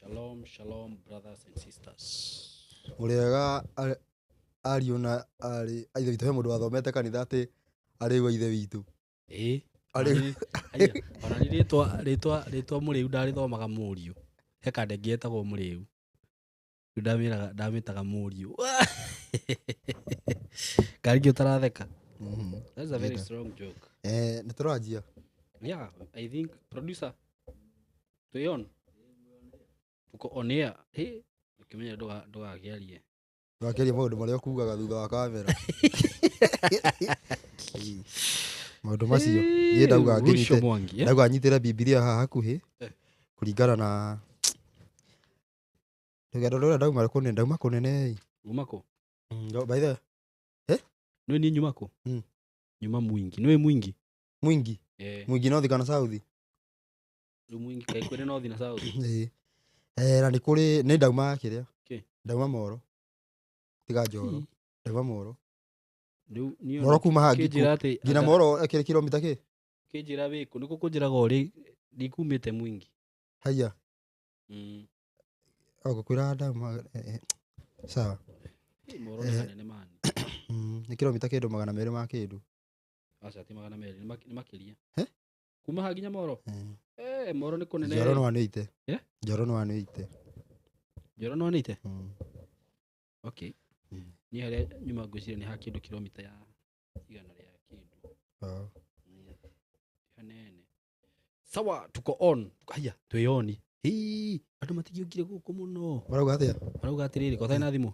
Shalom, shalom, brothers and sisters. Mũrĩega ariũ na arĩ a ithe witũ. He mũndũ wathomete kanitha atĩ arĩ wa ithe witũ. Ĩĩ. Arĩ Aya, ona ni rĩtwa mũrĩu ndarĩthomaga mũriũ. He kanda ĩngĩ etagwo mũrĩu. Rĩu ndamĩraga ndamĩtaga mũriũ. Karingĩ ũtaratheka. That's a very Ngĩenda. strong joke. Nĩ tũranjia. Yeah, I think producer twĩ on. Tuko on air. Hey, ũkĩmenya ndũgakĩarie. Ndũgakĩarie maũndũ marĩa ũkugaga thutha wa kamera. Ĩĩ. Maũndũ macio. Niĩ ndauga Rucio ngĩnyite. Mwangi, eh? Ndauga nyitĩre Bibilia haha hakuhĩ. Eh. Kũringana na rũgendo rũrĩa ndauma kũnene, ndauma kũnene ĩ. Uma kũ? By the way, Nĩ niĩ nyuma kũ? Nyuma Mwingi. Nĩũĩ Mwingi? Mwingi. Eh. Mwingi North kana South? Rĩu Mwingi kaĩ kwĩrĩ North na South? Ĩĩ. Na nĩ kũrĩ nĩ ndauma kĩrĩa. Kĩ? Ndauma Moro. Tiga Njoro. Ndauma Moro. Rĩu niĩ Moro kuma haha kĩnjĩra atĩ nginya Moro ĩkĩrĩ kilomita kĩ? Kĩnjĩra wĩkũ? Nĩkũ kũnjĩraga ũrĩ ndikumĩte Mwingi. Haiya. O ngũkwĩra ndauma sawa. Ĩ, Moro nĩ hanene mani. Nĩ kilomita kĩndũ 200 ma kĩndũ. Aca ti 200, nĩ makĩria. He? Kuma haha nginya Moro? Moro nĩ kũnene. Njoro no anĩite. Eh? Njoro no anĩite. Njoro no anĩite? Okay. Niĩ harĩa nyuma ngwĩciria nĩ ha kĩndũ kilomita ya igana rĩa kĩndũ. Hanene. Sawa, tuko on. Haya, twĩ on. Hii, andũ matingĩũkire gũkũ mũno. Marauga atĩa? Marauga atĩrĩrĩ, ko ũtarĩ na thimũ?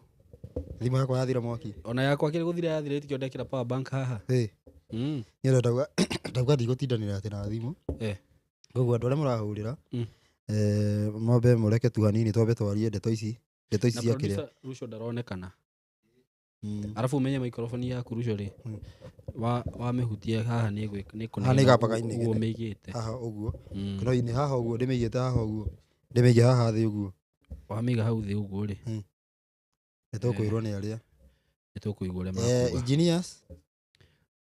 Thimũ yakwa yathira mwaki. Ona yakwa kĩrĩ gũthira yathira ĩtikĩo ndekĩra power bank haha. Ĩ. Niĩ ndauga ndigũtindanĩra atĩ na thimũ. Koguo andũ arĩa mũrahũrĩra, mwambe mũreke tu hanini twambe twarie ndeto ici. Ndeto ici Na cia kĩrĩa. producer Ruco ndaronekana. Arabu ũmenye microphone yaku Ruco rĩ. Wamĩhutia haha nĩ nĩ Haha nĩ ĩgambaga inegene. ũguo mĩigĩte. Haha ũguo. No inĩ haha ũguo ndĩmĩigĩte haha ũguo. Ndĩmĩige haha thĩ ũguo. Wamĩiga hau thĩ ũguo rĩ. Nĩ tũkwĩrwo nĩ arĩa. Nĩ tũkũigua ũrĩa makuga. Engineers.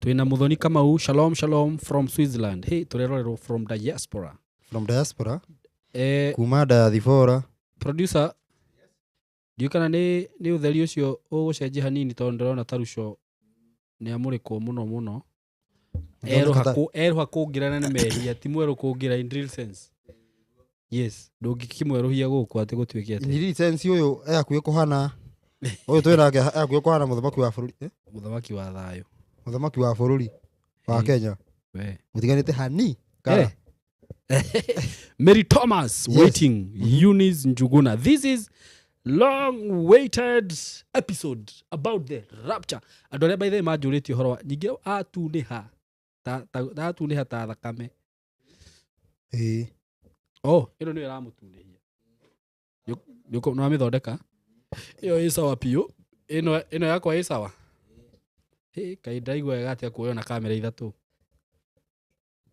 Twĩna Muthoni Kamau, shalom shalom from Switzerland. Hey, tũrerorerwo from diaspora. From diaspora. Kuma diaspora. Producer, ndiũĩ kana nĩ ũtheri ũcio ũgũcenjia hanini tondũ ndĩrona ta Ruco nĩ amũrĩkwo mũno mũno. Erũha kũngĩra na nĩ mehia, ti mwerũ kũngĩra in real sense. Yes, ndũngĩkĩmwerũhia gũkũ atĩ gũtuĩke atĩ. In real sense ũyũ e hakuhĩ kũhana, ũyũ twĩ nake e hakuhĩ kũhana mũthamaki wa bũrũri. Mũthamaki wa thayũ. Mũthamaki wa bũrũri wa Kenya. We. Mũtiganĩte hani. Kara. Mary Thomas Yes. waiting. Eunice Njuguna. This is long waited episode about the rapture. Andũ arĩa by the way manjũrĩtie ũhoro wa ningĩ atunĩha ta atunĩha ta thakame. Ĩĩ. Oh, ĩno nĩyo ĩramũtunĩhia. Nĩ wamĩthondeka? Ĩyo ĩ sawa biũ. Ĩno yakwa ĩ sawa? Hĩ, kaĩ ndaigua wega atĩa kuoywo na kamera ithatũ.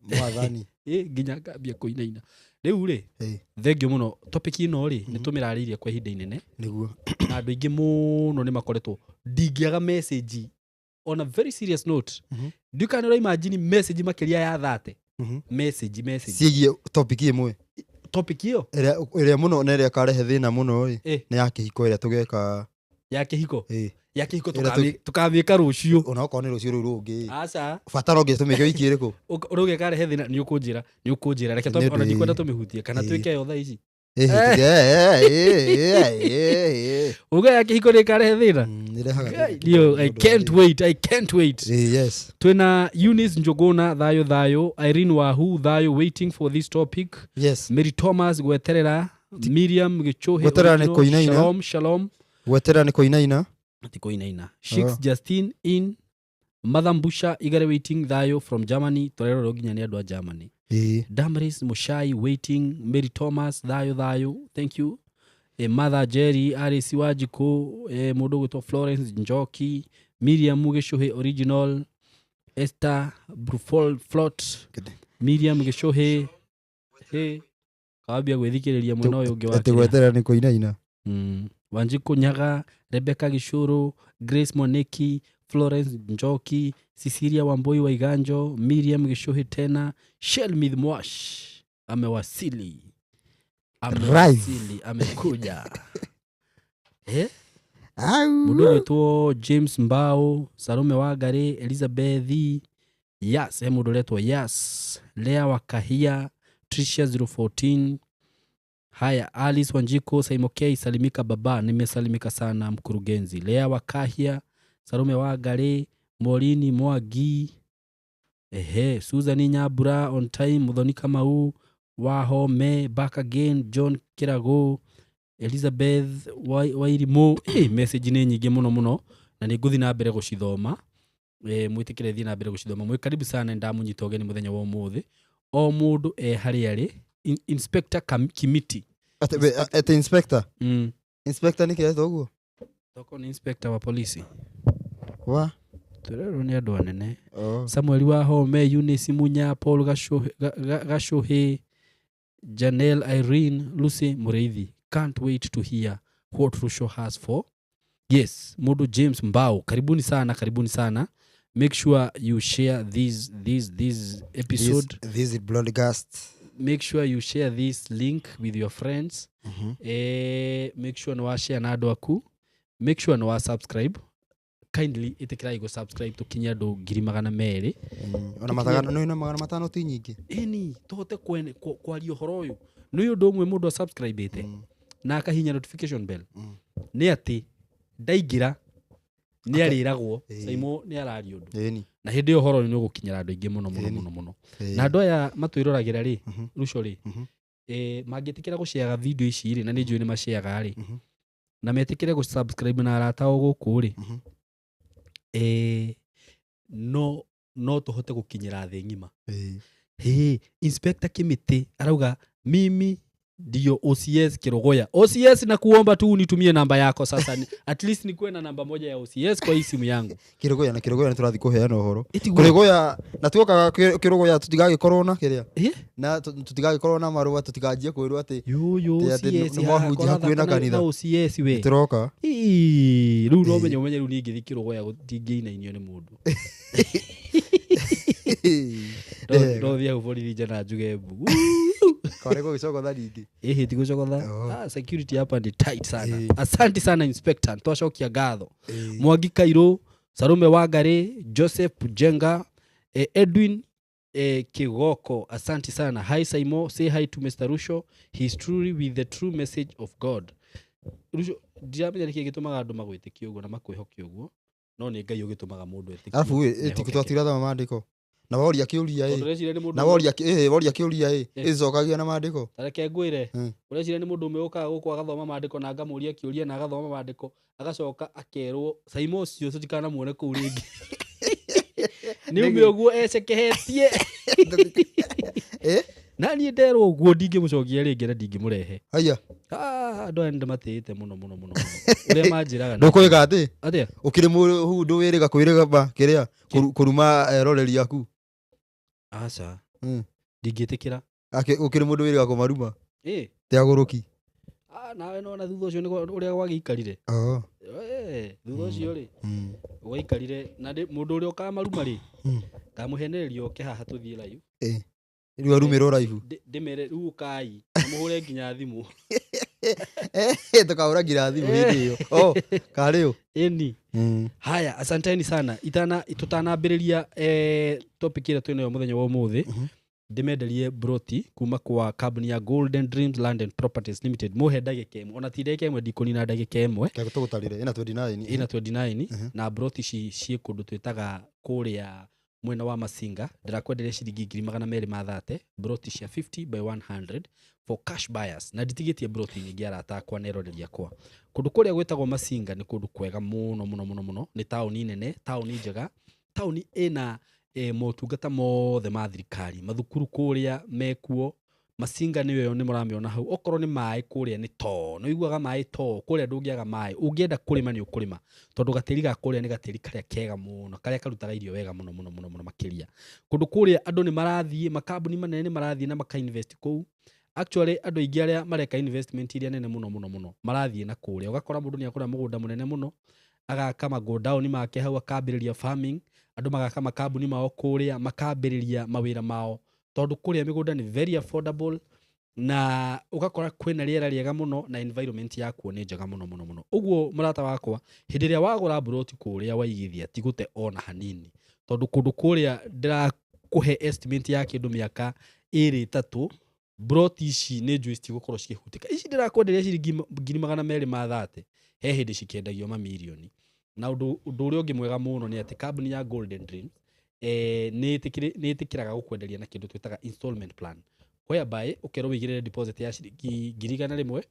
Mwathani. Ĩ, nginya ngambia kũinaina. Rĩu rĩ, Ĩĩ. thengiũ mũno topic ĩno rĩ, nĩ tũmĩrarĩirie kwa ihinda inene. Nĩguo. Na andũ aingĩ mũno nĩ makoretwo ndingĩaga message on a very serious note. Ndiũĩ kana nĩ ũraimagine message makĩria ya 30. Message, message. Ciĩgiĩ topic ĩmwe. Topic ĩyo? Ĩrĩa mũno na ĩrĩa ĩkarehe thĩna mũno rĩ, nĩ ya kĩhiko ĩrĩa tũgeka. Ya kĩhiko? Ĩĩ. Ya kĩhiko Ĩrĩa tũkamĩka rũciũ. Ona okorwo nĩ rũciũ rũu rũngĩ. Aca. Bata no nginya tũmĩke wiki ĩrĩkũ? Ũrĩa ũgekarehe thĩna, nĩ ũkũnjĩra, nĩ ũkũnjĩra. Reke Nĩ twambe, ona ũndũ ndikwenda ĩĩ. tũmĩhutie, kana Ĩĩ. twĩke yo thaa ici. Ĩĩ, ĩĩ. Uga ya kĩhiko nĩ ĩkarehe thĩna? Nĩ ĩrehaga Guy, thĩna. yo, I can't wait, I can't wait. Ĩĩ, yes. Twĩna Eunice Njuguna, thayũ thayũ. Irene Wahu, thayũ, waiting for this topic. Yes. Mary Thomas, gweterera. Miriam Gichuhi, Gweterera nĩ original. kũinaina. Shalom, shalom. Gweterera nĩ kũinaina. Ti kũinaina. Sheiks Justine in Mother Mbusha, Igare waiting, thayũ from Germany. Tũrerorwo nginya nĩ andũ a Germany. Ĩĩ. Damaris Mushai waiting, Mary Thomas, thayũ thayũ, thank you. Mother Jerry, Alice Wanjikũ, mũndũ ũgwĩtwo Florence Njoki, Miriam Gichuhi original, Esther Brufol Flot, Miriam Gichuhi, he kawambia gwĩthikĩrĩria mwena ũyũ ũngĩ wa Atĩ kĩrĩa. gweterera nĩ kũinaina. Wanjikũ Nyaga, Rebecca Gicuru, Grace Moneki, Florence Njoki, Cecilia Wambui wa Iganjo, Miriam Gichuhi tena, Shelmith Mwash amewasili. Amewasili, amekuja. Eh? Au. Mundu ũgwĩtwo James Mbao, Salome Wangari, Elizabeth, yes, he mundu ũretwo yes, Lea Wakahia, Tricia 014. Haya, Alice Wanjiko, Saimo K, salimika baba, nimesalimika sana mkurugenzi. Lea Wakahia, Salome Wangari, Morini Mwagi, ehe, Susan Nyabura on time, Muthoni Kamau, Wahome, back again, John Kirago, Elizabeth Wairimu. Message nĩ nyingĩ mũno mũno na nĩ ngũthiĩ na mbere gũcithoma. Mwĩtĩkĩre thiĩ na mbere gũcithoma. Mwĩ karibu sana, ndamũnyita ũgeni mũthenya wa ũmũthĩ. O mũndũ e harĩa arĩ. Inspector Kimiti. Ate inspector. Inspector nĩ kĩetwo ũguo? Toko ni inspector wa polisi. Wa? Tũrerwo nĩ andũ anene. Oh. Samuel Wahome, Eunice Munya, Paul Gashuhe, Janelle Irene, Lucy Mureithi. Can't wait to hear what Rusho has for. Yes, Mundu James Mbao. Karibuni sana, karibuni sana. Make sure you share this episode. This broadcast. Make sure you share this link with your friends. Make sure no share na andũ aku. Make sure no subscribe. Kindly ĩtĩkĩrai gũ subscribe tũkinye andũ 200,000. Ona matano, no, ina 500 ti nyingĩ. Ĩni, tũhote kwaria ũhoro ũyũ. Nĩ ũndũ ũmwe mũndũ asubscribe-ĩte na akahihinya notification bell. Nĩ atĩ ndaingĩra nĩ arĩragwo, Saimo nĩ araria ũndũ. Na hĩndĩ ĩyo ũhoro ũyũ nĩ ũgũkinyĩra andũ aingĩ mũno, mũno, mũno, mũno. Na andũ aya matwĩroragĩra rĩ, Ruco rĩ, mangĩtĩkĩra gũshare video ici rĩ, na nĩ njũĩ nĩ mashareaga rĩ, na metĩkĩre gũ-subscribe na arata ao gũkũ rĩ, no tũhote gũkinyĩra thĩ ng'ima. Hey, Inspector Kimiti arauga mimi ndio OCS Kirogoya. OCS na kuomba tu unitumie namba yako sasa. At least nikuwe na namba moja ya OCS kwa hii simu yangu. Kirogoya na Kirogoya nĩ tũrathiĩ kũheana ũhoro. Ĩtiguo. Kirogoya na tuokaga Kirogoya tũtigagĩkorwo na kĩrĩa. Eh? Na tũtigagĩkorwo na marũa, tũtiganjie kwĩrwo atĩ Yo, yo, Atĩ atĩ OCS, nĩ mwahunjia haha, hakuhĩ na kora kanitha. na OCS we. Tũroka. Ii, rĩu no Ĩĩ. menye, ũmenye rĩu niĩ ingĩthiĩ Kirogoya ndingĩinainio nĩ mũndũ. No thiĩ hau borithi nja na njuge mbu. Kare gũgĩcogotha rĩngĩ. Ĩhĩ, ti gũcogotha. Oh. Security hapa ni tight sana. Ĩĩ. Asante sana inspector, twacokia ngatho. Ĩĩ. Mwangi Kairũ, Salome Wangari, Joseph Jenga, Edwin Kigoko, asante sana. Hi Saimo, say hi to Mr. Rusho. He is truly with the true message of God. Rusho, ndiramenya nĩkĩ gĩtũmaga andũ magwĩtĩkie ũguo na makwĩhoke ũguo, no nĩ Ngai ũgĩtũmaga mũndũ etĩkie. Arabu ĩ, na ĩ, ti ehokeke. twatira thoma maandĩko. Na woria kĩũria ĩ. Tondũ ũreciria nĩ mũndũ Na ũmwe- woria kĩũria ĩ, ĩcokagia na maandĩko. Ta reke ngwĩre, ũreciria nĩ mũndũ ũmwe ũkaga gũkũ agathoma maandĩko na ngamũria kĩũria na agathoma maandĩko, agacoka akerwo Saimo ũcio tũtikanamuone kũu rĩngĩ. Nĩ ume ũguo ecekehetie. Na niĩ nderwo ũguo ndingĩmũcokia rĩngĩ na ndingĩmũrehe. Haiya. Andũ aya nĩndĩmatĩĩte mũno, mũno, mũno, mũno. Ũrĩa manjĩraga nĩ- Ndũkwĩka atĩ? Atĩa? Ũkĩrĩ mũhundu wĩrĩga kwĩrĩga ba, kĩrĩa? Kũruma eroreri aku. Aca. Ndingĩtĩkĩra. Ake, ũkĩrĩ mũndũ wĩrĩga kũmaruma? Ĩ. Ti agũrũki. Nawe nĩwona thutha ũcio nĩguo ũrĩa gwagĩikarire. Oh. Thutha ũcio rĩ, gwaikarire na mũndũ ũrĩa ũkamaruma rĩ, ngamũhenereria oke haha tũthiĩ live. Rĩu arumĩrwo live. Ndĩmere rĩu ũkai, na mũhũre nginya thimũ. Tũkahũra nginya thimũ hĩndĩ ĩyo. Oh, karĩ ũ? Ĩni. Haya, asanteni sana. Tũtanambĩrĩria, topic ĩrĩa twĩnayo mũthenya wa ũmũthĩ, ndĩmenderie broti kuma kwa kambuni ya Golden Dreams Land and Properties Limited. Mũhe ndagĩka ĩmwe, ona ti ndagĩka ĩmwe, ndikũnina ndagĩka ĩmwe. Kĩa tũgũtarĩre, ĩna 29. Ĩna 29, na broti ici ciĩ kũndũ twĩtaga kũrĩa mwena wa Masinga. Ndĩrakwenderia ciringi ngiri magana merĩ ma thate, broti cia 50 by 100 for cash buyers. Na nditigĩtie broti nyingĩ arata akwa na eroreri akwa. Kũndũ kũrĩa gwĩtagwo Masinga nĩ kũndũ kwega mũno, mũno, mũno, mũno. Nĩ taũni nene, taũni njega, taũni ĩna motungata mothe ma thirikari, mathukuru kũrĩa mekuo. Masinga nĩyo ĩyo nĩ mũramĩona hau. Okorwo nĩ maĩ kũrĩa nĩ too, nĩ ũiguaga maĩ too, kũrĩa ndũngĩaga maĩ. Ũngĩenda kũrĩma nĩ ũkũrĩma, tondũ gatĩri ga kũrĩa nĩ gatĩri karĩa kega mũno, karĩa karutaga irio wega mũno, mũno, mũno, mũno makĩria. Kũndũ kũrĩa andũ nĩ marathiĩ, makambuni manene nĩ marathiĩ na maka invest kũu. Actually andũ aingĩ arĩa mareka investment iria nene mũno, mũno, mũno marathiĩ na kũrĩa. Ũgakora mũndũ nĩ agũra mũgũnda mũnene mũno, agaka magodown make hau, akambĩrĩria farming, andũ magaka makambuni mao kũrĩa, makambĩrĩria mawĩra mao, tondũ kũrĩa mĩgũnda nĩ very affordable. Na ũgakora kwĩna rĩera rĩega mũno na environment yakuo nĩ njega mũno mũno mũno. Ũguo mũrata wakwa, hĩndĩ ĩrĩa wagũra mburoti kũrĩa waigithia, ti gũte ona hanini, tondũ kũndũ kũrĩa ndĩrakũhe estimate ya kĩndũ mĩaka ĩrĩ ĩtatũ, mburoti ici nĩ njũĩ citigũkorwo cikĩhutĩka. Ici ndĩrakwenderia ciringi 230,000, he hĩndĩ cikĩendagio mamirioni. Na ũndũ ũrĩa ũngĩ mwega mũno nĩ atĩ kambuni ya Golden Dreams nĩ ĩtĩkĩraga gũkwenderia na kĩndũ twĩtaga installment plan, whereby ũkerwo wĩigĩrĩre deposit ya ciringi 100,000,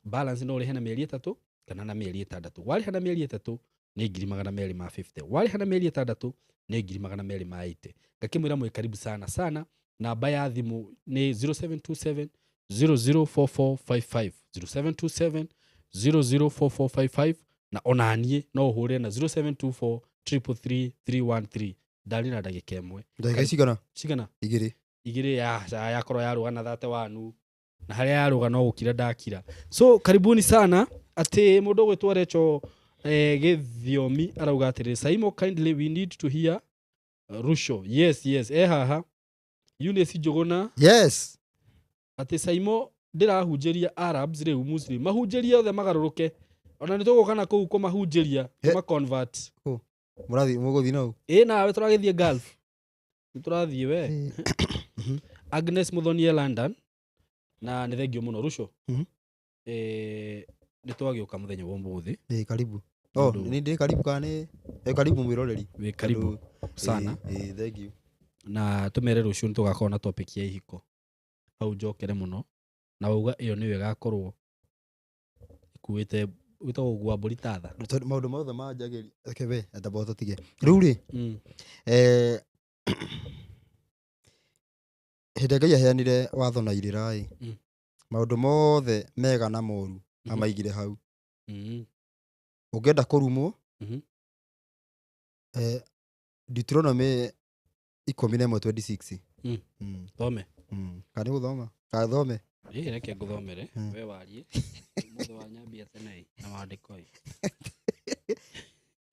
balance no ũrĩhe na mĩeri 3 kana na mĩeri 6. Warĩha na mĩeri 3 nĩ 250,000, warĩha na mĩeri 6 nĩ 280,000. Ngakĩmwĩra mwĩ karibu sana sana. Namba ya thimũ nĩ 0727 004455, 0727 004455, na onaniĩ no ũhũre na 0724 333 313. Ndarĩ na ndagĩka 1. Ndagĩka cigana? Cigana? 2. 2 ya yakorwo yarũga na thate wanu, na harĩa yarũga no gũkira ndakira. So karibuni sana. Atĩ mũndũ ũgwĩtwo Recho Gĩthiomi arauga atĩrĩrĩ, "Saimo, kindly we need to hear Rusho." Yes, yes, haha Eunice Njũgũna. Yes. Atĩ Saimo ndĩrahunjĩria Arabs rĩu, Muslim mahunjĩrie othe magarũrũke, ona nĩ tũgũka na kũu kũmahunjĩria, kũma convert. Mũrathiĩ, mũgũthiĩ nau? Ĩ, nawe tũragĩthiĩ Gulf, nĩ tũrathiĩ we. Agnes Mũthonie London, na nĩ thengio mũno Rusho. Nĩ twagĩũka mũthenya wa ũmũthĩ. Ĩ, karibu. Oh, nĩ ndĩ karibu kana nĩ karibu mwĩroreri? Wĩ karibu sana. Ĩ, thank you. Na tũmere rũciũ nĩ tũgakorwo na topic ya ihiko, hau njokere mũno, na wauga ĩyo nĩyo ĩgakorwo ĩkuĩte, wĩtagwo gũkua mbũri ta tha. Tondũ maũndũ mothe manjagĩria, reke we enda tũtige rĩu rĩ. Hĩndĩ ĩrĩa Ngai aheanire watho na irĩra ĩ, maũndũ mothe mega na moru amaigire hau. Ũngĩenda kũrumwo, Deuteronomy 11:26. Thome. Kana nĩ gũthoma kana thome? Ĩ, reke ngũthomere. We warie mũthĩ wa nyambia tene na maandĩko ĩ.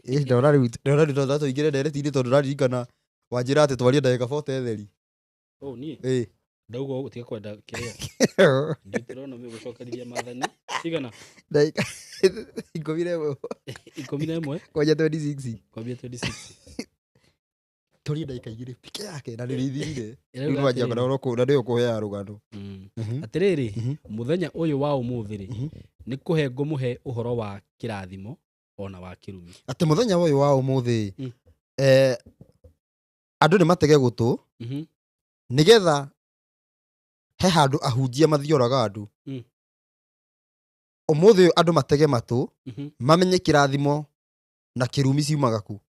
Ĩ, ndona rĩu no tũingĩre ndereti-inĩ, tondũ ndaririkana wanjĩra atĩ twarie ndagĩka 40 theri. Oh, niĩ Ĩ. Ndauga ũguo tiga kwenda kĩrĩa Deuteronomy gũcokerithia maathani cigana? Ndagĩka 11. 11. Kwanja 26. Kwambia 26. Tũrie ndagĩka 2 peke yake na nĩrĩthirire rĩu. Ĩrauga Nĩwanjia atĩrĩrĩ, na nĩyo kũheaga rũgano. Atĩrĩrĩ, mũthenya ũyũ wa ũmũthĩ rĩ, nĩ kũhe ngũmũhe ũhoro wa kĩrathimo ona wa kĩrumi. Atĩ mũthenya ũyũ wa ũmũthĩ, andũ nĩ matege gũtũ, nĩgetha he handũ ahunjia mathioraga andũ. Ũmũthĩ ũyũ andũ matege matũ, mamenye kĩrathimo na kĩrumi ciumaga kũ.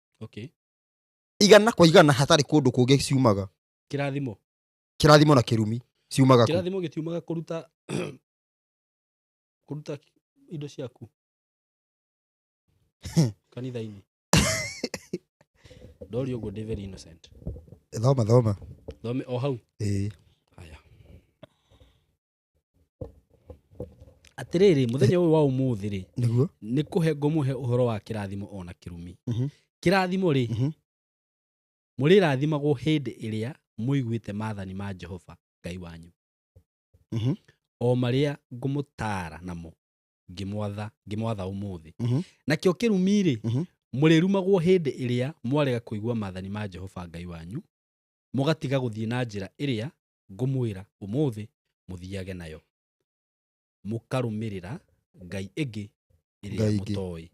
Igana kwa igana, hatarĩ kũndũ kũngĩ ciumaga. Kĩrathimo. Kĩrathimo na kĩrumi ciumaga kũ? Kĩrathimo gĩtiumaga kũruta indo ciaku kanitha-inĩ? Ndori ũguo, ndĩ very innocent. Thoma, thoma. Thome o hau? Ĩĩ. Haya, atĩrĩrĩ, mũthenya ũyũ wa ũmũthĩ rĩ, Nĩguo. Nĩ kũhe ngũmũhe ũhoro wa kĩrathimo ona kĩrumi. Kĩrathimo rĩ, mũrĩrathimagwo hĩndĩ ĩrĩa mũiguĩte maathani ma Jehova Ngai wanyu, o marĩa ngũmũtaara namo ngĩmwatha ũmũthĩ. Nakĩo kĩrumi rĩ, mũrĩrumagwo hĩndĩ ĩrĩa mwarega kũigua maathani ma Jehova Ngai wanyu, mũgatiga gũthiĩ na njĩra ĩrĩa ngũmwĩra ũmũthĩ mũthiage nayo, mũkarũmĩrĩra ngai ĩngĩ ĩrĩa Ngai ingĩ. mũtoĩ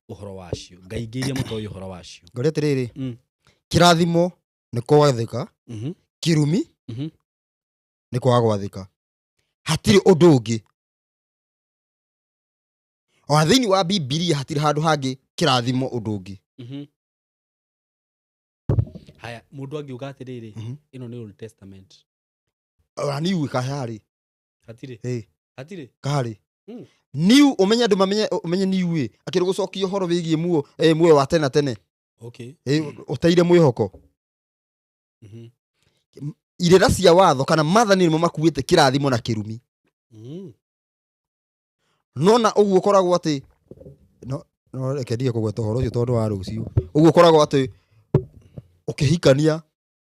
ũhoro wacio, ngai ingĩ iria mũtoĩ ũhoro wacio. Ngoria atĩrĩrĩ, kĩrathimo nĩ gwathĩka, kĩrumi nĩ kwaga gwathĩka, hatirĩ ũndũ ũngĩ. Ona thĩinĩ wa Bibilia hatirĩ handũ hangĩ kĩrathimo ũndũ ũngĩ. Haya, mũndũ angiuga atĩrĩrĩ, ĩno nĩ Old Testament. Ona niu kaharĩ. Hatirĩ. Ĩ. Hatirĩ. Kaharĩ. Niu ũmenye andũ mamenye, ũmenye niu ĩ akĩrĩ gũcokia ũhoro wĩgiĩ muoyo wa tene tene. Ĩ, ũteire mwĩhoko. Irĩra cia watho kana maathani nĩmo makuĩte kĩrathimo na kĩrumi. Nona ũguo ũkoragwo atĩ no reke ndige kũgweta ũhoro ũcio tondũ wa rũciũ. Ũguo ũkoragwo atĩ ũkĩhikania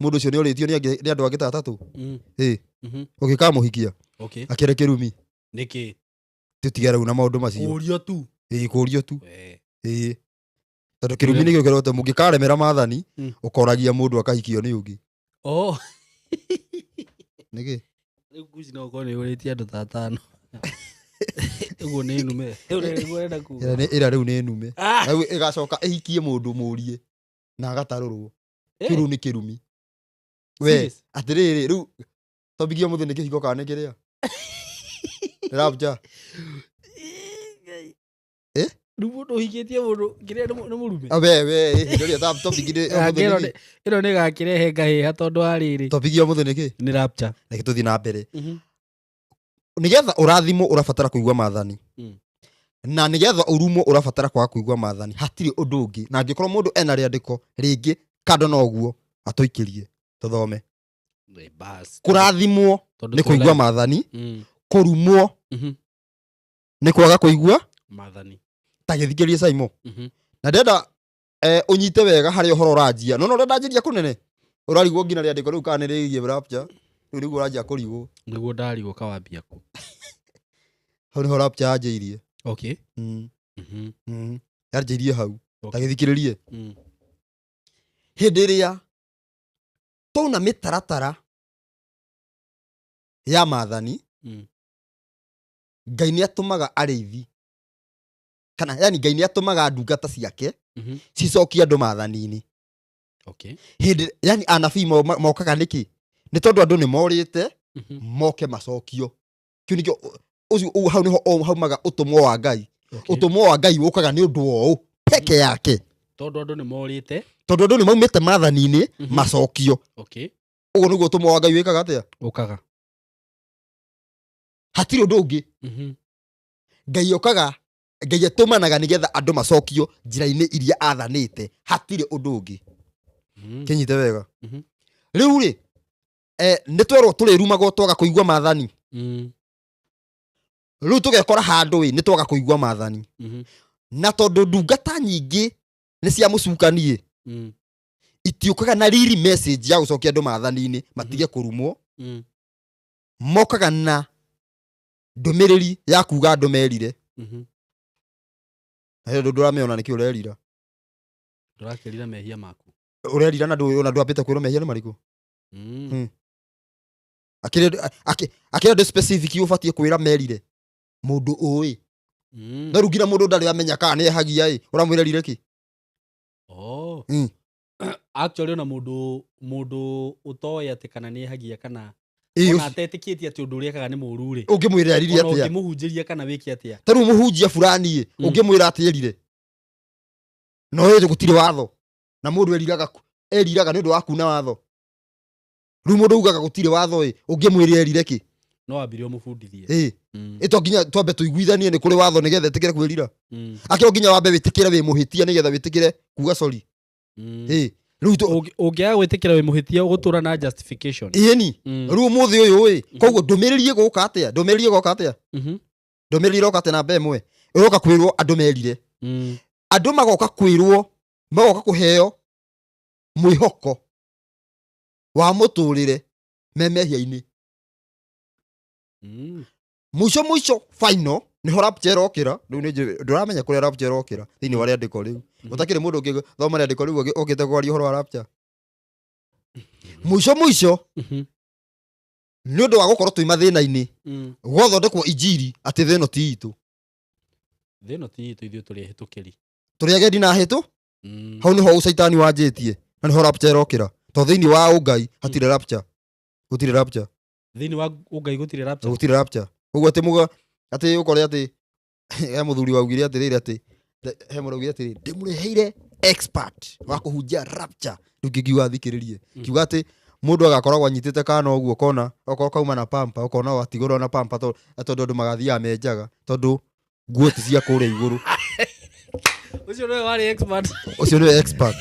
Mũndũ ũcio nĩ orĩtio nĩ andũ angĩ ta atatũ. Ĩ. Ũngĩkamũhikia. Akĩrĩ kĩrumi. Nĩkĩ? Tũtige rĩu na maũndũ macio. Kũrio tu. Ĩ, kũrio tu. Ĩ, tondũ kĩrumi nĩkĩo kĩrote mũngĩkaremera maathani. Ũkoragia mũndũ akahikio nĩ ũngĩ. Oh. Nĩkĩ? Rĩu kuci no ũkorwo nĩ ũrĩtie andũ ta atano ũguo nĩ nume. Rĩu nĩguo ũrenda kuga. Ĩrĩa rĩu nĩ nume. Ah! Rĩu ĩgacoka ĩhikie mũndũ mũrie na agatarũrwo. Eh, Kĩu rĩu nĩ kĩrumi we. Serious? Atĩrĩrĩ, rĩu topic ya mũthĩ nĩ kĩhiko kana nĩ kĩrĩa rapture? Eh? Rĩu mũndũ ũhikĩtie mũndũ kĩrĩa nĩ mũrume. Ah, we ĩ, hĩndĩ ĩrĩa topic ya mũthĩ Ĩno nĩ kĩ? Ĩno nĩ ĩgakĩrehe ngahĩha tondũ wa rĩrĩ. Topic ya mũthĩ nĩ kĩ? Nĩ rapture. Reke tũthiĩ na mbere. Nĩgetha ũrathimwo ũrabatara kũigua maathani. Na nĩgetha ũrumwo ũrabatara kwaga kũigua maathani. Hatirĩ ũndũ ũngĩ. Na angĩkorwo mũndũ ena rĩandĩko rĩngĩ kando na ũguo, atũikĩrie tũthome. Eh, bas. Kũrathimwo Tondũ nĩ twĩ kũigua live. maathani. Kũrumwo nĩ kwaga kũigua Maathani. Ta gĩthikĩrie Saimo. Na ndĩrenda ũnyite wega harĩa ũhoro ũranjia. No ũrĩa ndanjĩria kũnene ũrarigwo nginya rĩandĩko rĩu kana nĩ rĩgiĩ rapture. Rĩu nĩguo ũranjia kũrigwo. Nĩguo ndarigwo kawambia kũ. Hau nĩho rapture yanjĩirie. Okay. Yanjĩirie hau. Ta gĩthikĩrĩrie. Hĩndĩ ĩrĩa twauna mĩtaratara ya maathani, Ngai nĩ atũmaga arĩithi kana yani Ngai nĩ atũmaga ndungata ciake cicokie andũ maathani-inĩ. Hĩndĩ yani anabii mokaga nĩkĩ? Nĩ tondũ andũ nĩ morĩte. Moke macokio. Kĩu nĩkĩo ũcio hau nĩho haumaga ũtũmwo wa Ngai. Ũtũmwo wa Ngai ũkaga nĩ ũndũ wa ũũ peke yake. Tondũ andũ nĩ morĩte. Tondũ andũ nĩ maumĩte maathani-inĩ. Macokio. Ũguo nĩguo ũtũmwo wa Ngai wĩkaga atĩa? Ũkaga. Hatirĩ ũndũ ũngĩ. Ngai okaga, Ngai atũmanaga nĩgetha andũ macokio njĩra-inĩ iria athanĩte. Hatirĩ ũndũ ũngĩ. Kĩnyite wega. Rĩu rĩ nĩ twerwo tũrĩrumagwo twaga kũigua maathani. Rĩu tũgekora handũ ĩ nĩ twaga kũigua maathani. Na tondũ ndungata nyingĩ nĩ cia mũcukani ĩ, itiũkaga na riri message ya gũcokia andũ maathani-inĩ matige kũrumwo. Mokaga na ndũmĩrĩri ya kuga andũ merire. Na hĩndĩ ndũramĩona nĩkĩ ũrerira. Ndũrakĩrira mehia maku. Ũrerira na ndũ ona ndwambĩte kwĩrwo mehia nĩ marĩkũ. Akĩrĩ andũ specific ũbatiĩ kwĩra merire mũndũ ũĩ. No rĩu nginya mũndũ ndarĩ amenya kana nĩ ehagia ĩ, ũramwĩra erire kĩ? Oh. Actually ona mũndũ ũtoĩ atĩ kana nĩ ehagia kana ona atetĩkĩtie atĩ ũndũ ũrĩa ekaga nĩ mũru rĩ, Ũngĩmwĩra erire ona atĩa? ũngĩmũhunjĩria kana wĩke atĩa? Ta rĩu mũhunjia fulani ĩ, ũngĩmwĩra atĩ erire no ĩ gũtirĩ watho na mũndũ eriraga nĩ ũndũ wa kuna watho. Rĩu mũndũ ugaga gũtirĩ watho ĩ, ũngĩmwĩra erire kĩ? No wambire ũmũbundithie. Ĩ, ĩ to nginya twambe tũiguithanie nĩ kũrĩ watho nĩgetha ĩtĩkĩre kwĩrira. Akĩrwo nginya wambe wĩtĩkĩre wĩ mũhĩtia nĩgetha wĩtĩkĩre kuga sorry. Ĩ rĩu Ũngĩaga gwĩtĩkĩra wĩ mũhĩtia ũgũtũra na justification. Ĩni. Rĩu ũmũthĩ ũyũ ĩ, koguo ndũmĩrĩri ĩgũka atĩa? Ndũmĩrĩri ĩgoka atĩa? Ndũmĩrĩri ĩroka atĩa? Namba ĩmwe ĩroka kwĩrwo andũ merire. Andũ magoka kwĩrwo, magoka kũheo mwĩhoko wa mũtũrĩre me mehia-inĩ. Mũico mũico final nĩho rapture ĩrokĩra. Rĩu nĩ njũĩ ndũramenya kũrĩa rapture ĩrokĩra thĩinĩ wa rĩandĩko rĩu. Gũtakĩrĩ mũndũ ũngĩthoma rĩandĩko rĩu okĩte kwaria ũhoro wa rapture mũico mũico. Nĩ ũndũ wa gũkorwo twĩ mathĩna-inĩ, gwathondekwo injiri atĩ thĩ ĩno ti itũ. Thĩ ĩno ti itũ, ithuĩ tũrĩ ehĩtũkĩri. Tũrĩ agendi na ahĩtũ. Hau nĩho ũcaitani wanjĩtie na nĩho rapture ĩrokĩra, tondũ thĩinĩ wa ũngai hatirĩ rapture, gũtirĩ rapture. Thĩinĩ wa ũngai gũtirĩ rapture. Gũtirĩ rapture. Ũguo atĩ muga atĩ ũkore atĩ he mũthuri waugire atĩrĩrĩ, atĩ he mũndũ waugire atĩrĩrĩ, ndĩmũreheire expert wa kũhunjia rapture. Rĩu ngĩngiuga thikĩrĩrie. Kiuga atĩ mũndũ agakoragwo anyitĩte kana ũguo kona okorwo kauma na pampa, ũkona watigũrwo na pampa tondũ andũ magathiaga menjaga tondũ nguo ti cia kũrĩa igũrũ. Ũcio nĩwe warĩ expert. Ũcio nĩwe expert.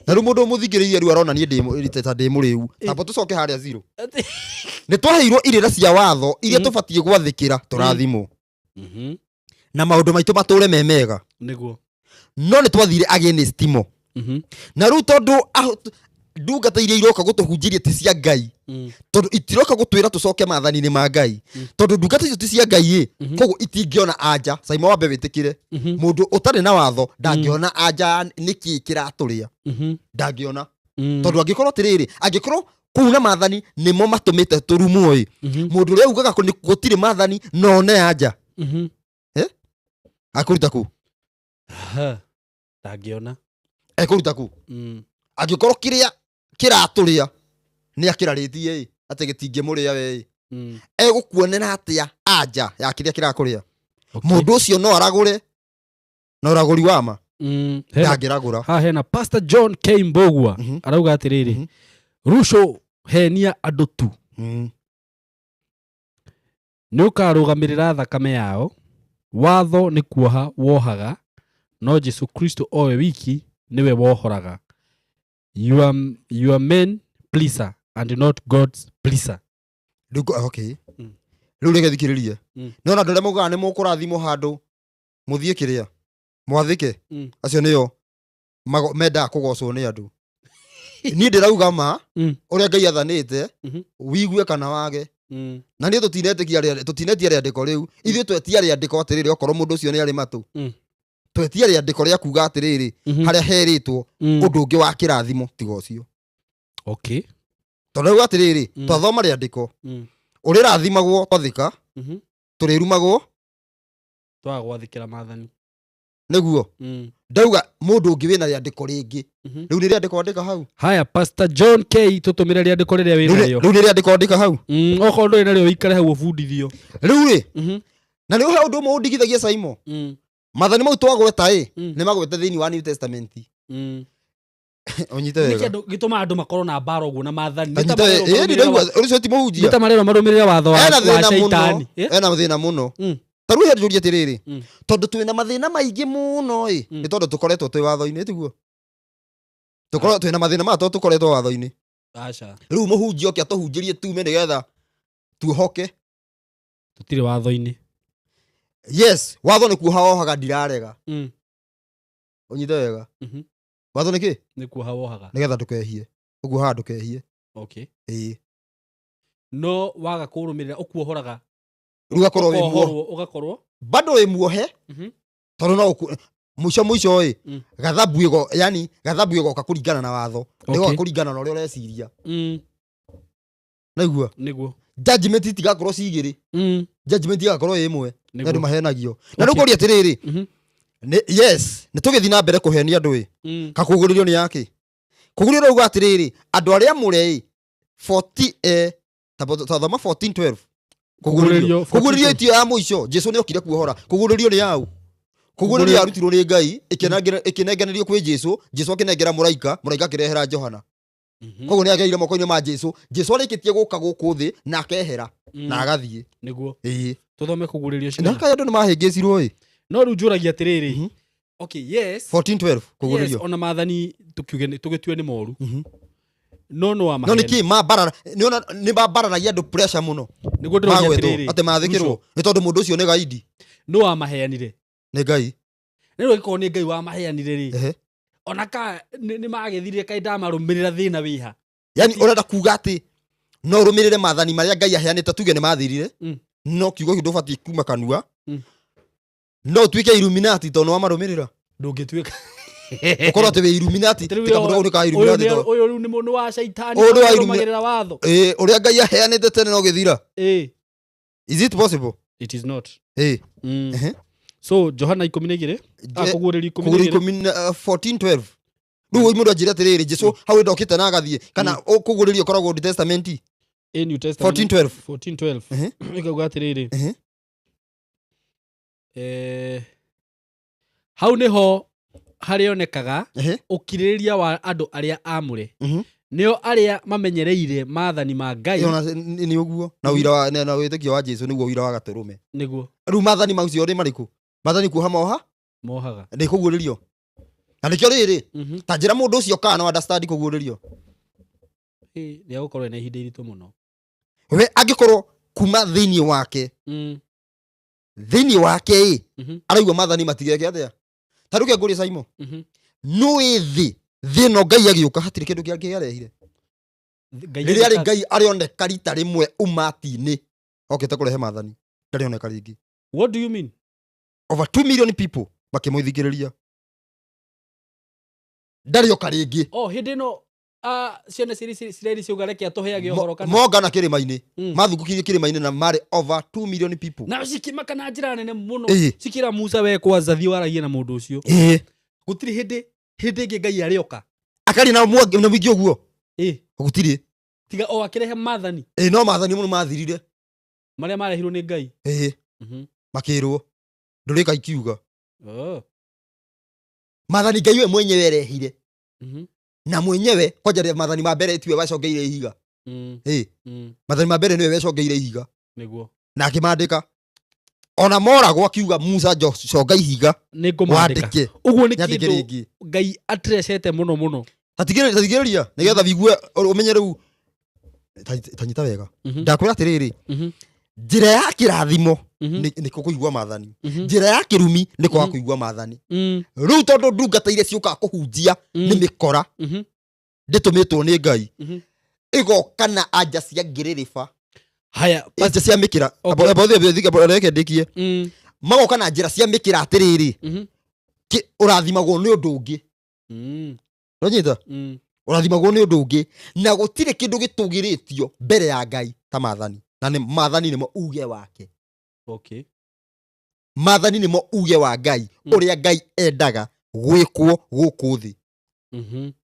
Na rĩu mũndũ ũmũthikĩrĩirie rĩu arona niĩ ta ndĩ mũrĩu. Tamba tũcoke harĩa zero. Nĩ twaheirwo irĩra cia watho iria tũbatiĩ gwathĩkĩra tũrathimwo na maũndũ maitũ matũre me mega. Nĩguo. No nĩ twathire against mo. Na rĩu tondũ Ndungata iria iroka gũtũhunjĩria ti cia Ngai, tondũ itiroka gũtwĩra tũcoke maathani-inĩ ma Ngai, tondũ ndungata icio ti cia Ngai ĩ, koguo itingĩona anja. Caima, wambe wĩtĩkĩre, mũndũ ũtarĩ na watho ndangĩona anja nĩkĩ kĩratũrĩa. Ndangĩona, tondũ angĩkorwo atĩrĩrĩ, angĩkorwo kũu na maathani nĩmo matũmĩte tũrumwo ĩ, mũndũ ũrĩa ugaga gũtirĩ maathani no one anja akũruta kũ? Aha. Ndangĩona. Ekũruta kũ? Angĩkorwo kĩrĩa kĩratũrĩa nĩ akĩrarĩtie ĩ atĩ gĩtingĩmũrĩa we ĩ, egũkuonera atĩa anja ya kĩrĩa kĩrakũrĩa? Mũndũ ũcio no aragũre na ũragũri wa ma? Ndangĩragũra. Haha hena Pastor John K Mbogua, arauga atĩrĩrĩ, "Ruco henia andũ tu. Nĩ ũkarũgamĩrĩra thakame yao. Watho nĩ kuoha wohaga, no Jesu Kristo owe wiki nĩwe wohoraga. You are men pleaser and not God's pleaser." Rĩu okay. Rĩu reke thikĩrĩrie. Nĩona andũ arĩa maugaga nĩ mũkũrathimwo handũ mũthiĩ kĩrĩa mwathĩke, acio nĩo mendaga kũgocwo nĩ andũ. Niĩ ndĩrauga ma ũrĩa Ngai athanĩte, wigue kana wage. Na niĩ tũtinetĩkia rĩandĩko rĩu. Ithuĩ twetia rĩandĩko atĩrĩrĩ, okorwo mũndũ ũcio nĩ arĩ matũ, twetia rĩandĩko rĩa kuga atĩrĩrĩ, harĩa herĩtwo ũndũ ũngĩ wa kĩrathimo tiga ũcio. Tondũ rĩu atĩrĩrĩ, twathoma rĩandĩko, ũrĩrathimagwo twathĩka, tũrĩrumagwo twaga gwathĩkĩra maathani. Nĩguo ndauga mũndũ ũngĩ wĩna rĩandĩko rĩngĩ. Rĩu nĩ rĩandĩko andĩka hau. Haya, Pastor John K, tũtũmĩre rĩandĩko rĩrĩa wĩ narĩo. Rĩu nĩ rĩandĩko andĩka hau. Okorwo ndũrĩ narĩo, wĩikare hau ũbundithio. Rĩu rĩ, na nĩ he ũndũ ũmwe ũndigithagia, Saimo. Maathani mau twagweta ĩ, nĩ magwete thĩinĩ wa New Testament. Ũnyite Nĩkĩ wega. andũ gĩtũmaga andũ makorwo na mbara ũguo na maathani? Nĩ ta Anyite marerwo ĩ, marũmĩrĩre ndiraigua ũcio ti mũhunjia. Nĩ ta marerwo marũmĩrĩre watho wa Ena wa thĩna mũno. Shaitani. Eh? Ena thĩna mũno. Ta rĩu he njũrie atĩrĩrĩ, tondũ twĩna mathĩna maingĩ mũno ĩ, nĩ tondũ tũkoretwo twĩ watho-inĩ, tiguo? Tũkorwo twĩna mathĩna maya tondũ tũkoretwo watho-inĩ. Aca. Rĩu mũhunjia oke atũhunjĩrie tume nĩgetha tuohoke. Tũtirĩ watho-inĩ. Yes, watho nĩ kuoha wohaga, ndirarega. Ũnyite wega. Watho nĩ kĩ? Nĩ kuoha wohaga. Nĩgetha ndũkehie, ũguohaga ndũkehie. Ĩĩ. No waga kũrũmĩrĩra ũkuohoraga. Rĩu ũgakorwo wĩ muohe. Ũkohorwo, ũgakorwo Bado wĩ muohe, tondũ no mũico mũico ĩ, gathabu ĩgo, yani gathabu ĩgoka kũringana na watho, ndĩgoka kũringana na ũrĩa ũreciria. Naigua? Nĩguo. Judgment itigakorwo ci igĩrĩ, judgment igakorwo ĩ ĩmwe nĩ andũ mahenagio. Na rĩu kũria atĩrĩrĩ, yes, nĩ tũgĩthiĩ na mbere kũhenia andũ ĩ, kakũgũrĩrio nĩ yake kũgũrĩrio rauga atĩrĩrĩ, andũ arĩa mũre ĩ 40, tathoma 14:12. Kũguũrĩrio. Kũguũrĩrio, kũguũrĩrio itio ya mũico. Jesu nĩ okire kuohora. Kũguũrĩrio nĩ yaũ? Kũguũrĩrio yarutirwo nĩ Ngai, ĩkĩnengererio kwĩ Jesu, Jesu akĩnengera mũraika, mũraika akĩrehera Johana. Koguo nĩ agereire moko-inĩ ma Jesu. Jesu arĩkĩtie gũka gũkũ thĩ na akehera na agathiĩ. Nĩguo. Ĩĩ. Tũthome kũguũrĩrio Na cigana? kaĩ andũ nĩ mahĩngĩcirwo ĩ. No rĩu njũragia atĩrĩrĩ, okay, yes. 14:12. Yes, Kũguũrĩrio. ona maathani tũkiuge tũgĩtue nĩ moru, no No wamaheana. nĩkĩ mambarara nĩona nĩ mambararagia andũ pressure mũno? Nĩguo ndĩroria Magwetwo atĩrĩrĩ, atĩ mathĩkĩrwo nĩ tondũ mũndũ ũcio nĩ gaidi. Nĩ wamaheanire? Nĩ Ngai. Nĩ rĩu angĩkorwo nĩ Ngai wamaheanire rĩ, ona ka nĩ magĩthirire, kaĩ ndamarũmĩrĩra, thĩna wĩha? Yani ũrenda kuga atĩ no ũrũmĩrĩre maathani marĩa Ngai aheanĩte, tuge nĩ mathirire, no kiugo kĩu ndũbatiĩ kuma kanua, no ũtuĩke Illuminati tondũ nĩ wamarũmĩrĩra? Ndũngĩtuĩka. Ũkorwo atĩ wĩ Illuminati. Rĩu Tika mũndũ ũyũ nĩ ka ũyũ Illuminati tondũ ũyũ rĩu nĩ mũndũ wa caitani. Ũyũ nĩ wa Ũrũmagĩrĩra watho. Ĩĩ, ũrĩa Ngai aheanĩte tene no gĩthira. Is it possible? It is not. Ĩĩ. So Johana 12, kũguũrĩrio ikũmi na Kũgũrũ igĩrĩ. ikũmi na 14:12. Rĩu mũndũ anjĩre atĩrĩrĩ, Jesu hau ndokĩte na agathiĩ, kana kũguũrĩrio ũkoragwo Old Testament? Ĩ, New Testament. 14:12. 14:12. Ĩkauga atĩrĩrĩ, hau nĩho harĩonekaga ũkirĩrĩria wa andũ arĩa amũre, nĩo arĩa mamenyereire maathani ma Ngai. Ĩyo nĩ ũguo na ũira wa na wĩtĩkio wa Jesu nĩguo ũira wa gatũrũme. Nĩguo. Rĩu maathani macio nĩ marĩkũ? Maathani kuoha moha. Mohaga. Nĩ kũguũrĩrio, na nĩkĩo rĩrĩ, ta njĩra mũndũ ũcio kana no understand kũguũrĩrio. Ĩ, nĩ egũkorwo ena ihinda iritũ mũno. We angĩkorwo kuma thĩinĩ wake, thĩinĩ wake ĩ, araigua maathani matigeke atĩa? Ta rĩu kengũrie, Saimo, nũ wĩ thĩ? Thĩ ĩno Ngai agĩũka hatirĩ kĩndũ kĩangĩ arehire. Ngai Rĩrĩa rĩ agĩũka- Ngai arĩoneka rita rĩmwe umati-inĩ okĩte kũrehe maathani, ndarĩoneka rĩngĩ. What do you mean? Over 2 million people makĩmũthikĩrĩria, ndarĩoka rĩngĩ. Oh, hĩndĩ ĩno, ah, ciana cia Isiraeli ciauga reke atũheage ũhoro kana Mongana kĩrĩma-inĩ, mathungũkirie kĩrĩma-inĩ na marĩ over 2 million people. Na cikĩmaka na njĩra nene mũno. Cikĩra Musa, we kwanza thiĩ waragie na mũndũ ũcio. Gũtirĩ hĩndĩ ĩngĩ Ngai arĩoka. Akarĩ na na mũingĩ ũguo. Gũtirĩ. Tiga o akĩrehe maathani. Ĩĩ, no maathani mũno mathirire. Marĩa marehirwo nĩ Ngai. Ĩĩ. Makĩrwo ndũrĩka ikiuga. Oh. Maathani Ngai we mwenyewe erehire. Na mwenyewe kwanja rĩa maathani ma mbere tiwe wacongeire ihiga. Ĩĩ. Maathani ma mbere nĩwe wecongeire ihiga. Nĩguo. Na akĩmandĩka, ona moragwo akiuga, "Musa, conga ihiga Nĩ ngũmandĩka." wandĩke. Ũguo nĩ Nyandĩke kĩndũ rĩngĩ. Ngai atrecete mũno mũno. Tatigĩrĩria nĩgetha wigue ũmenye rĩu tanyita wega. Ndakwĩra atĩrĩrĩ, njĩra ya kĩrathimo nĩ kũigua maathani, njĩra ya kĩrumi nĩ kwaga kũigua maathani. Rĩu tondũ ndungata iria ciũkaga kũhunjia nĩ mĩkora, ndĩtũmĩtwo nĩ Ngai, ĩgoka na anja cia ngĩrĩrĩba, Haya. anja cia mĩkĩra. Reke ndĩkie. Magoka na njĩra cia mĩkĩra atĩrĩrĩ, ũrathimagwo nĩ ũndũ ũngĩ. Nonyita? Ũrathimagwo nĩ ũndũ ũngĩ, na gũtirĩ kĩndũ gĩtũgĩrĩtio mbere ya Ngai ta maathani, na nĩ maathani nĩmo uge wake. Maathani nĩmo uge wa Ngai, ũrĩa Ngai endaga gwĩkwo gũkũ thĩ.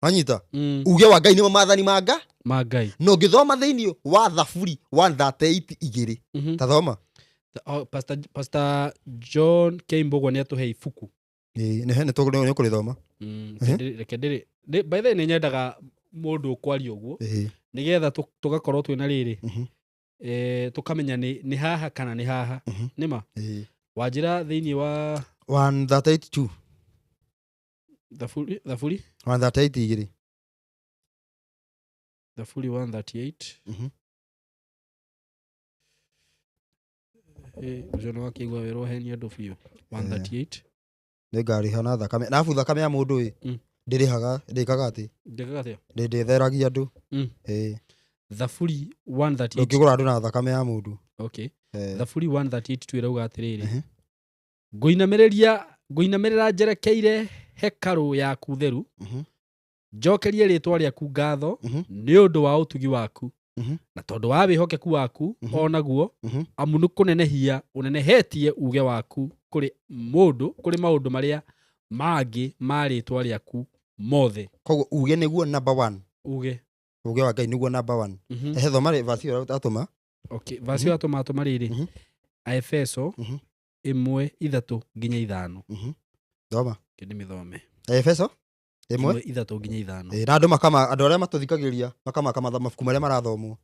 Wanyita? Uge wa Ngai nĩmo maathani ma Nga Ma Ngai. Na ũngĩthoma thĩinĩ wa Thaburi 138 igĩrĩ. Ta thoma. Oh, Pastor John K Mbũgua nĩ atũhe ibuku. Ĩĩ, nĩ ũkũrĩthoma. Reke by the way, nĩ nyendaga mũndũ ũkwaria ũguo nĩgetha tũgakorwo twĩna rĩrĩ, tũkamenya nĩ haha kana nĩ haha. Nĩma wanjĩra thĩinĩ wa 138 Thaburi 138 igĩrĩ. Thaburi 138. Ũcio nĩ wakĩigua wĩra ũhenia andũ biũ, 138. Nĩ ngarĩha na thakame, na abu thakame ya mũndũ ĩ ndĩrĩhaga, ndĩkaga atĩ Ndĩkaga atĩa? Ndĩtheragia andũ. Ĩĩ. Thaburi 138. Ndũngĩgũra andũ na thakame ya mũndũ. Okay. Thaburi 138 tu ĩrauga atĩrĩrĩ, ngũinamĩrĩria, ngũinamĩrĩra njerekeire hekarũ yaku theru, njokerie rĩtwa rĩaku ngatho nĩ ũndũ wa ũtugi waku na tondũ wa wĩhokeku waku o naguo, amu nĩ kũnenehia ũnenehetie uge waku kũrĩ mũndũ kũrĩ maũndũ marĩa mangĩ ma rĩtwa rĩaku mothe. Koguo uge nĩguo number one. Uge. Uge wa Ngai nĩguo number one. Ehe, thoma rĩ verse ĩyo atũma. Okay, verse ĩyo atũma rĩrĩ, Aefeso 1:3-5. Thoma. Reke ndĩmĩthome. Efeso 1. 1:3-5. Ĩĩ, na andũ makama, andũ arĩa matũthikagĩrĩria makamaka mabuku marĩa marathomwo.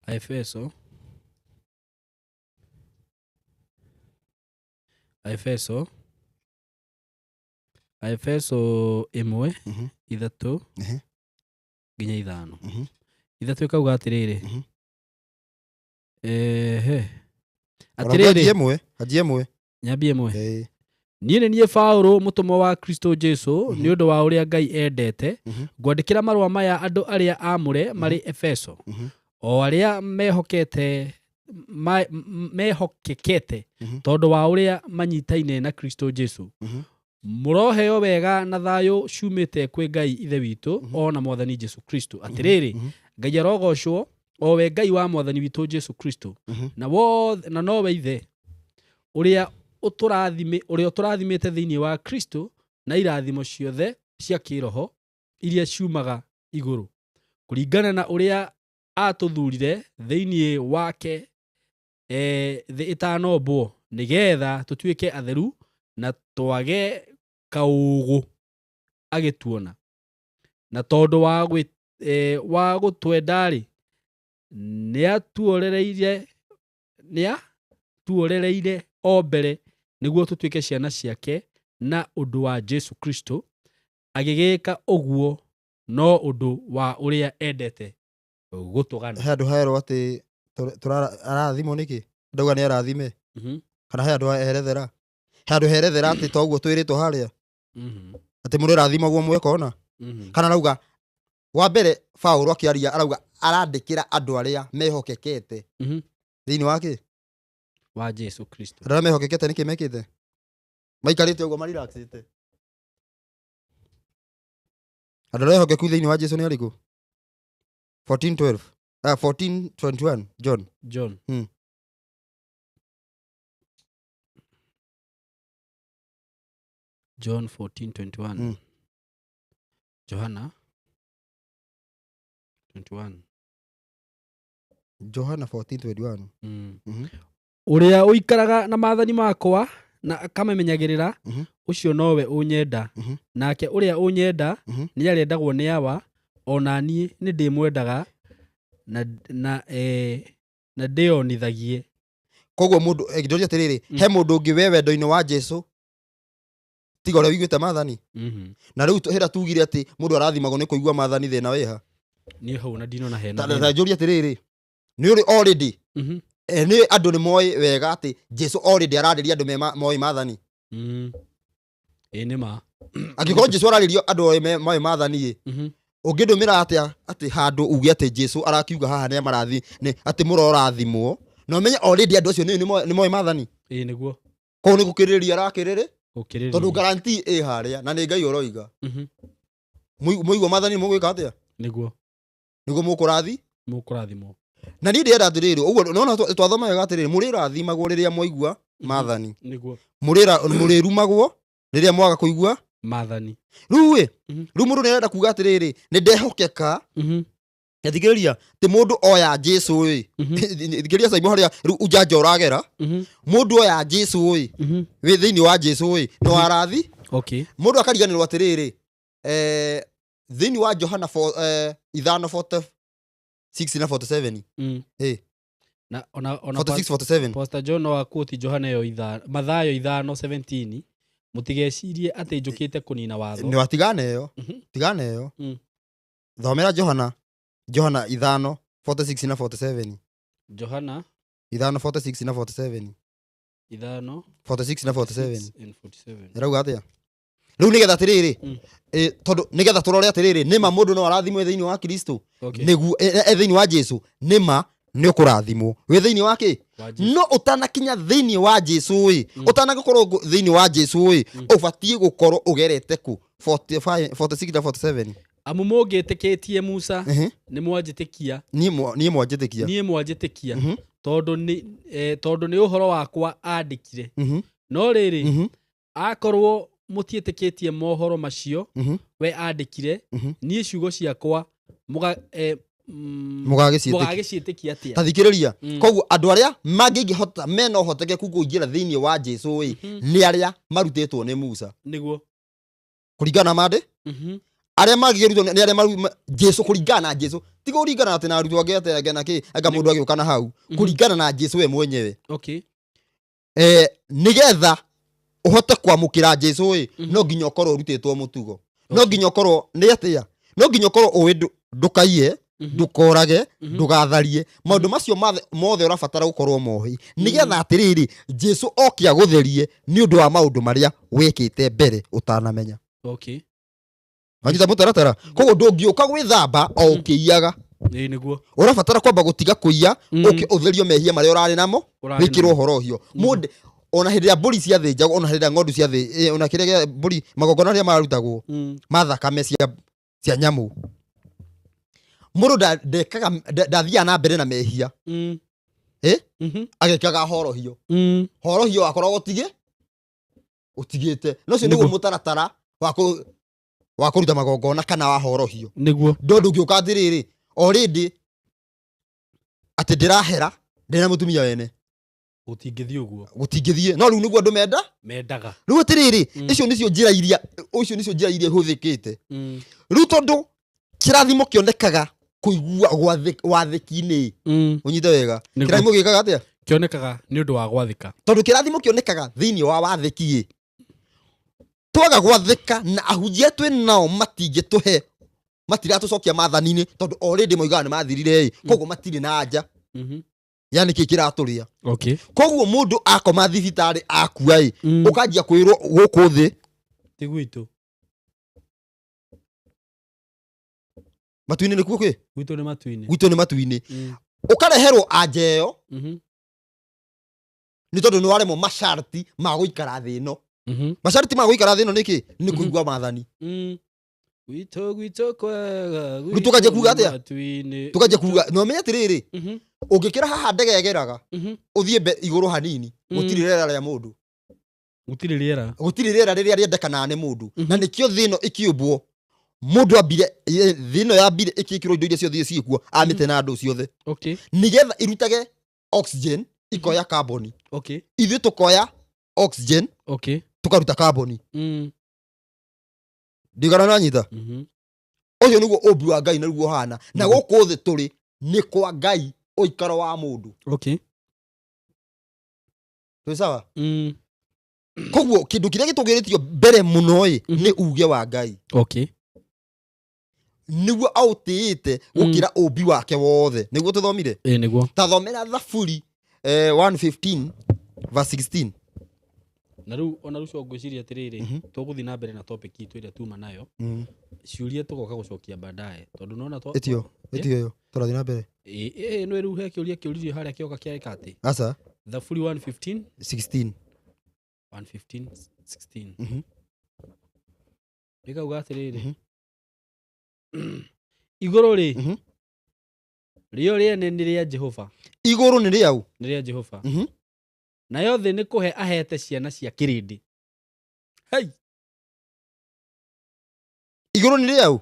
Aefeso 1 3 nginya 5. 3 ĩkauga atĩrĩrĩ, ehe, Anjie. Atĩrĩrĩ, 1, anjie 1. Nyambie 1. Ĩĩ. Niĩ nĩ niĩ Paũlũ, mũtũmwo wa Kristo Jesu nĩ ũndũ wa ũrĩa Ngai endete, ngwandĩkĩra marũa maya andũ arĩa aamũre marĩ Efeso, o arĩa mehokete mehokekete tondũ wa ũrĩa manyitaine na Kristo Jesu. Mũroheo wega na thayũ ciumĩte kwĩ Ngai Ithe witũ o na Mwathani Jesu Kristo. Atĩrĩrĩ, Ngai arogocwo, o we Ngai wa Mwathani witũ Jesu Kristo, na wothe na nowe Ithe ũrĩa ũtũrathimĩte thĩinĩ wa Kristo na irathimo ciothe cia kĩroho iria ciumaga igũrũ, kũringana na ũrĩa atũthurire thĩinĩ wake thĩ ĩtanombwo, nĩgetha tũtuĩke atheru na twage kaũgũ agĩtuona. Na tondũ wa gũtwenda-rĩ, nĩatuorereire o mbere nĩguo tũtuĩke ciana ciake na ũndũ wa Jesu Kristo, agĩgĩka ũguo no ũndũ wa ũrĩa endete gũtũgana. He andũ herwo atĩ arathimwo nĩkĩ? Ndauga nĩ arathime. Kana he andũ herethera, he andũ herethera atĩ toguo twĩrĩtwo harĩa, atĩ mũndũ arathimagwo mwekona. Kana arauga wa mbere Paulo akĩaria arauga arandĩkĩra andũ arĩa mehokekete thĩinĩ wa kĩ? Wa Jesu Kristo. Andũ arĩa mehokekete nĩkĩ mekĩte? Maikarĩte ũguo marelaxĩte. Andũ arĩa ehokeku thĩinĩ wa Jesu nĩ arĩkũ? 14:12. Ah, 14:21 John. John. John 14:21. Johana 21. Johana 14:21. Ũrĩa ũikaraga na maathani makwa na akamamenyagĩrĩra, ũcio nowe ũnyenda. Nake ũrĩa ũnyenda nĩarĩendagwo nĩ Awa, o na niĩ nĩndĩmwendaga na ndĩonithagie. Koguo mũndũ ndoria atĩrĩrĩ, he mũndũ ũngĩ we wendo-inĩ wa Jesu tiga ũrĩa ũiguĩte maathani? Na rĩu hĩra tugire atĩ mũndũ arathimagwo nĩ kũigua maathani, thĩna wĩha? Niĩ hau na ndinona hena Ta thĩna. ta njũrie atĩrĩrĩ, nĩ ũrĩ already nĩ andũ nĩ moĩ wega atĩ Jesu already ararĩria andũ moĩ maathani. Ĩĩ nĩ ma. Angĩkorwo Jesu ararĩria andũ moĩ maathani ĩ, ũngĩndũmĩra atĩa atĩ handũ uge atĩ Jesu arakiuga haha nĩ amarathi nĩ atĩ mũrorathimwo, na ũmenye already andũ acio nĩ moĩ maathani? Ĩĩ nĩguo. Koguo nĩ gũkĩrĩrĩria arakĩrĩrĩ? Gũkĩrĩrĩria. Tondũ guarantee ĩ harĩa na nĩ Ngai ũroiga. Mũigua maathani mũgwĩka atĩa? Nĩguo. Nĩguo mũkũrathi? Mũkũrathimwo. Na niĩ ndĩrenda atĩrĩrĩ, ũguo nona twathoma wega atĩrĩrĩ, mũrĩrathimagwo rĩrĩa mwaigua maathani. Nĩguo. Mũrĩrumagwo rĩrĩa mwaga kũigua maathani. Rĩu ĩ, rĩu mũndũ nĩarenda kuga atĩrĩrĩ, nĩ ndehokeka. Na thikĩrĩria, ti mũndũ oya Jesu ĩ. Thikĩrĩria Saimo harĩa rĩu ujanja ũragera. Mũndũ oya Jesu ĩ, wĩ thĩinĩ wa Jesu ĩ, no arathi. Mũndũ akariganĩrwo atĩrĩrĩ, thĩinĩ wa Johana ithano 46 na 47. Na ona 46, 47. Pastor John no akuoti Johana yo ithano, Mathayo 5:17, mũtigecirie atĩ njũkĩte kũnina watho. Nĩ watigana ĩyo. Tigana ĩyo. Thomera Johana. Johana ithano 46 na 47. Johana ithano 46 na 47. ithano 46 na 47. six and 47. Ĩrauga atĩa? Rĩu nĩgetha atĩrĩrĩ, tondũ nĩgetha tũrore atĩrĩrĩ, nĩma mũndũ no arathimwo thĩinĩ wa Kristo. Nĩguo, thĩinĩ wa Jesu, nĩma nĩ ũkũrathimwo. Wĩ thĩinĩ wa kĩ? Wa Jesu. No ũtanakinya thĩinĩ wa Jesu ĩ, ũtanagĩkorwo thĩinĩ wa Jesu ĩ, ũbatiĩ gũkorwo ũgerete kũ? 45, 46 na 47. Amu mũngĩtĩkĩtie Musa, nĩ mwanjĩtĩkia. Niĩ mwanjĩtĩkia. Niĩ mwanjĩtĩkia. Tondũ nĩ ũhoro wakwa andĩkire. No rĩrĩ, akorwo mũtiĩtĩkĩtie mohoro macio we andĩkire, niĩ ciugo ciakwa Mũgagĩciĩtĩkia. mũgagĩciĩtĩkia atĩa? Ta thikĩrĩria. Koguo andũ arĩa mangĩngĩhota mena ũhotekeku kũingĩra thĩinĩ wa Jesu ĩ, nĩ arĩa marutĩtwo nĩ Musa. Nĩguo. Kũringana na mandĩ? Arĩa mangĩrutwo nĩ arĩa Jesu, kũringana na Jesu. Ti kũringana atĩ na arutwo angĩ atĩ angĩ na kĩ, anga mũndũ agĩũka na hau. Kũringana na Jesu we mwenyewe. Nĩgetha ũhote kwamũkĩra Jesu ĩ, no nginya ũkorwo ũrutĩtwo mũtugo. No nginya ũkorwo nĩ atĩa? No nginya ũkorwo ũĩ ndũkaiye, ndũkorage, ndũgatharie. Maũndũ macio mothe ũrabatara gũkorwo moĩ. Nĩgetha atĩrĩrĩ, Jesu oke agũtherie nĩ ũndũ wa maũndũ marĩa wĩkĩte mbere ũtanamenya. Wanyita mũtaratara? Koguo ndũngĩũka gwĩthamba o ũkĩiyaga. Ĩĩ, nĩguo. Ũrabatara kwamba gũtiga kũiya, ũke ũtherio mehia marĩa ũrarĩ namo, Ũrarĩ wĩkĩrwo namo. ũhoro ũcio. Mũndũ, ona hĩndĩ ĩrĩa mbũri ciathĩnjagwo, ona hĩndĩ ĩrĩa ng'ondu ona kĩrĩa gĩa mbũri, magongona marĩa marutagwo, ma thakame cia nyamũ. Mũndũ ndekaga, ndathiaga na mbere na mehia. Agekaga horohio. Horohio akoragwo ũtigĩte. No ũcio nĩguo mũtaratara wa kũruta magongona kana wa horohio. Nĩguo. Ndo ndũngĩũka atĩrĩrĩ, already atĩ ndĩrahera, ndĩna mũtumia wene. Gũtingĩthiĩ ũguo. Gũtingĩthiĩ. No rĩu nĩguo andũ menda? Mendaga. Rĩu atĩrĩrĩ, icio nĩcio njĩra iria, icio nĩcio njĩra iria ihũthĩkĩte. Rĩu tondũ kĩrathimo kĩonekaga kũigua wathĩki-inĩ. Ũnyite wega. Nĩguo. Kĩrathimo gĩkaga atĩa? Kĩonekaga nĩ ũndũ wa gwathĩka. Tondũ kĩrathimo kĩonekaga thĩinĩ wa wathĩki-ĩ. Twaga gwathĩka na ahunjia twĩ nao matingĩtũhe, matiratũcokia maathani-inĩ tondũ already moigaga nĩ mathirire-ĩ, koguo matirĩ na anja. Yani kĩ kĩratũrĩa. Koguo mũndũ akoma thibitarĩ akua-ĩ, ũkanjia kwĩrwo gũkũ thĩ. Ti gwitũ. Matu-inĩ nĩkuo kĩ? Gwitũ nĩ matu-inĩ. Gwitũ nĩ matu-inĩ. Ũkareherwo anja ĩyo nĩ tondũ nĩ waremwo masharti ma gũikara thĩ ĩno. Masharti ma gũikara thĩ ĩno nĩ kĩ? Nĩ kũigua maathani. Gwitũ, gwitũ kwega. Rĩu tũkanjia kuga atĩa? Matu-inĩ. Tũkanjia kuga na ũmenye atĩrĩrĩ, ũngĩkĩra haha ndege ĩgeraga, ũthiĩ igũrũ hanini, gũtirĩ rĩera rĩa mũndũ. Gũtirĩ rĩera. Gũtirĩ rĩera rĩrĩa rĩendekanaga nĩ mũndũ. Na nĩkĩo thĩ ĩno ĩkĩũmbwo, mũndũ ambire, thĩ ĩno yambire ĩkĩkĩrwo indo iria ciothe ciĩkuo, amĩte na andũ ciothe. Nĩgetha irutage oxygen, ikoya carbon. Ithuĩ tũkoya oxygen, tũkaruta carbon. Ndigana nanyita. Ũcio nĩguo ũmbi wa Ngai nĩguo ũhana. Na gũkũ thĩ tũrĩ nĩ kwa Ngai ũikaro wa mũndũ. Twĩ sawa? Koguo kĩndũ kĩrĩa gĩtũgĩrĩtio mbere mũno ĩ, nĩ uge wa Ngai. Nĩguo aũtĩĩte gũkĩra ũmbi wake wothe. Nĩguo tũthomire? Ĩ, nĩguo. Ta thomera Thaburi, 115 verse 16. Na rĩu ona rĩu ngwĩciria atĩrĩrĩ, tũgũthiĩ na mbere na topic itũ ĩrĩa tuma nayo. Ciũria tũgoka gũcokia baadaye tondũ nona twa Ĩtio, ĩtio ĩyo. Tũrathiĩ na mbere. Ĩ, ĩ, no rĩu he kĩũria kĩũririo harĩa kĩoka kĩarĩka atĩ. Aca. Thaburi 115 16. 115 16. Rĩkauga atĩrĩrĩ. Igũrũ rĩ, rĩo rĩene nĩ rĩa Jehova. Igũrũ nĩ rĩaũ? Nĩ rĩa Jehova. Nayo thĩ nĩ kũhe ahete ciana cia kĩrĩndĩ. Hei. Igũrũ nĩ rĩaũ?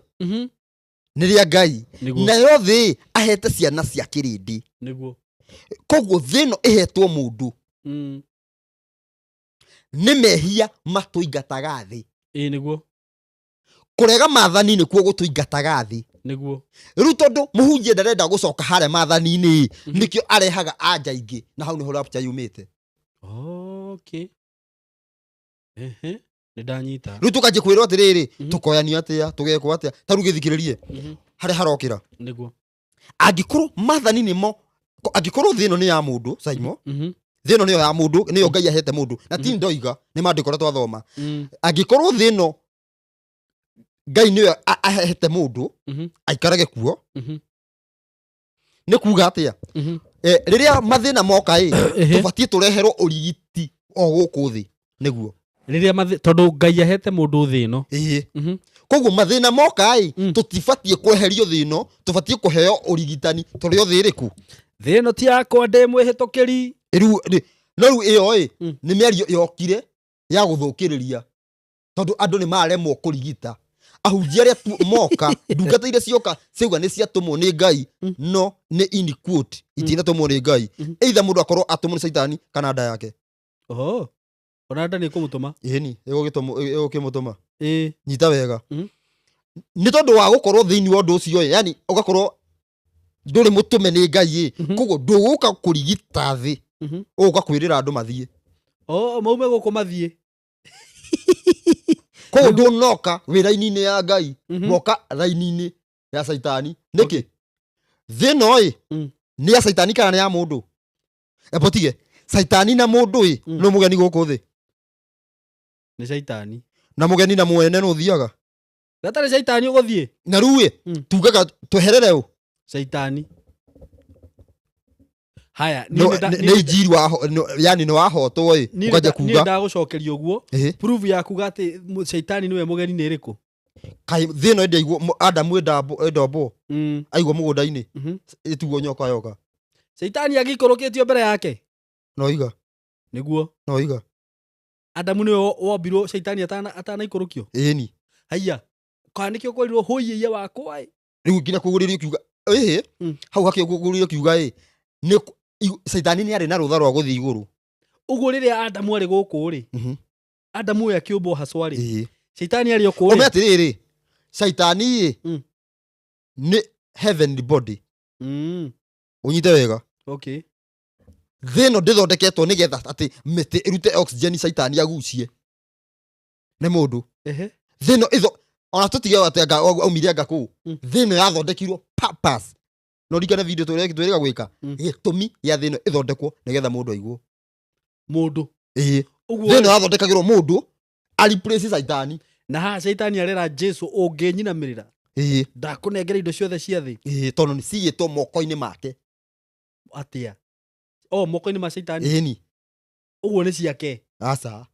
Nĩ rĩa Ngai. Nĩguo. Nayo thĩ ahete ciana cia kĩrĩndĩ. Nĩguo. Koguo thĩ ĩno ĩhetwo mũndũ. Nĩ mehia matũingataga thĩ. Ĩ, nĩguo. Kũrega maathani nĩkuo gũtũingataga thĩ. Nĩguo. Rĩu tondũ mũhunjia ndarenda gũcoka harĩa maathani-inĩ, nĩkĩo arehaga anja ingĩ, na hau nĩho rapture yumĩte. Okay. Ehe. Nĩ ndanyita. Rĩu tũkanjia kwĩrwo atĩrĩrĩ, tũkoyanio atĩa, tũgekwo atĩa, ta rĩu gĩthikĩrĩrie, harĩa harokĩra. Nĩguo. Angĩkorwo maathani nĩmo, angĩkorwo thĩ ĩno nĩ ya mũndũ, Saimo, thĩ ĩno nĩyo ya mũndũ, nĩyo Ngai ahete mũndũ, na ti ndoiga, nĩ maandĩko ũrĩa twathoma. Angĩkorwo thĩ ĩno Ngai nĩyo ahete mũndũ, aikarage kuo, nĩ kuga atĩa? Rĩrĩa mathĩna moka ĩ, tũbatiĩ tũreherwo ũrigiti o gũkũ thĩ, nĩguo. Rĩrĩa tondũ Ngai ahete mũndũ thĩ ĩno. Ĩĩ. Koguo mathĩna moka ĩ, tũtibatiĩ kweherio thĩ ĩno, tũbatiĩ kũheo ũrigitani tũrĩ o thĩ ĩrĩkũ? Thĩ ĩno ti yakwa, ndĩ mwĩhĩtũkĩri. Rĩu, no rĩu ĩyo ĩ, nĩ mĩario yokire ya gũthũkĩrĩria, tondũ andũ nĩ maremwo kũrigita. Ahunjia arĩa tu moka, ndungata iria cioka ciauga nĩ ciatũmwo nĩ Ngai, no nĩ in quote, itinatũmwo nĩ Ngai. Either mũndũ akorwo atũmwo nĩ Caitani kana nda yake. Oho. Ona nda nĩ ĩkũmũtũma. Ĩni, ĩgũkĩmũtũma. Ĩ. Nyita wega. Nĩ tondũ wa gũkorwo thĩinĩ wa ũndũ ũcio, yani ũgakorwo ndũrĩ mũtũme nĩ Ngai ĩ. Koguo ndũgũka kũrigita thĩ. Ũgũka kwĩrĩra andũ mathiĩ. O, maume gũkũ mathiĩ. Koguo ndũnoka wĩ raini-inĩ ya Ngai, woka raini-inĩ ya Caitani. Nĩkĩ? Thĩ ĩno ĩ, nĩ ya Caitani kana nĩ ya mũndũ? Ebo tige, Caitani na mũndũ ĩ, nũ mũgeni gũkũ thĩ? Nĩ Caitani. Na mũgeni na mwene nũ ũthiaga? Gatarĩ Caitani ũgũthiĩ? Na rĩu ĩ, tugaga tweherere ũ? Caitani. Haya, No, niĩ nĩ nda- nĩ niĩ nĩ injiri wa ho-, no, yani nĩ wahotwo ĩ, niĩ nĩ ũkanjia nda- niĩ kuga. ndagũcokeria ũguo. Ĩhĩ. Proof ya kuga atĩ Caitani nĩwe mũgeni nĩ ĩrĩkũ? Kaĩ thĩ ĩno ĩndĩ aigwo, Adamu ĩndombwo, aigwo mũgũnda-inĩ, ĩtuo nyoka yoka. Caitani angĩikũrũkĩtio mbere yake? No iga. Nĩguo. No iga. Adamu nĩwe wombirwo Caitani atanaikũrũkio? Ĩni. Haiya. Kana nĩkĩo kwerirwo hũiye wakwa ĩ? Rĩu nginya kũgũrĩrio kiuga, ĩhĩ, hau hakĩo kũgũrĩrio kiuga ĩ, nĩ Caitani nĩ arĩ na rũtha rwa gũthiĩ igũrũ. Ũguo rĩrĩa Adamu arĩ gũkũ rĩ, Adamu ũyũ akĩũmbwo hacwa rĩ, Ĩĩ. Caitani arĩ o kũũ rĩ. Ũme atĩrĩrĩ, Caitani ĩ, nĩ heavenly body. Ũnyite wega. Thĩ ĩno ndĩthondeketwo nĩgetha atĩ mĩtĩ ĩrute oxygen Caitani agucie. Nĩ mũndũ. Thĩ ĩno ĩtho-, ona tũtige atĩ anga aumire anga kũu. Thĩ ĩno yathondekirwo purpose. No ririkane video twĩrĩga gwĩka. Gĩtũmi gĩa thĩ ĩno ĩthondekwo nĩgetha mũndũ aigwo. Mũndũ. Ĩĩ. Ũguo Thĩ ĩno yathondekagĩrwo mũndũ a replace Caitani. Na haha Caitani arera Jesu ũngĩnyinamĩrĩra. Ĩĩ. Ndakũnengera indo ciothe cia thĩ. Ĩĩ, tondũ nĩ cigĩtwo moko-inĩ make. Atĩa? O moko-inĩ ma Shaitani? Ĩni. Ũguo nĩ ciake? Aca,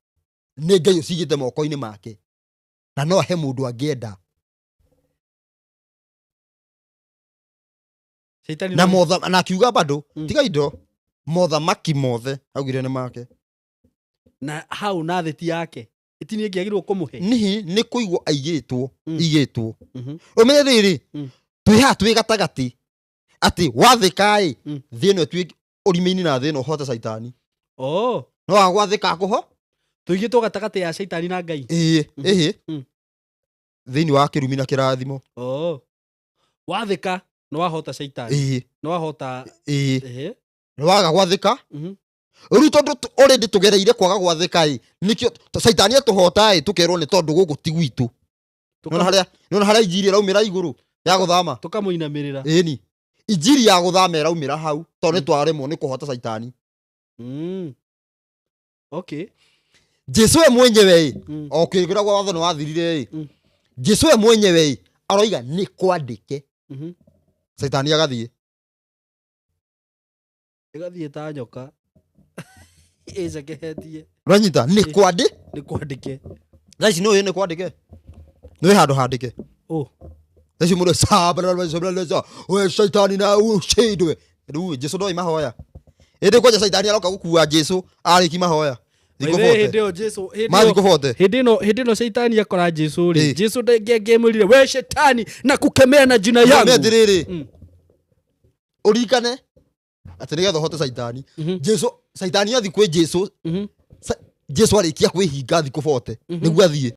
nĩ Ngai ũcigĩte moko-inĩ make, na no ahe mũndũ angĩenda. Shaitani Na motha na akiuga bado, tiga indo, mothamaki mothe augire nĩ make. Na hau na thĩ ti yake, ĩtini ĩngĩagĩrĩirwo kũmũhe. Nihi nĩ kũigwo aigĩtwo. Igĩtwo. Ũmenye rĩrĩ, twĩ haha, twĩ gatagatĩ, atĩ wathĩka-ĩ, thĩ ĩno ĩtuĩke ũrime-inĩ, na thĩ ĩno ũhote Caitani. Oh. No wagwathĩka kũho. Tũigĩtwo gatagatĩ ya Shaitani na Ngai. Ĩĩ. Ĩhĩ. Thĩinĩ wa kĩrumi na kĩrathimo. Oh. Wathĩka nĩ wahota Shaitani. Ĩĩ. Nĩ wahota. Ĩĩ. Ehe. Nĩ waga gwathĩka. Rĩu tondũ already tũgereire kwaga gwathĩka ĩ, nĩkĩo Caitani atũhota ĩ, tũkerwo nĩ tondũ gũkũ ti gwitũ. Nĩwona harĩa, nĩwona harĩa injiri ĩraumĩra igũrũ ya gũthama? Tũkamũinamĩrĩra. Ĩni, injiri ya gũthama ĩraumĩra hau tondũ nĩ twaremwo nĩ kũhota Caitani. Okay. Jesu we mwenyewe ĩ, o kĩragwo watho nĩ wathirire ĩ, Jesu we mwenyewe ĩ, aroiga nĩ kwandĩke. Caitani agathiĩ. Ĩgathiĩ ta nyoka ĩcekehetie. Ũranyita? Nĩ kwandĩ Nĩ kwandĩke. Thaa ici nĩ ũĩ nĩ kwandĩke, nĩ handũ handĩke. Oh. Thaa ici mũndũ sa we Caitani na ushindwe. Rĩu Jesu ndoĩ mahoya, ĩndĩ kwanja Caitani aroka gũkua Jesu arĩki mahoya By thikũ the way, bote. Hĩndĩ ĩyo Jesu, hĩndĩ ma ĩyo thikũ bote. Hĩndĩ ĩno Shaitani akora Jesu rĩ, Jesu ndangĩamwĩrire, "We Shetani, na kukemea na jina nĩ yangu." Atĩrĩrĩ, ũririkane atĩ nĩgetha ũhote Caitani, Jesu, Caitani athi kwĩ Jesu, Jesu arĩkia kwĩhinga thikũ bote nĩguo athiĩ.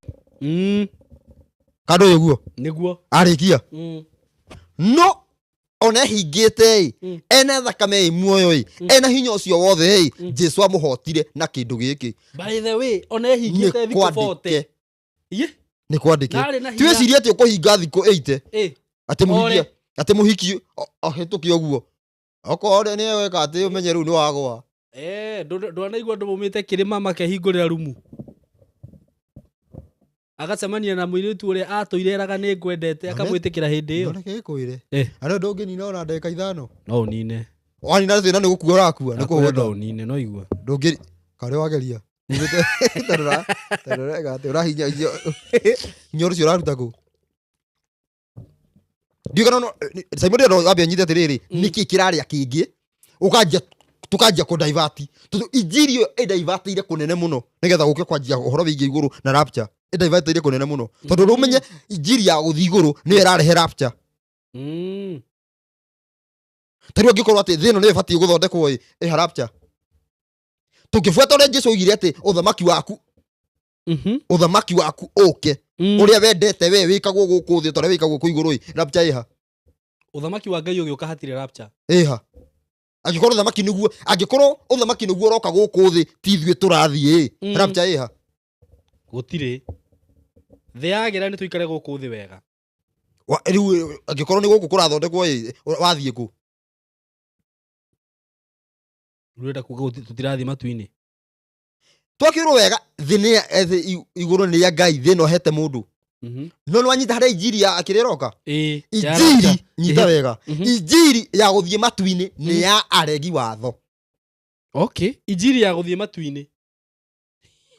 Kandũ ũyũ guo. Nĩguo. Arĩkia, no ona ehingĩte ĩ, ena thakame ĩ muoyo ĩ, ena hinya ũcio wothe ĩ, Jesu amũhotire na kĩndũ gĩkĩ. By the way, ona Nĩ ehingĩte thikũ kwandĩke. bote. Ye? Nĩ kwandĩke. Narĩ na hinya. Tiwĩcirie atĩ ũkũhinga thikũ 80, atĩ mũhiki Ore. atĩ mũhiki ahĩtũke ũguo, okorwo nĩ weka atĩ ũmenye rĩu nĩ wagwa. Eh, ndwanaigua andũ maumĩte kĩrĩma makehingũrĩra rumu, agacemania na mũirĩtu ũrĩa atũire eraga nĩ ngwendete, akamwĩtĩkĩra hĩndĩ ĩyo. Reke ngwĩre. Eh. Arĩa ndũngĩnina ona ndagĩka 5. No ũnine. Wanina thĩna nĩ gũkua ũrakua, nĩ Nakwĩra kũhũta. no ũnine, no igua. Ndũngĩ karĩ wageria. Umĩte tondũ ũreka atĩ ũrahinya hinya ũcio ũraruta kũ? Ndiũĩ kana Simon ndĩrenda wambe ũnyite atĩrĩrĩ, nĩkĩ kĩrarĩa kĩngĩ ũkanjia tũkanjia kũdivert, tondũ injiri ĩyo ĩdivertĩire kũnene mũno nĩgetha gũke kwanjia ũhoro wĩgiĩ igũrũ na rapture. Ĩdivertĩire kũnene mũno tondũ rĩu ũmenye injiri ya gũthiĩ igũrũ nĩyo ĩrarehe rapture. Ta rĩu angĩkorwo atĩ thĩ ĩno nĩyo ĩbatiĩ gũthondekwo ĩ, ĩha rapture? Tũngĩbuata ũrĩa Jesu oigire atĩ ũthamaki waku, ũthamaki waku ũke, ũrĩa wendete we wĩkagwo gũkũ thĩ ta ũrĩa wĩkagwo kũu igũrũ ĩ, rapture ĩha? Ũthamaki wa Ngai ũgĩũka hatirĩ rapture. Ĩha? Angĩkorwo ũthamaki nĩguo, angĩkorwo ũthamaki nĩguo ũroka gũkũ thĩ, ti ithuĩ tũrathiĩ ĩ, rapture ĩha? Gũtirĩ. Thĩ yagĩra nĩ tũikare gũkũ thĩ wega. Rĩu angĩkorwo nĩ gũkũ kũrathondekwo ĩ, wathiĩ kũ? Ũrenda kuga tũtirathiĩ matu-inĩ? Twakĩrwo wega thĩ nĩ thĩ igũrũ nĩ ya Ngai, thĩ ĩno hete mũndũ. No nĩ wanyita harĩa injiri ya kĩrĩa ĩroka? Ĩĩ, ya Injiri rapture. nyita wega. Injiri ya gũthiĩ matu-inĩ nĩ ya aregi watho. Okay, injiri ya gũthiĩ matu-inĩ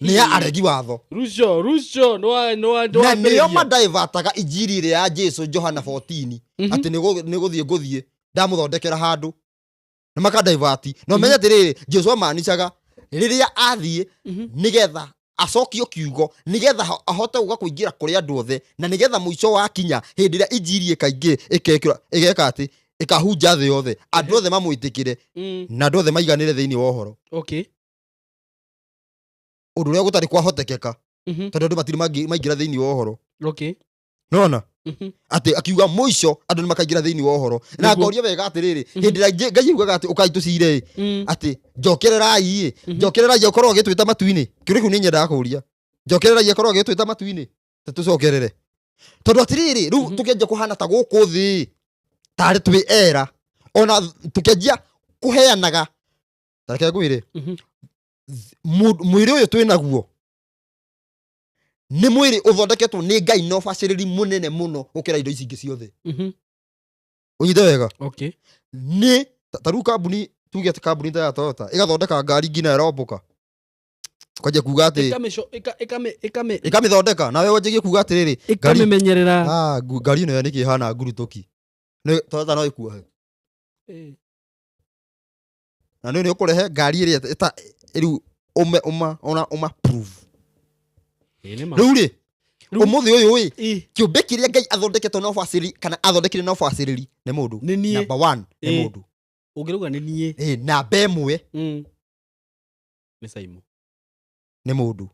Nĩ ya aregi watho. Ruco ruco nĩ Na nĩo wambĩrĩria. madivataga injiri ĩrĩa ya Jesu, Johana 14, atĩ nĩ gũthiĩ ngũthiĩ ndamũthondekera handũ, na makadivert. Na ũmenye atĩrĩrĩ, Jesu amanicaga rĩrĩa athiĩ nĩgetha acokio kiugo, nĩgetha ahote gũka kũingĩra kũrĩ andũ othe, na nĩgetha mũico wakinya, hĩndĩ ĩrĩa injiri ĩkaingĩ ĩkekĩra ĩgeka atĩ ĩkahunja thĩ yothe, andũ othe mamwĩtĩkĩre, na andũ othe maiganĩre thĩinĩ wa ũhoro. Ũndũ ũrĩa gũtarĩ kwahotekeka, tondũ andũ matirĩ maingĩra thĩinĩ wa ũhoro. Nona atĩ akiuga mũico andũ nĩ makaingĩra thĩinĩ wa ũhoro, na ngoria wega atĩrĩrĩ, hĩndĩ ĩrĩa Ngai augaga atĩ ũkai tũcire ĩ, atĩ njokererai ĩ, njokererai akorwo agĩtwĩta matu-inĩ. Kĩũria kĩu nĩ nyendaga kũria, njokererai akorwo agĩtwĩta matu-inĩ, tũcokerere, tondũ atĩrĩrĩ, rĩu tũkĩanjia kũhana ta gũkũ thĩ tarĩ twĩ era, ona tũkĩanjia kũheanaga, ta reke ngwĩre, mwĩrĩ ũyũ twĩ naguo. Nĩ mwĩrĩ ũthondeketwo nĩ Ngai na ũbacĩrĩri mũnene mũno gũkĩra indo ici ingĩ ciothe. Ũnyite wega. Okay. Nĩ ta rĩu kambuni, tuge atĩ kambuni ta ya Toyota ĩgathondeka ngari nginya ĩrombũka, ũkanjia kuga atĩ ĩkamĩthondeka, nawe wanjagie kuga atĩrĩrĩ, ngari Ĩkamĩmenyerera. Ah, ngari ĩno nĩkĩ ĩhana ngurutũki? Nĩ Toyota no ĩkuohe? Na nĩ ũkũrehe ngari ĩrĩa ĩta rĩu ũme ũma ona ũma prove. Ĩĩ, nĩ ma. Rĩu rĩ, ũmũthĩ ũyũ ĩ, kĩũmbe kĩrĩa Ngai athondeketwo na ũbacĩrĩri, kana athondekire na ũbacĩrĩri, nĩ mũndũ. Nĩ niĩ. Number one nĩ mũndũ. Ũngĩrauga nĩ niĩ. Ĩ, namba ĩmwe Nĩ Saimo. Nĩ mũndũ.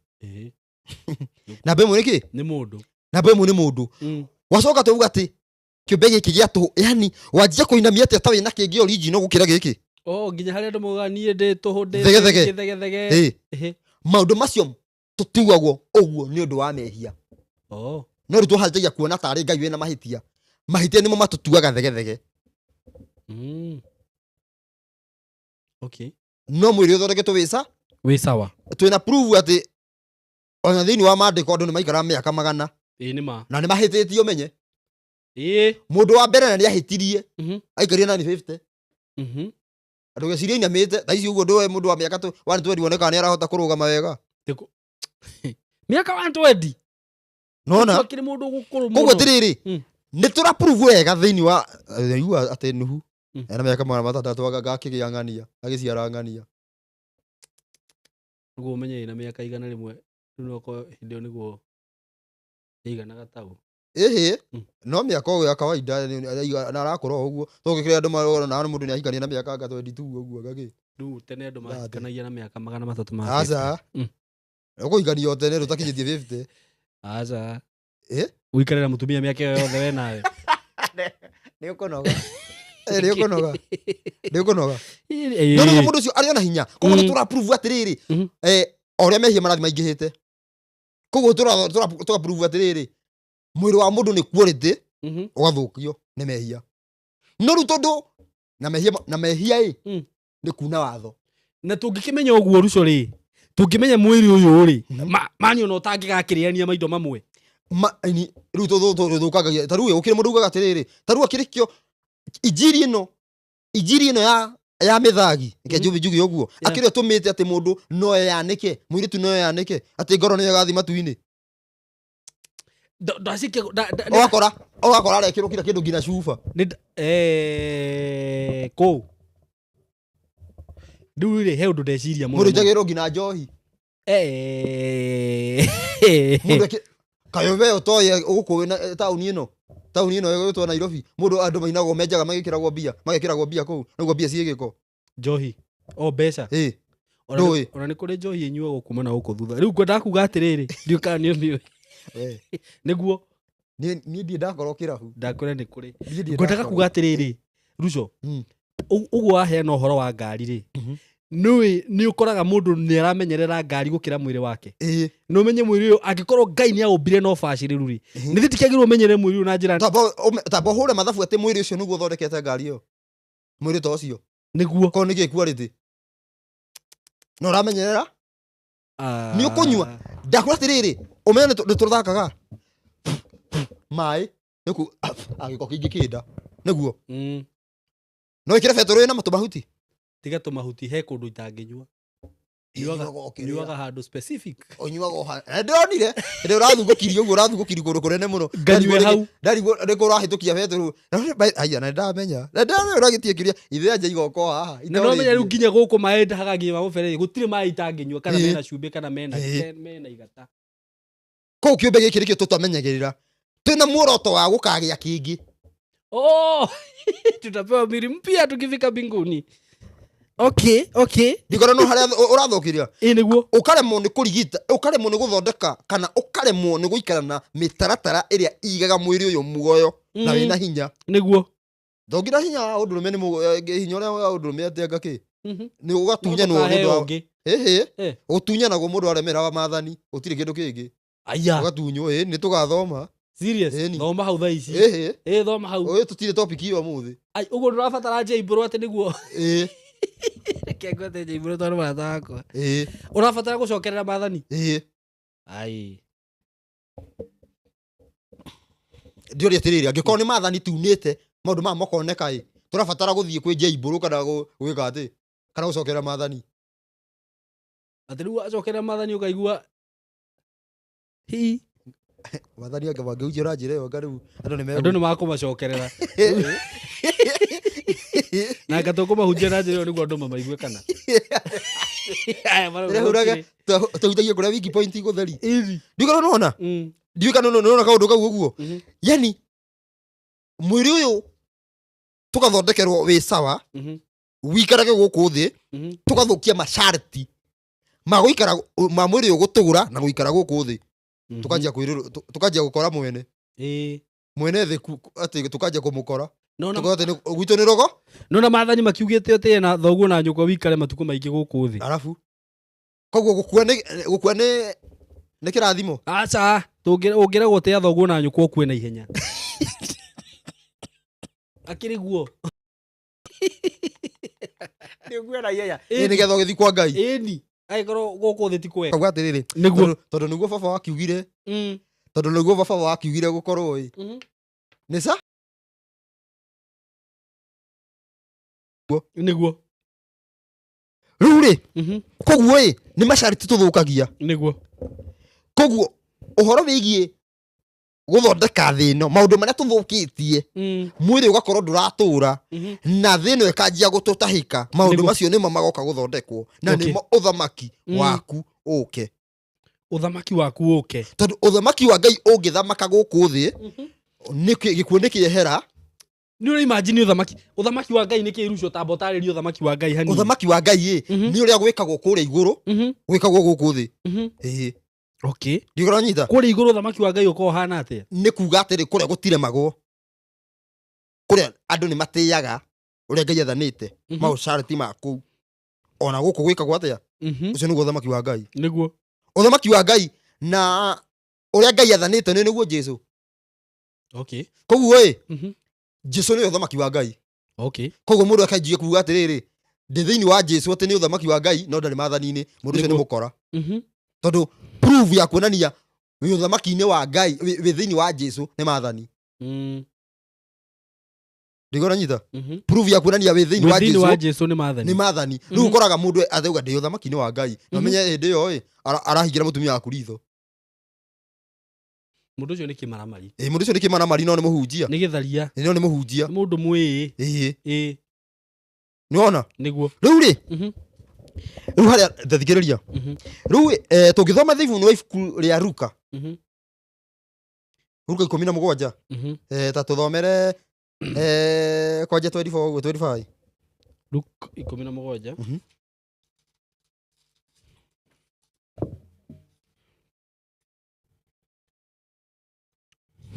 Namba ĩmwe nĩ kĩ? Nĩ mũndũ. Namba ĩmwe nĩ mũndũ. Wacoka twauga atĩ kĩũmbe gĩkĩ gĩa tũhũ, yani wanjia kũinamia atĩa ta wĩna kĩngĩ original gũkĩra gĩkĩ? Oh, nginya harĩa andũ maugaga niĩ ndĩ tũhũ, ndĩ Thegethege. thegethege. Ĩ, maũndũ macio tũtuagwo ũguo nĩ ũndũ wa mehia. No rĩu tũhanjagia kuona tarĩ Ngai wĩna mahĩtia. Mahĩtia nĩmo matũtuaga thegethege. Okay. No mwĩrĩ ũthondeketwo wĩca Wĩ sawa. Twĩna proof atĩ ona thĩinĩ wa maandĩko andũ nĩ maikaraga mĩaka 100. Ĩĩ, nĩ ma. Na nĩ mahĩtĩtie, ũmenye. Mũndũ wa mbere na nĩ ahĩtirie, aikarire na 50. Ndũgecirie inamĩte thaa ici ũguo ndũe mũndũ wa mĩaka 120 wonekaga nĩ arahota kũrũgama wega. Mĩaka 120. Nona. Akĩrĩ mũndũ gũkũrũ Koguo mũno. atĩrĩrĩ, nĩ tũra prove wega thĩinĩ wa igua atĩ Nuhu ena mĩaka 600 agakĩgĩa ng'ania, agĩciara ng'ania. Nĩguo ũmenye ĩna mĩaka 100, rĩu no okorwo hĩndĩ ĩyo nĩguo ĩiganaga tau. Ĩhĩ. No mĩaka ũguo ya kawaida na arakũra o ũguo tũgĩkĩrĩa andũ marona na mũndũ nĩ ahikania na mĩaka anga 22 ũguo gakĩ. Rĩu tene andũ Thate. mahikanagia na mĩaka 300 ma Aca. Ũkũhikania o tene rũtakinyĩtie 50. Aca. Ĩ? Ũikare na mũtumia mĩaka ĩyo yothe we nawe. Nĩ ũkũnoga. Nĩ ũkũnoga, nĩ ũkũnoga. Ĩĩ. No nĩguo mũndũ ũcio arĩ ona hinya, koguo nĩ tũra prove atĩrĩrĩ, o ũrĩa mehia marathiĩ maingĩhĩte, koguo tũra prove atĩrĩrĩ, mwĩrĩ wa mũndũ nĩ quality ũgathũkio nĩ mehia. No rĩu tondũ na mehia, na mehia ĩ, nĩ kuna watho. Na tũngĩkĩmenya ũguo ruco rĩ, tũngĩmenya mwĩrĩ ũyũ rĩ, mani ona ũtangĩgakĩrĩania maindo mamwe. Ini rĩu tũthũkangagia. Ta rĩu gũkĩrĩ mũndũ ugaga atĩrĩrĩ, ta rĩu akĩrĩ kĩo injiri ĩno, injiri ĩno ya mĩthagi, reke njuge ũguo, akĩrĩ ĩtũmĩte atĩ mũndũ no eyanĩke, mũirĩtu no eyanĩke, atĩ ngoro nĩyo ĩgathiĩ matu-inĩ. Ũgakora arekĩrwo kila kĩndũ nginya cuba. Kũu rĩu rĩ, he ũndũ ndeciria mũno. Mũndũ njagĩrĩrwo nginya njohi. Mũndũ kaĩ we ũtoĩ gũkũ wĩna taũni ĩno, taũni ĩno ĩgwĩtwo Nairobi, mũndũ andũ mainagwo menjaga magĩkĩragwo mbia, magekĩragwo mbia kũu nĩguo mbia ciĩ gĩko. Njohi o mbeca. Ĩ. Ona Ndũĩ. Ona nĩ kũrĩ njohi ĩnyuagwo kuma na gũkũ thutha. Rĩu ngwendaga kuga atĩrĩrĩ, ndiũĩ kana nĩ ũmĩũĩ. We. Nĩguo. Niĩ ndirĩ ndakorwo kĩrabu. Ndakwĩra nĩ kũrĩ. Niĩ ndirĩ Ngwendaga ndakorwo. kuga atĩrĩrĩ, Ruco, ũguo waheana ũhoro wa ngari rĩ, nĩũĩ nĩ ũkoraga mũndũ nĩ aramenyerera ngari gũkĩra mwĩrĩ wake. Nĩ ũmenye mwĩrĩ ũyũ, angĩkorwo Ngai nĩ aũmbire na ũbacĩrĩru rĩ, nĩ thĩ tikĩagĩrĩirwo ũmenyerere mwĩrĩ ũyũ na njĩra Tamba ũhũre mathabu atĩ mwĩrĩ ũcio nĩguo ũthondekete ngari ĩyo. Mwĩrĩ ta ũcio. Nĩguo. Korwo nĩ gĩkuarĩtĩ. No ũramenyerera? Nĩ ũkũnyua. Ndakwĩra atĩrĩrĩ, ũmenye nĩ tũthakaga. Maĩ, nĩku, gĩko kĩingĩ kĩnda. Nĩguo. No ĩkĩre betũrũ ĩna tũmahuti? Tiga tũmahuti, he kũndũ itangĩnyua. Nyuaga ũkĩrĩa. Nyuaga handũ specific. Ũnyuaga na ndĩronire, hĩndĩ ũrathungũkirie ũguo, ũrathungũkirie kũndũ kũnene mũno. Nganyue hau. Ndarigwo nĩkũ ũrahĩtũkia betũrũ. Na rĩu aya, na nĩndamenya. Na ndĩramenya ũragĩtie kĩrĩa, ithe anja igoka haha, Na no menya rĩu itoorĩtie. nginya gũkũ maĩ ndahaga nginya ma mũberethi, gũtirĩ maĩ itangĩnyua, kana mena cumbĩ, kana mena igata. Kũu kĩũmbe gĩkĩ nĩkĩo tũtamenyagĩrĩra. Twĩna muoroto wa gũkagĩa kĩngĩ. Oh, tutapewa mili mpya tukifika mbinguni. Okay, okay. Ndikora no harĩa ũrathũkĩria. Ĩ, nĩguo. Ũkaremwo nĩ kũrigita, ũkaremwo nĩ gũthondeka, kana ũkaremwo nĩ gũikara na mĩtaratara ĩrĩa igaga mwĩrĩ ũyũ muoyo na wĩna hinya. Nĩguo. Ndongira hinya wa ũndũrũme nĩ hinya ũrĩa wa ũndũrũme atĩ anga kĩ? Nĩ ũgatunyanwo No nĩ ũndũ wa ndũkaheo ũngĩ. Ĩhĩ. Ũtunyanagwo mũndũ aremera wa maathani, gũtirĩ kĩndũ kĩngĩ. Aya. Ũgatunywo, ĩ, nĩ tũgathoma. Serious? Ĩni. Thoma hau thaa ici. Ĩhĩ. Ĩ, thoma hau. Ũyũ tũtirĩ topic ĩyo ũmũthĩ. Ai, ũguo ndũrabatara J-Bro atĩ nĩguo. Ĩ. Reke ngwete J-Bro tondũ mũrata wakwa. Ĩ. Ũrabatara gũcokerera maathani? Ĩ. Ai. Ndĩũria atĩrĩrĩ, angĩkorwo nĩ maathani tunĩte maũndũ maya makoneka ĩ, tũrabatara gũthiĩ kwĩ Njaibũrũ kana gwĩka atĩ kana gũcokera maathani? Atĩ rĩu acokerera maathani ũkaigua hi. Maathani anga mangĩhunjia na njĩra ĩyo, anga rĩu andũ nĩ Andũ nĩ makũmacokerera na anga tũkũmahunjia na njĩra ĩyo nĩguo andũ mamaigue kana Aya, marauga Tũrehuraga- gũtirĩ. Tũhutagie kũrĩa wiki point gũtheri. Ĩni. Ndiũĩ kana nĩwona? Ndiũĩ kana nĩwona kaũndũ kau ũguo? Yani mwĩrĩ ũyũ tũgathondekerwo wĩ sawa, wikarage gũkũ thĩ, tũgathũkia masharti ma gũikara, ma mwĩrĩ ũyũ gũtũra na gũikara gũkũ thĩ. Tukanjia kwĩrĩrwo, tukanjia gũkora mwene mwene thĩ atĩ tukanjia kũmũkora. Tukauga atĩ gwitũ nĩ rogo. Nona maathani makiugĩte ũtĩe na thoguo na nyũkwa wikare matukũ maingĩ gũkũ thĩ. Arabu koguo gũkua nĩ kĩrathimo. Aca, ũngĩragwo ũtĩe thoguo na nyũkwa ũkue na ihenya, akĩrĩ guo. Ĩ, nĩgetha ũgĩthiĩ kwa Ngai. Ĩni, angĩkorwo gũkũ thĩ ti kwega. Kauga atĩrĩrĩ, Nĩguo. tondũ nĩguo baba wakiugire, tondũ nĩguo baba wakiugire gũkorwo ĩ nĩ ca. Nĩguo. Rĩu rĩ, koguo ĩ nĩ macariti tũthũkagia. Koguo ũhoro wĩgiĩ gũthondeka thĩ ĩno, maũndũ marĩa tũthũkĩtie, mwĩrĩ ũgakorwo ndũratũra na thĩ ĩno ĩkanjia gũtũtahĩka, maũndũ macio nĩmo magoka gũthondekwo na nĩmo ũthamaki waku ũke. Ũthamaki waku ũke. Tondũ ũthamaki wa Ngai ũngĩthamaka gũkũ thĩ, gĩkuũ nĩ kĩehera. Nĩ ũra imagine ũthamaki wa Ngai nĩ kĩrucio? Tamba ũtarĩrie ũthamaki wa Ngai hanini. Ũthamaki wa Ngai ĩ, nĩ ũrĩa gwĩkagwo kũrĩa igũrũ gwĩkagwo gũkũ thĩ. Ĩĩ. Ndiũĩ ũranyita. Kũrĩa igũrũ ũthamaki wa Ngai ũkorwo ũhana atĩa? Nĩ kuga atĩrĩ, kũrĩa gũtiremagwo, kũrĩa andũ nĩ matĩaga ũrĩa Ngai athanĩte, maũcarĩti ma kũu ona gũkũ gwĩkagwo atĩa. Ũcio nĩguo ũthamaki wa Ngai. Ũthamaki wa Ngai na ũrĩa Ngai athanĩte nĩ nĩguo Jesu. Koguo ĩ, Jesu nĩwe ũthamaki wa Ngai. Koguo mũndũ akanjia kuga atĩrĩrĩ, ndĩ thĩinĩ wa Jesu, atĩ nĩ ũthamaki wa Ngai, no ndarĩ maathani-inĩ, mũndũ ũcio nĩ mũkora. Tondũ proof ya kuonania wĩ ũthamaki-inĩ wa Ngai, wĩ thĩinĩ wa Jesu, nĩ maathani. Ndĩgwo ũranyita? Proof ya kuonania wĩ thĩinĩ Wĩ wa thĩinĩ wa Jesu Jesu nĩ maathani. Nĩ maathani. Rĩu ũkoraga mũndũ athauga ndĩ ũthamaki-inĩ wa Ngai, na ũmenye hĩndĩ ĩyo ĩ arahingĩra mũtumia waku ritho. Mũndũ ũcio nĩ kĩmaramari. Ĩ, mũndũ ũcio nĩ kĩmaramari, no nĩ mũhunjia. Nĩ gĩtharia. Ĩ, no nĩ mũhunjia. Nĩ mũndũ mwĩĩ. Ĩĩ. Ĩĩ. Nĩwona? Rĩu rĩ, rĩu harĩa ndathikĩrĩria, rĩu tũngĩthoma thĩinĩ wa ibuku rĩa Luka, Luka 17, ta tũthomere kwanja 24 ũguo, 25. Luke 17.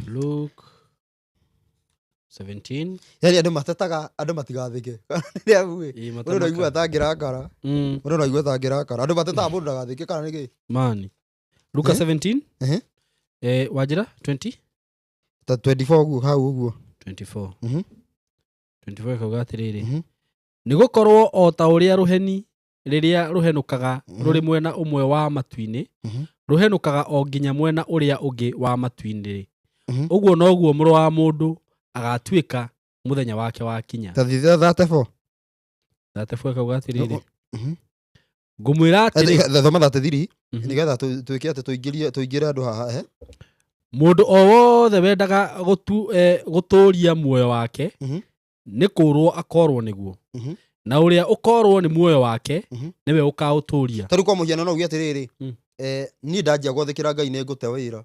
Luke 17. Yani andũ matetaga andũ matigathĩke rĩrĩa ĩ Ĩ, mũndũ ndaigua matamaka. atangĩrakara. Mũndũ ndaigua atangĩrakara, andũ matetaga mũndũ ndagathĩke kana nĩkĩ? Mani Luka 17. Wanjĩra 20. Ta 24 ũguo, hau ũguo. 24. 24 ĩkauga atĩrĩrĩ, nĩ gũkorwo o ta ũrĩa rũheni rĩrĩa rũhenũkaga rũrĩ mwena ũmwe wa matu-inĩ, rũhenũkaga o nginya mwena ũrĩa ũngĩ wa matu-inĩ, ũguo noguo Mũrũ wa Mũndũ agatuĩka mũthenya wake wakinya. Ta thithia 34. 34 ĩkauga atĩrĩrĩ, ngũmwĩra atĩrĩ. Thoma 33, nĩgetha twĩke atĩ tũingĩre andũ haha. Mũndũ o wothe wendaga gũtũũria muoyo wake nĩ kũũrwo akorwo nĩguo, na ũrĩa ũkorwo nĩ muoyo wake nĩwe ũkaũtũũria. Ta rĩu kwa mũhiano no uge atĩrĩrĩ, niĩ ndanjia gwathĩkĩra Ngai nĩ ngũte wĩra.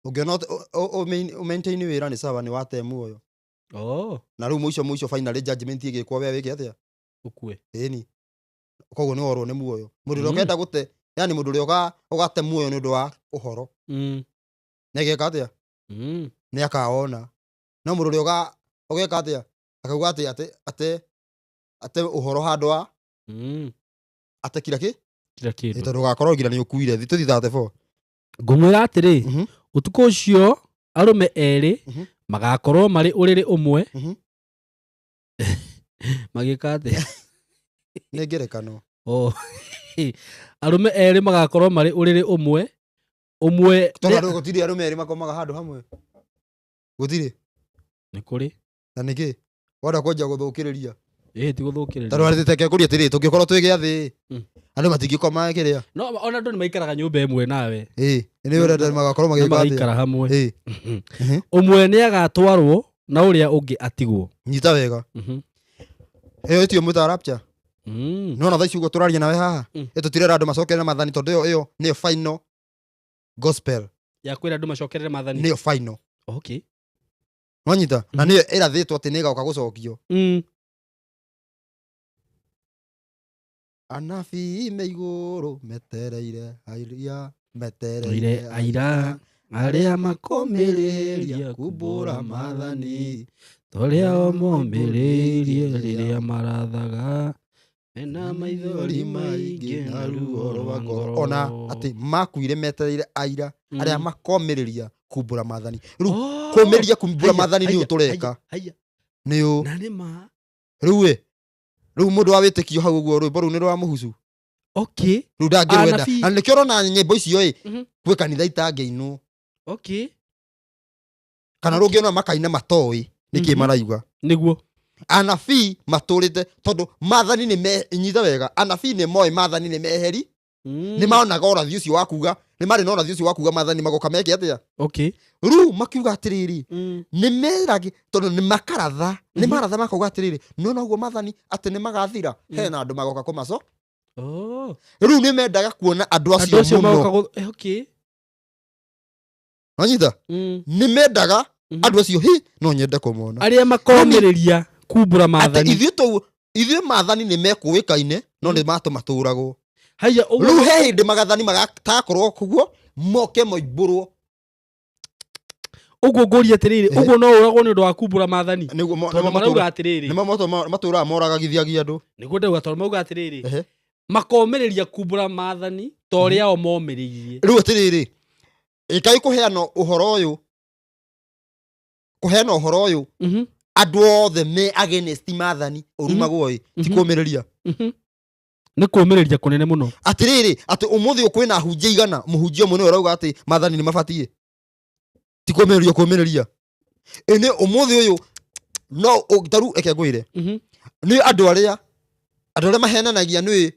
Ũngĩona ũ maintain wĩra nĩ sawa, nĩ wate muoyo. Na rĩu mũico mũico, finally judgment ĩgĩkwo, we wĩke atĩa? Ũkue. Ĩni, koguo nĩ worwo nĩ muoyo. Mũndũ ũrĩa ũkenda gũte, yani mũndũ ũrĩa ũgate muoyo nĩ ũndũ wa ũhoro, nĩ ageka atĩa? Nĩ akawona. No mũndũ ũrĩa ũgeka atĩa, akauga atĩ ate ũhoro handũ wa ate kira kĩ. Kila kĩndũ. Tondũ ũgakorwo nginya nĩ ũkuire. Tũthiĩ 34. Ngũmwĩra atĩrĩ, ũtukũ ũcio arũme erĩ magakorwo marĩ ũrĩrĩ ũmwe. Magĩka atĩa? Nĩ ngerekano. Oh. Arũme erĩ magakorwo marĩ ũrĩrĩ ũmwe. Ũmwe Tondũ andũ gũtirĩ arũme erĩ makomaga handũ hamwe. Gũtirĩ. Nĩ kũrĩ. Na nĩkĩ? Wenda kwanjia gũthũkĩrĩria. Ĩĩ ti gũthũkĩrĩria. Tondũ arĩ teke kũria atĩrĩ, tũngĩkorwo twĩ gĩathĩ, Mm. andũ matingĩkoma kĩrĩa. No ona andũ nĩ maikaraga nyũmba ĩmwe nawe. Ĩĩ, nĩ ũrenda magakorwo Na magĩka atĩa? magaikara hamwe. Ĩĩ. Mhm. Ũmwe nĩ agatwarwo na ũrĩa ũngĩ atigwo. Nyita wega. Mhm. Ĩyo ĩtio mwĩtaga rapture. Mm. Nona thaa ici ũguo tũraria nawe haha. Mm. Ĩ tũtirera andũ macokerere maathani tondũ ĩyo ĩyo nĩyo final gospel. Ya kwĩra andũ macokerere maathani. Nĩyo final. Okay. Wanyita? Na Mhm. nĩyo ĩrathĩtwo atĩ nĩĩgoka gũcokio. Mm. Anabii me igũrũ metereire airia metereire Ire aira arĩa makomĩrĩria kumbũra maathani torĩa o momĩrĩirie rĩrĩa marathaga mena maithori maingĩ na ruo rwa ngoro. Ona atĩ makuire metereire aira Mm. arĩa makomĩrĩria kumbũra maathani. Rĩu Oh! kũmĩrĩria kumbũra Haiya, maathani nĩ haiya, ũtũreka. haiya, Nĩ ũ. na nĩ ma. Rĩu ĩ rĩu mũndũ wa wĩtĩkio hau ũguo rwĩmbo rũu nĩ rwa mũhucu. Okay. Rĩu ndangĩrwenda. Anabii. Na nĩkĩo ũrona nyĩmbo icio ĩ Mhm. gwĩ kanitha itangĩinwo. Okay. Kana rũngĩ ona makaina matoĩ nĩkĩ Mhm. marauga. Nĩguo. Anabii matũrĩte tondũ maathani nĩ me nyita wega anabii nĩ moĩ maathani nĩ meheri Mm. nĩ maonaga ũrathi ũcio wa kuga nĩ marĩ na ũrathi ũcio wa kuga maathani magoka meke atĩa Okay. rĩu makiuga atĩrĩrĩ Mm. nĩ merage tondũ nĩ makaratha nĩ Mhm. maratha makauga atĩrĩrĩ nĩona ũguo maathani atĩ nĩ magathira Mm. hena andũ magoka kũmaco Oh. rĩu nĩ mendaga kuona andũ Andũ acio acio mũno magoka okay. wanyita Mm. nĩ mendaga Mhm. andũ acio hi no nyende kũmona Arĩa makomĩrĩria kumbũra atĩ maathani. ithuĩ tũ ithuĩ maathani nĩ mekũĩkaine no nĩ matũma tũragwo Haiya ũguo rĩu he hĩndĩ magathani magatakorwo kuguo moke moimbũrwo ũguo ngũria atĩrĩrĩ Eh. ũguo no ũragwo nĩ ũndũ wa kumbũra maathani nĩguo tondũ nĩmo marauga atĩrĩrĩ nĩmo matũraga moragagithiagia andũ nĩguo ndauga tondũ mauga atĩrĩrĩ Ehe. makomĩrĩria kumbũra maathani ta ũrĩa o momĩrĩirie rĩu atĩrĩrĩ ĩkai kũheana ũhoro ũyũ kũheana ũhoro ũyũ Mhm, andũ othe me against maathani ũrumagwo ĩ ti Mhm. kũmĩrĩria mhm. nĩ kũmĩrĩria kũnene mũno atĩrĩrĩ atĩ ũmũthĩ ũyũ kwĩna ahunjia igana mũhunjia ũmwe nĩwe ũrauga atĩ maathani nĩ mabatiĩ ti kũmĩrĩria kũmĩrĩria ĩ nĩ ũmũthĩ ũyũ no ta rĩu eke ngwĩre Mhm, nĩ andũ arĩa andũ arĩa mahenanagia nĩ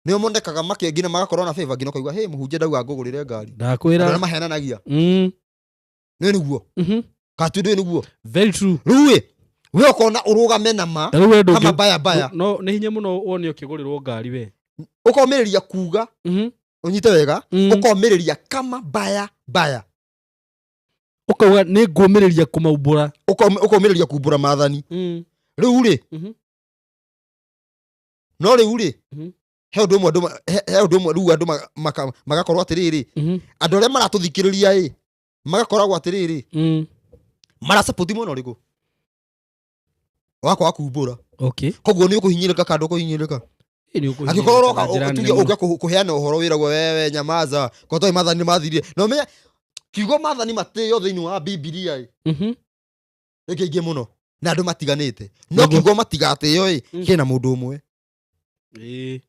nĩo monekaga makĩ nginya magakorwo na favor nginya ũkaigua hey mũhunjia ndauga ngũgũrĩre ngari andũ ndakwĩra arĩa mahenanagia Mm, nĩ nĩguo mhm. katu ndũĩ nĩguo very true rĩu ĩ we ũkona ũrũgame na ma ta rĩu we kama ndũngĩ mbaya mbaya no nĩ hinya mũno wone ũkĩgũrĩrwo ngari we ũkomĩrĩria kuga Mhm, ũnyite wega mm. ũkomĩrĩria kama mbaya mbaya ũkauga nĩ ngũmĩrĩria kũmaumbũra Ũkomĩrĩria kumbũra maathani Mm, rĩu rĩ mhm, no rĩu rĩ Mhm. he ũndũ ũmwe andũ he ũndũ ũmwe rĩu andũ magakorwo atĩrĩrĩ mhm, andũ arĩa maratũthikĩrĩria ĩ magakoragwo atĩrĩrĩ mm. marasapoti mwena ũrĩkũ wakwa kumbũra okay koguo nĩ ũkũhinyĩrĩka kana ndũkũhinyĩrĩka Ĩ, nĩ ũkũhinyĩrĩka angĩkorwo na ũroka njĩra nene tuge mũno. ũke kũheana ũhoro wĩragwo wewe nyamaza kotoĩ maathani nĩ mathirire na ũmenye kiugo maathani matĩo thĩinĩ wa bibilia ĩ Mhm, nĩ kĩingĩ mũno na andũ matiganĩte no Nĩguo. kiugo matigatĩo ĩ Mm. kĩna mũndũ ũmwe ĩ.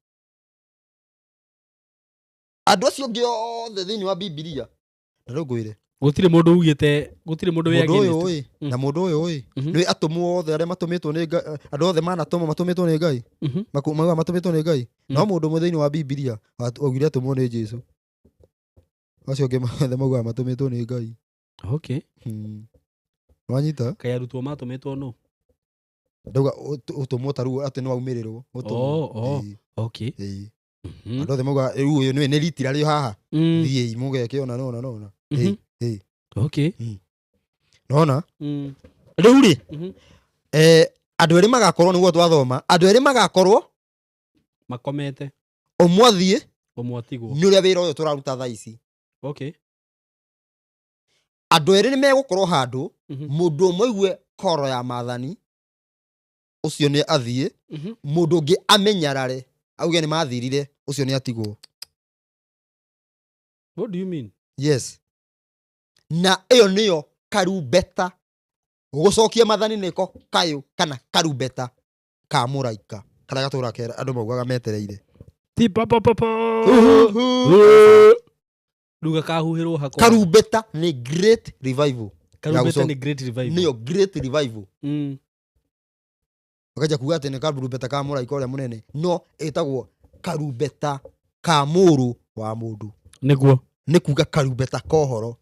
andũ acio angĩ othe thĩinĩ wa bibilia na rĩu ngwĩre gũtirĩ mũndũ ugĩte gũtirĩ mũndũ wĩ mũndũ ũyũ against. ĩ Mm. na mũndũ ũyũ ĩ Mhm. nĩ atũmwo othe arĩa matũmĩtwo nĩ Ngai andũ othe manatũmwo matũmĩtwo nĩ Ngai Mhm. mauga matũmĩtwo nĩ Ngai no Mm. mũndũ ũmwe thĩinĩ wa bibilia waugire atũmwo nĩ Jesũ acio angĩ othe maugaga matũmĩtwo nĩ Ngai okay wanyita kaĩ arutwo matũmĩtwo nũ ndauga ũtũmwo ta rĩu atĩ nĩ waumĩrĩrwo ũtũmwo Oh, oh. Ĩĩ, okay ĩĩ. Mhm. andũ othe maugaga rĩu ũyũ nĩwe nĩ ritira rĩo haha Mm, thiĩi mũgeke ona nona nona mhm. ĩĩ. okay nona Mm, rĩu rĩ mhm. andũ erĩ magakorwo nĩguo twathoma andũ erĩ magakorwo makomete ũmwe athiĩ ũmwe atigwo nĩ ũrĩa wĩra ũyũ tũraruta thaa ici okay andũ erĩ nĩ megũkorwo handũ Mhm, mũndũ ũmwe aigue koro ya maathani ũcio nĩ athiĩ mhm. mũndũ ũngĩ amenyarare auge nĩ mathirire ũcio nĩ atigwo what do you mean yes na ĩyo nĩyo karumbeta gũcokia maathani nĩko kayũ kana karumbeta ka mũraika karĩa gatũra kera andũ maugaga metereire ti pa pa pa pa Uhuhu. Rĩu gakahuhĩrwo hakwa. Karumbeta nĩ great revival. Karumbeta Ya nĩ great revival. Nĩyo great revival. Ũkanjia kuga atĩ nĩ karumbeta ka mũraika ũrĩa mũnene, no ĩtagwo karumbeta ka mũrũ wa mũndũ. Nĩguo. Nĩ kuga karumbeta ka ũhoro.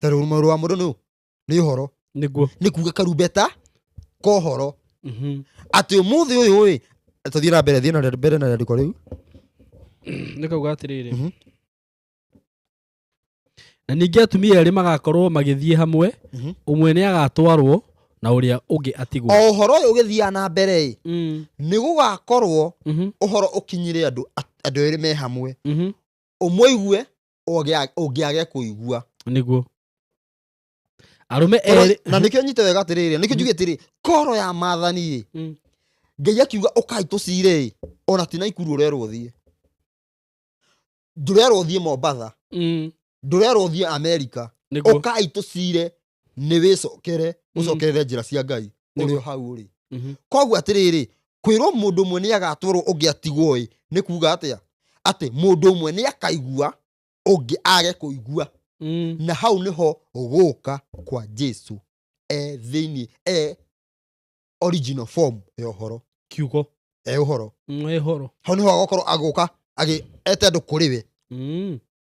Tondũ mũrũ wa mũndũ nũ nĩ ũhoro. Nĩguo. Nĩ kuga karumbeta ka ũhoro. Atĩ ũmũthĩ ũyũ ĩ, tũthiĩ na mbere, thiĩ na mbere na rĩandĩko rĩu. Nĩ kauga atĩrĩrĩ, na ningĩ atumia erĩ magakorwo magĩthiĩ hamwe, ũmwe nĩ agatwarwo na ũrĩa ũngĩ atigwo. O ũhoro ũyũ ũgĩthiaga na mbere ĩ, nĩ gũgakorwo ũhoro ũkinyire andũ, andũ erĩ me hamwe, ũmwe igue, ũngĩ age kũigua. Nĩguo arũme Tondũ- erĩ. Na nĩkĩo nyite wega atĩrĩrĩ, nĩkĩo njuge atĩrĩ, koro ya maathani ĩ, Ngai akiuga ũkai tũcire ĩ, ona ti Naikuru ũrerwo ũthiĩ, ndũrerwo ũthiĩ Mombatha, ndũrerwo ũthiĩ Amerika. Nĩguo. Ũkai tũcire nĩ wĩcokere, ũcokerere njĩra cia Ngai ũrĩ o hau ũrĩ. Koguo atĩrĩrĩ, kwĩrwo mũndũ ũmwe nĩ agatwarwo ũngĩ atigwo ĩ, nĩ kuga atĩa? Atĩ mũndũ ũmwe nĩ akaigua, ũngĩ age kũigua. Na hau nĩho gũka kwa Jesu e thĩinĩ, e original form ya ũhoro. Kiugo. E ũhoro. Ĩhoro. Hau nĩho agakorwo agũka agĩ ete andũ kũrĩ we.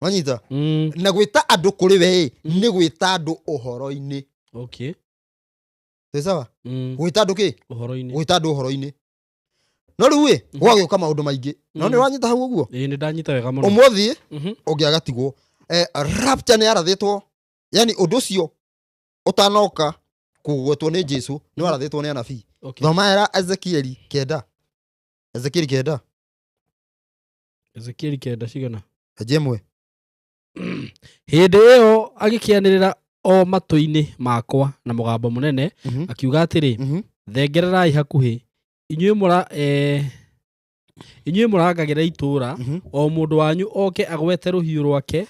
Wanyita? Na gwĩta andũ kũrĩ we ĩ, nĩ gwĩta andũ ũhoro-inĩ. Okay. Twĩ sawa? Gwĩta andũ kĩ? Ũhoro-inĩ. Gwĩta andũ ũhoro-inĩ. No rĩu ĩ, gwagĩũka maũndũ maingĩ. No nĩ ũranyita hau ũguo? Ĩĩ, nĩ ndanyita wega mũno. Ũmwe ũthiĩ, ũngĩ agatigwo. Rapture nĩ yarathĩtwo, yani ũndũ ũcio ũtanoka kũgwetwo nĩ Jesu nĩ warathĩtwo nĩ anabii. Thoma era Ezekieli 9. Ezekieli 9. Ezekieli 9 cigana? Anjia 1. Hĩndĩ ĩyo agĩkĩanĩrĩra o matũ-inĩ makwa na mũgambo mũnene, akiuga atĩrĩ, thengererai hakuhĩ, inyuĩ mũra inyuĩ mũrangagĩra itũũra, o mũndũ wanyu oke agwete rũhiũ rwake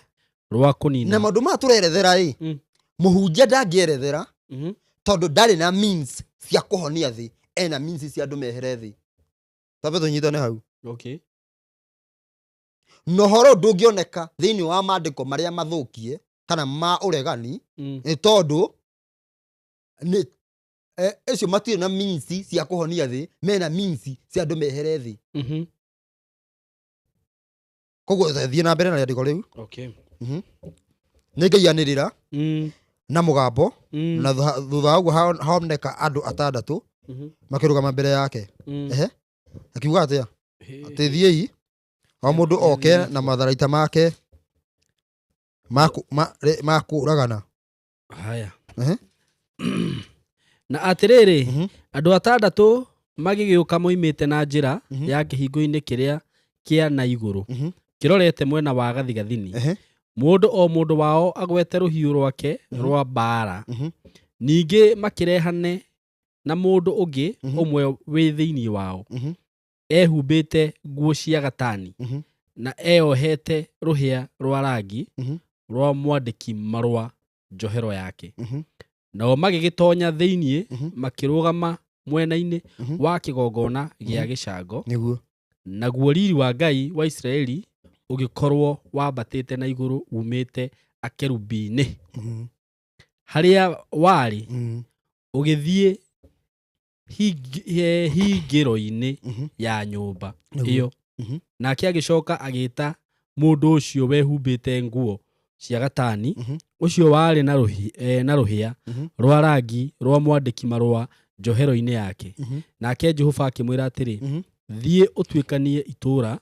rwa kũnina. Na maũndũ maya tũrerethera ĩ, mũhunjia ndangĩerethera, tondũ ndarĩ na means cia kũhonia thĩ, ena means cia andũ mehere thĩ. Tambe tũnyitane hau. Na ũhoro ndũngĩoneka thĩinĩ wa maandĩko marĩa mathũkie kana ma ũregani, nĩ tondũ nĩ acio matirĩ na means cia kũhonia thĩ, mena means cia andũ mehere thĩ. Koguo thiĩ na mbere na rĩandĩko rĩu. Nĩ Ngai anĩrĩra na mũgambo, na thutha wa ũguo haoneka andũ 6 makĩrũgama mbere yake. Ehe. Akiuga atĩa? Atĩ thiĩi o mũndũ oke na matharaita make ma kũũragana. Haya. Ehe. Na atĩrĩrĩ, andũ 6 magĩgĩũka moimĩte na njĩra ya kĩhingo-inĩ kĩrĩa kĩa na igũrũ, kĩrorete mwena wa gathigathini. Mũndũ o mũndũ wao agwete rũhiũ rwake rwa mbaara. Ningĩ makĩrehane na mũndũ ũngĩ ũmwe wĩ thĩinĩ wao, ehumbĩte nguo cia gatani, na eyohete rũhĩa rwa rangi rwa mwandĩki marũa njohero yake. Nao magĩgĩtonya thĩinĩ, makĩrũgama mwena-inĩ wa kĩgongona gĩa gĩcango. Nĩguo. Naguo riri wa Ngai wa Isiraeli ũgĩkorwo wambatĩte na igũrũ umĩte akerubi-inĩ. Harĩa warĩ, ũgĩthiĩ hingĩro-inĩ ya nyũmba ĩyo. Nake agĩcoka agĩta mũndũ ũcio wehumbĩte nguo cia gatani, ũcio warĩ na rũhĩa rwa rangi rwa mwandĩki marũa njohero-inĩ yake. Nake Jehova akĩmwĩra atĩrĩ, thiĩ ũtuĩkanie itũũra,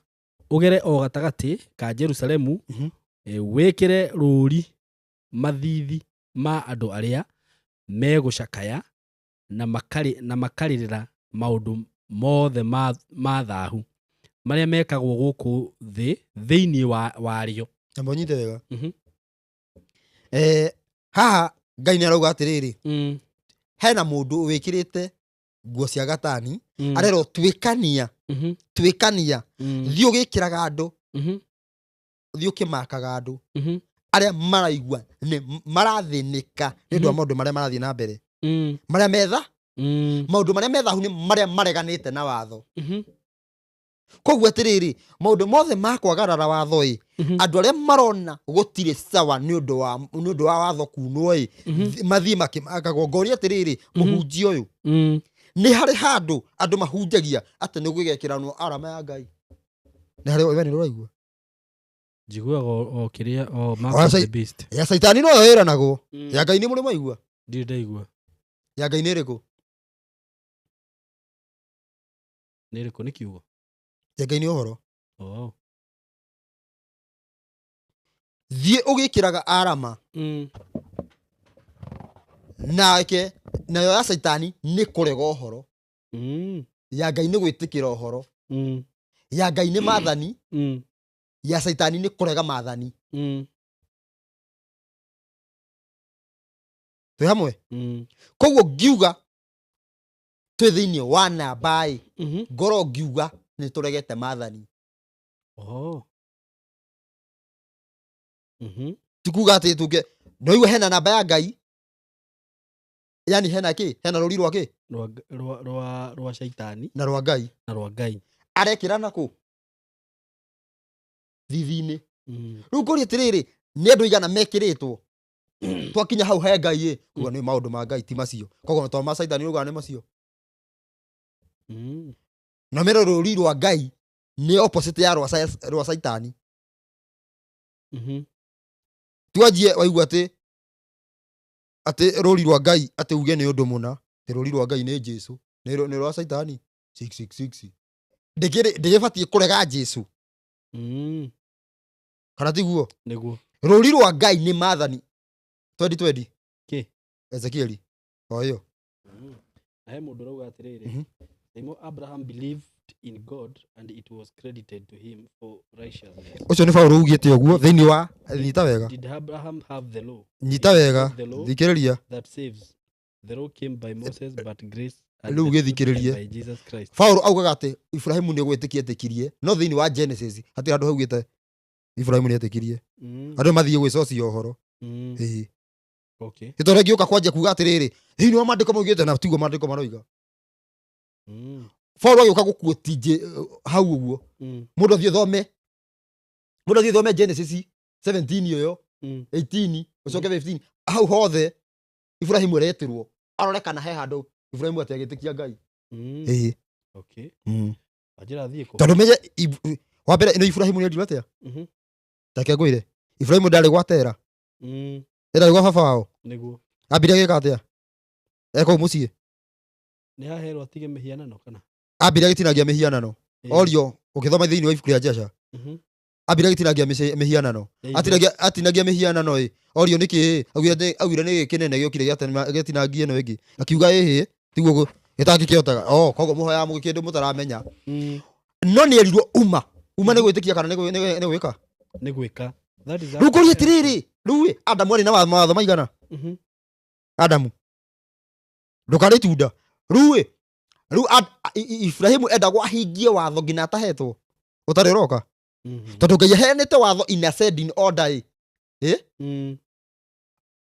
ũgere o gatagatĩ ka Jerusalemu, wĩkĩre rũũri mathiithi ma andũ arĩa megũcakaya na makarĩrĩra maũndũ mothe ma thahu marĩa mekagwo gũkũ thĩ thĩinĩ warĩo. Na mũnyite wega. Haha Ngai nĩ arauga atĩrĩrĩ, hena mũndũ wĩkĩrĩte nguo cia gatani, arerwo tuĩkania, tuĩkania, thiĩ ũgĩkĩraga andũ, thiĩ ũkĩmakaga andũ, arĩa maraigua nĩ marathĩnĩka nĩ ũndũ wa maũndũ marĩa marathiĩ na mbere. Marĩa metha, maũndũ marĩa methahu nĩ marĩa mareganĩte na watho. Koguo atĩrĩrĩ, maũndũ mothe ma kwagarara watho ĩ, andũ arĩa marona gũtirĩ sawa nĩ ũndũ wa watho kunwo ĩ, mathiĩ makĩmakagwo. Ngoria atĩrĩrĩ, mũhunjia ũyũ, nĩ harĩ handũ andũ mahunjagia atĩ nĩ gwĩgekĩranwo arama ya Ngai? Nĩ harĩ we nĩ ũraigua? Njiguaga o kĩrĩa o mark Oya of the beast. Ya caitani noyo ĩranagwo. Ya Ngai nĩ mũrĩ mwaigua? Ndirĩ ndaigua. Ya Ngai nĩ ĩrĩkũ? Nĩ ĩrĩkũ? Nĩ kiugo? Ya Ngai nĩ ũhoro. Oh. Thiĩ ũgĩkĩraga arama nake. Nayo ya caitani nĩ kũrega ũhoro. Ya Ngai nĩ gwĩtĩkĩra ũhoro. Ya Ngai nĩ maathani. Ya caitani nĩ kũrega maathani. Twĩ hamwe? Koguo ngiuga twĩ thĩinĩ wa namba ĩ, ngorwo ngiuga nĩ tũregete maathani. Oh. Ti kuga atĩ tuge no hena namba ya Ngai, yani hena kĩ, hena rũri rwa kĩ? Rwa caitani. Na rwa Ngai. Na rwa Ngai. Arekĩra nakũ thithi-inĩ. Rĩu ngũria atĩrĩrĩ, nĩ andũ igana mekĩrĩtwo twakinya hau he Ngai ĩ, kuga nĩ maũndũ ma Ngai ti macio, koguo to ma caitani ugaga nĩ macio. Na mero rũri rwa Ngai nĩ opposite ya rwa caitani. Twanjie waigua atĩ rũri rwa Ngai, atĩ uge nĩ ũndũ mũna, atĩ rũri rwa Ngai nĩ Jesu, nĩ rwa caitani 666. Ndĩgĩbatiĩ kũrega Jesu. Kana tiguo? Nĩguo. Rũri rwa Ngai nĩ maathani 2020. Kĩ? Ezekieli o ĩyo. Na he mũndũ ũrauga atĩrĩrĩ, Saimo, Abraham believed in God and it was credited to him for righteousness. Ũcio nĩ Paũlũ ugĩte ũguo thĩinĩ wa, nyita wega. Did Abraham have the law? Nyita It is wega. not the law Thikĩrĩria. that saves. The law came by Moses, but grace and Rĩu the truth gĩthikĩrĩrie. came by Jesus Christ. Paũlũ augaga atĩ Ibrahimu nĩ gwĩtĩkia etĩkirie, no thĩinĩ wa Genesis hatirĩ handũ haugĩte Ibrahimu nĩ etĩkirie. Andũ mathiĩ gwĩcocia ũhoro. Ĩĩ. Nĩ tondũ ngĩũka kwanjia kuga atĩrĩrĩ, thĩinĩ wa maandĩko maugĩte, na tiguo maandĩko maroiga. Paũlũ agĩũka gũkuoti hau ũguo, mũndũ athiĩ thome Genesis 17 ĩyo, 18 ũcoke 15, hau hothe Ibrahimu aretirwo arore kana he handũ Ibrahimu atĩ agĩtĩkia Ngai. Ĩĩ. Okay. Wanjĩra thiĩ kũ? Tondũ menye wa mbere ĩno Ibrahimu nĩ endirwo atĩa? Take ngwĩre, Ibrahimu ndarĩ gwa Tera. Ndarĩ gwa baba wao. Nĩguo. Ambire agĩka atĩa e kũu mũciĩ? Nĩ haherwo atige mĩhianano kana? Ambire agĩtinagia mĩhianano. Orio ũkĩthoma thĩinĩ wa ibuku rĩa Jesha, ambire agĩtinagia mĩhianano. Atinagia mĩhianano ĩ, orio nĩkĩ augire augire nĩ kĩnene gĩokire gĩatinangie ĩno ĩngĩ, akiuga ĩhĩ tiguo gĩtangĩkĩhotaga. Oh, koguo mũhoyaga mũgĩ kĩndũ mũtaramenya. No nĩ erirwo uma uma nĩ gwĩtĩkia kana nĩ gwĩka? Nĩ gwĩka. That is Rĩu ngũria atĩrĩrĩ, rĩu ĩ, Adamu arĩ na mawatho maigana? Adamu, ndũkarĩ itunda. Rĩu ĩ, rĩu Ibrahimu endagwo ahingie watho nginya atahetwo ũtarĩ ũroka, tondũ Ngai aheanĩte watho in ascending order ĩ.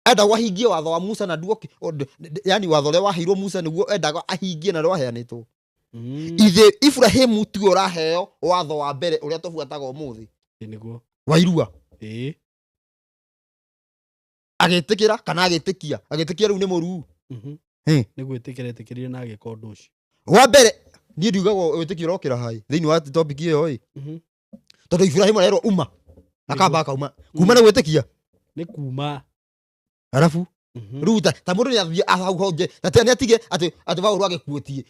Endagwo ahingie watho wa Musa na nduo, yani watho ũrĩa waheirwo Musa nĩguo endaga ahingie na ndwaheanĩtwo. Ithe Ibrahimu tiwe ũraheo watho wa mbere ũrĩa tũbuataga ũmũthĩ. Ĩ, nĩguo. Wa irua. Ĩĩ. Agĩtĩkĩra kana agĩtĩkia? Agĩtĩkia rĩu nĩ mũruu. Nĩ gwĩtĩkĩra etĩkĩrire na agĩka ũndũ ũcio. Wa mbere niĩ ndiugaga wĩtĩkio ũrokĩra hai thĩinĩ wa topic ĩyo ĩ, tondũ Ibrahimu arerwo uma akamba akauma kuma nĩ gwĩtĩkia. Nĩ kuma. Arabu rĩu ta mũndũ nĩ athiĩ hau honje na nĩ atige atĩ Paũlũ agĩkuĩtie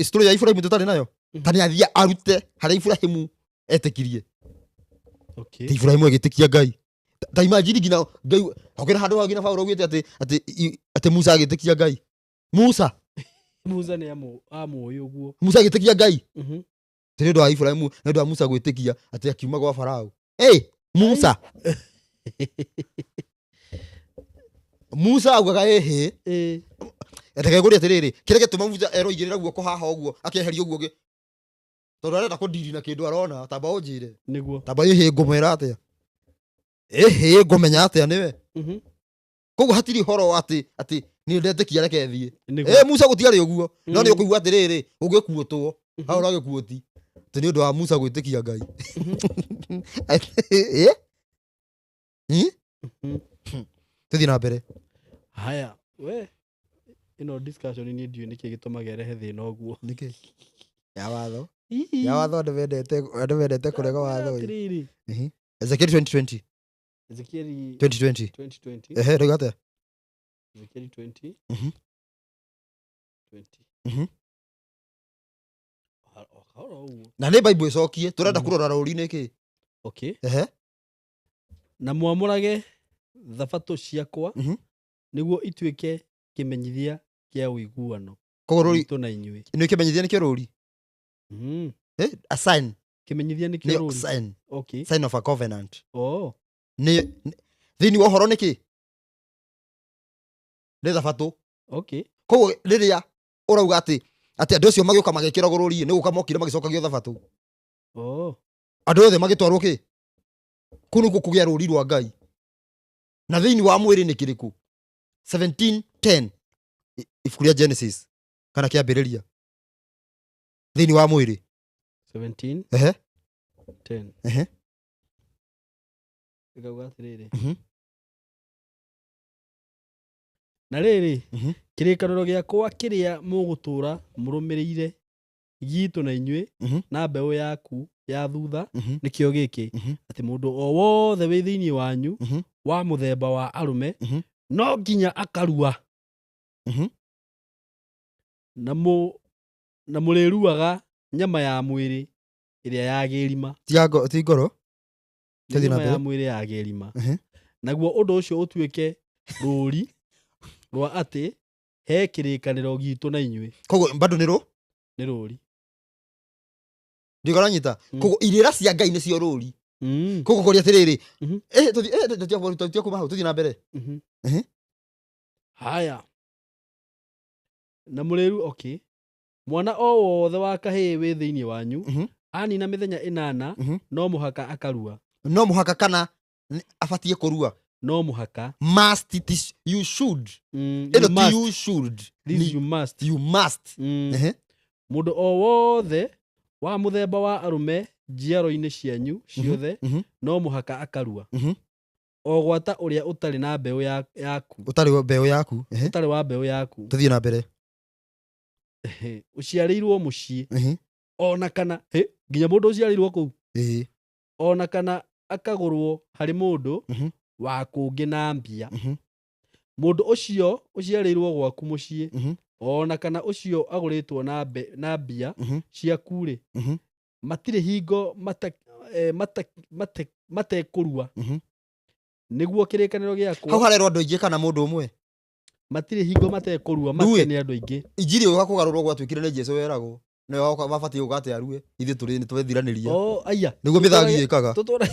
story ya Ibrahimu tũtarĩ nayo. Ta nĩ athiĩ arute harĩa Ibrahimu etĩkirie. Ti Ibrahimu agĩtĩkia Ngai. Ta imagine nginya Ngai okĩra handũ hau nginya Paũlũ augĩte atĩ Musa agĩtĩkia Ngai. Musa. Musa nĩ amũĩ ũguo. Musa agĩtĩkia Ngai. Ti nĩ ũndũ wa Ibrahimu, nĩ ũndũ wa Musa gwĩtĩkia atĩ akiuma gwa Farao. Hey, Musa. Musa augaga ĩhĩ. Reke ngũrie atĩrĩrĩ, kĩrĩa gĩtũma Musa erwo igĩrĩra guoko haha ũguo akeheria ũguo tondũ arenda kũndiri na kĩndũ arona, tamba ũnjĩre. Nĩguo. Tamba ĩhĩ ngũmwĩra atĩa, ĩhĩ ngũmenya atĩa nĩwe. Koguo hatirĩ ũhoro wa atĩ niĩ ndetĩkia reke thiĩ. Nĩguo. Ĩ Musa gũtiarĩ ũguo, no nĩ ũkũigua atĩrĩrĩ, ũgĩkuũtwo. Hau ũragĩkuoti atĩ nĩ ũndũ wa Musa gwĩtĩkia Ngai. Eh? Hmm? Tũthiĩ na mbere. Haya, we ĩno discussion niĩ ndiũĩ nĩkĩ gĩtũmaga ĩrehe thĩna ũguo. Nĩkĩ? Ya watho. Ya watho andũ mendete kũrega watho ĩ. Atĩrĩrĩ. Ezekiel 2020. Ezekieli 2020. 2020. Ehe, rĩu atĩa? Ezekieli 20. 20. O kahora ũguo. Na nĩ Bible ĩcokie, tũrenda kũrora rũri nĩkĩ? Okay. Ehe. Na mwamũrage thabatũ ciakwa nĩguo ituĩke kĩmenyithia kĩa ũiguano Koguo rũri witũ na inyuĩ. Nĩ kĩmenyithia nĩkĩo rũri? Eh, a sign. Kĩmenyithia nĩkĩo Nĩ rũri. sign. Okay. Sign of a covenant. Oh. Nĩ thĩinĩ wa ũhoro nĩkĩ? Nĩ thabatũ. Okay. Koguo rĩrĩa ũrauga atĩ andũ acio magĩũka magĩkĩragwo rũri, nĩ gũka mokire magĩcokagio thabatũ. Oh. Andũ othe magĩtwarwo kĩ? Kũu nĩkuo kũgĩa rũri rwa Ngai. Na thĩinĩ wa mwĩrĩ nĩ kĩrĩkũ? 1710 ibuku rĩa Genesis kana kĩambĩrĩria. Thĩinĩ wa mwĩrĩ. 17 Ehe. 10. Ehe. Ĩkauga atĩrĩrĩ. Na rĩrĩ, kĩrĩkanĩro gĩakwa kĩrĩa mũgũtũũra mũrũmĩrĩire gitũ na inyuĩ na mbeũ yaku ya thutha nĩkĩo gĩkĩ, atĩ mũndũ o wothe wĩ thĩinĩ wanyu wa mũthemba wa arũme no nginya akarua, na mũrĩruaga nyama ya mwĩrĩ ĩrĩa ya gĩrima. Ti ngoro. Nĩ Tũthiĩ na nyama ya mbere. mwĩrĩ ya gĩrima, naguo ũndũ ũcio ũtuĩke rũũri rwa atĩ he kĩrĩkanĩro gitũ na inyuĩ. Koguo bado nĩ rũ? Nĩ rũũri. Ndikaranyita. Koguo irĩra cia Ngai nĩcio rũri. Koguo kũria atĩrĩrĩ. Eh, tũthiĩ, eh, tũtia kuma hau, tũthiĩ na mbere. Haya, na mũrĩru, okay, mwana o wothe wa kahĩĩ wĩ thĩinĩ wanyu anina mĩthenya 8 no mũhaka akarua. No mũhaka kana abatiĩ kũrua? No mũhaka. Must, it is you should. You Ĩno ti must. you should. This Ni you must. You must. Mũndũ o wothe wa mũthemba wa arũme njiaro-inĩ cianyu ciothe no mũhaka akarua, o gwata ũrĩa ũtarĩ na mbeũ yaku. Ũtarĩ wa mbeũ yaku. Ũtarĩ wa mbeũ yaku. Tũthiĩ na mbere. Ũciarĩirwo mũciĩ, ona kana nginya mũndũ ũciarĩirwo kũu, ona kana akagũrwo harĩ mũndũ wa kũngĩ na mbia. Mũndũ ũcio ũciarĩirwo gwaku mũciĩ, ona kana ũcio agũrĩtwo na mbia ciaku-rĩ, matirĩ hingo matekũrua, nĩguo kĩrĩkanĩro Hau gĩakwa. harerwo andũ aingĩ kana mũndũ ũmwe? Matirĩ hingo matekũrua. Rĩu Make nĩ andũ aingĩ. Injiri ĩyo kũgarũrwo gwatuĩkire nĩ Jesu weragwo nĩwe wabatiĩ gũka atĩ arue, ithuĩ tũrĩ nĩ twethiranĩria. Oh, aya. Nĩguo mĩthagi ĩkaga. Tũtũra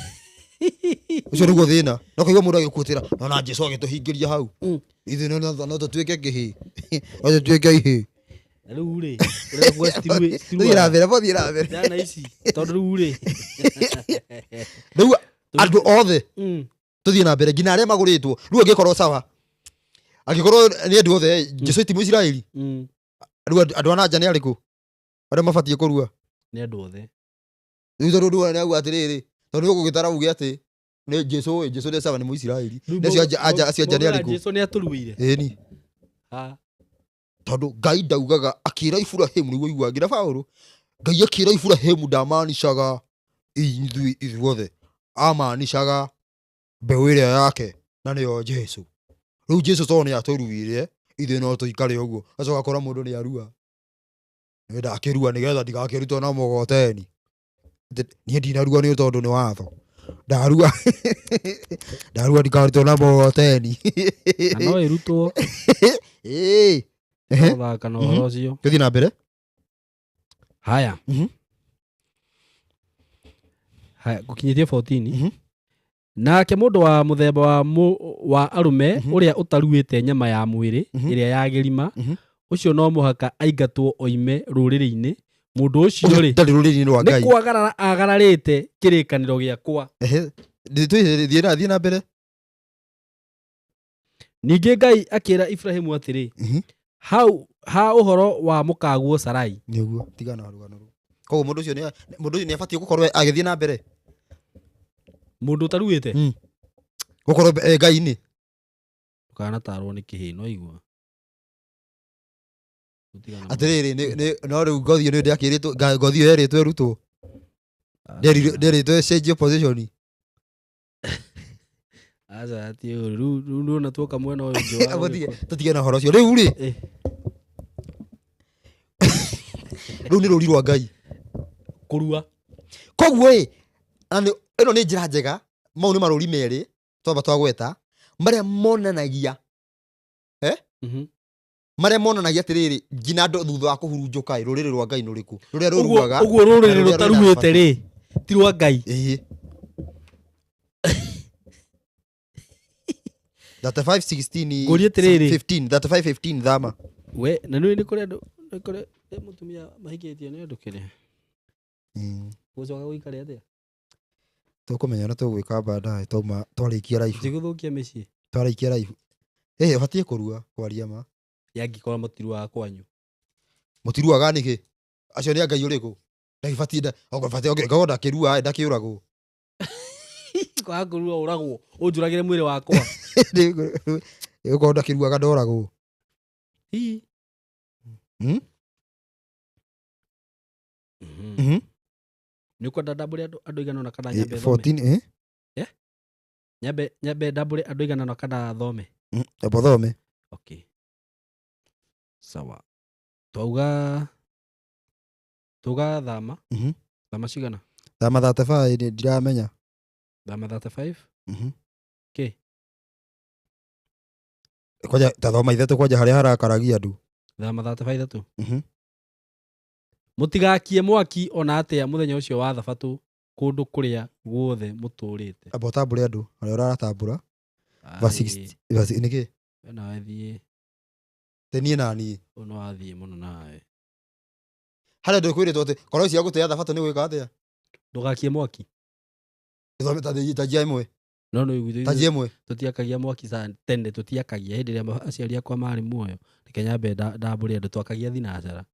Ũcio nĩguo thĩna, no kũigua mũndũ agĩkuĩtĩra nona Jesu agĩtũhingĩria hau. Ithuĩ no tũtuĩke kĩhĩ, no tũtuĩke ihĩ. Na rĩu rĩ, ũrenda kuga Tũthiĩ na citiruaga mbere, tũthiĩ na mbere. Ciana ici, tondũ rĩu rĩ, Rĩu andũ othe, tũthiĩ na mbere, nginya arĩa magũrĩtwo. Rĩu angĩkorwo sawa, angĩkorwo nĩ andũ othe, Jesu ti Mũisiraeli. Rĩu andũ a nanja nĩ arĩkũ arĩa mabatiĩ kũrua? Nĩ andũ othe. Rĩu tondũ ndũ nĩ auga atĩrĩrĩ, tondũ nĩ ũgũgĩtara uge atĩ nĩ Jesu ĩ, Jesu nĩ sawa, nĩ Mũisiraeli. Rĩu Nĩ acio acio anja nĩ maugaga arĩkũ? Jesu nĩ atũruĩire. Ĩni. Ha. Tondũ Ngai ndaugaga akĩra Iburahĩmu, nĩguo igua nginya Paũlũ, Ngai akĩra Iburahĩmu ndamanicaga ithuĩ ithuothe, amanicaga mbeũ ĩrĩa yake na nĩyo Jesu. Rĩu Jesu tondũ nĩ atũruire, ithuĩ no tũikare ũguo. Acoka akora mũndũ nĩ arua, nĩ ndakĩrua nĩgetha ndigakĩrutwo na mũgoteni. Niĩ ndinarua nĩ tondũ nĩ watho, ndarua ndarua ndikarutwo na mũgoteni. Na no ĩrutwo. Ĩĩ. Ehe. Gũthaka na ũhoro ũcio. Tũthiĩ na mbere. Haya. Haya, gũkinyĩtie 14. Nake mũndũ wa mũthemba wa arũme ũrĩa ũtaruĩte nyama ya mwĩrĩ ĩrĩa ya gĩrima, ũcio no mũhaka aingatwo oime rũrĩrĩ-inĩ. Mũndũ ũcio rĩ, ndarĩ rũrĩrĩ-inĩ rwa nĩ Ngai. kwagarara agararĩte kĩrĩkanĩro gĩakwa. Ehe. Thiĩ na mbere. Ningĩ Ngai akĩra Ibrahimu atĩrĩ, hau ha ũhoro wa mũkaguo Sarai. Nĩguo tigana na rũgano rũu. Koguo mũndũ ũcio nĩ abatiĩ gũkorwo agĩthiĩ na mbere. Mũndũ ũtaruĩte. Gũkorwo Ngai-inĩ. Ndũkanatarwo nĩ kĩhĩ no igua. Gũtigana Atĩrĩrĩ, no rĩu ngothi ĩyo nĩ ndĩakĩrĩtwo, ngothi ĩyo yerĩtwo ĩrutwo. Nderĩtwo ĩcenjio position. Aca ti ũru. Rĩu nĩwona tuoka mwena ũyũ ũngĩ wa ũrĩkũ. Tũtige na ũhoro ũcio. Rĩu rĩ, rĩu nĩ rũri rwa Ngai. Kũrua. Koguo ĩ, na ĩno nĩ njĩra njega, mau nĩ marũri merĩ twamba twagweta, marĩa monanagia, Marĩa monanagia atĩrĩrĩ, nginya andũ thutha wa kũhurunjũka ĩ, rũrĩrĩ rwa Ngai nĩ rũrĩkũ? Rũrĩa rũruaga. Ũguo rũrĩrĩ na rũrĩa rwĩna rũtaruĩte bata. rĩ, ti rwa Ngai. Ĩĩ. 35 16 Ngũrie atĩrĩrĩ. 15, 35 15 thama. We, na nĩ kũrĩ andũ, nĩ kũrĩ mũtumia mahikĩtie nĩ andũ kĩrĩa. Gũcoka gũikare atĩa? Tũkũmenya ũrĩa tũgwĩka baadaye twauma twarĩkia live. Tigũthũkia mĩciĩ. Twarĩkia live. Ũbatiĩ kũrua kwaria ma. Yangĩkorwo mũtiruaga kwanyu. Mũtiruaga nĩkĩ? Acio nĩ a Ngai ũrĩkũ? Ndagĩbatiĩ nda, okorwo batiĩ, okorwo ngorwo ndakĩrua, ndakĩũragwo. Kwaga kũrua ũragwo, ũnjũragĩre mwĩrĩ wakwa. Okorwo ndakĩruaga ndoragwo. Hihi. Nĩ ũkwenda ndambũre andũ aigana ũna kana nyambe thome? 14, eh? Nyambe ndambũre andũ aigana ũna kana thome? Amba thome. Okay. Sawa. Twauga thama. Thama cigana? Thama 35 nĩ ndiramenya. Thama 35? Kĩ? Kwanja ta thoma ithatũ kwanja harĩa harakaragia andũ. Thama 35 ithatũ? Mũtigakie mwaki ona atĩa mũthenya ũcio wa thabatũ kũndũ kũrĩa guothe mũtũũrĩte. Amba ũtambũre andũ harĩa ũraratambũra. Verse Ai, 6, verse nĩkĩ? We nawe thiĩ. Te niĩ na niĩ. Ũyũ no wathiĩ mũno nawe. Harĩa ndĩ kwĩrĩtwo atĩ korwo cia gũtĩa thabatũ nĩ gwĩka atĩa? Ndũgakie mwaki. Gĩthome ta njia ĩmwe. No nĩ ũiguithĩtio Ta njia ĩmwe. Tũtiakagia mwaki sa tene, tũtiakagia hĩndĩ ĩrĩa aciari akwa marĩ muoyo. Reke nyambe ndambũre andũ, twakagia thinacara.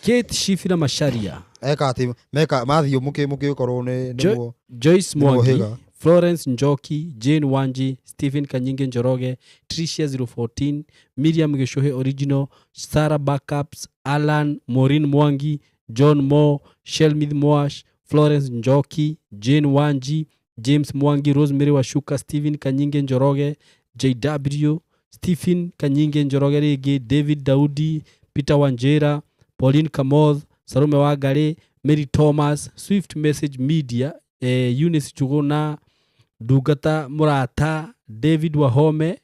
Kate Shifira Macharia. Eka atĩ meka mathiũ mũkĩkorwo nĩ muo. Joyce Nĩ muo Mwangi, hĩga. Florence Njoki, Jane Wanji, Stephen Kanyinge Njoroge, Tricia 014, Miriam Gishuhe Original, Sarah Backups, Alan Maureen Mwangi, John Moore, Shelmith Mwash, Florence Njoki, Jane Wanji, James Mwangi, Rosemary Washuka, Stephen Kanyinge Njoroge, JW, Stephen Kanyinge Njoroge rĩngĩ, David Daudi, Peter Wanjera, Pauline Kamoth, Salome Wangari, Mary Thomas, Swift Message Media, Eunice Chuguna, Ndungata Murata, David Wahome,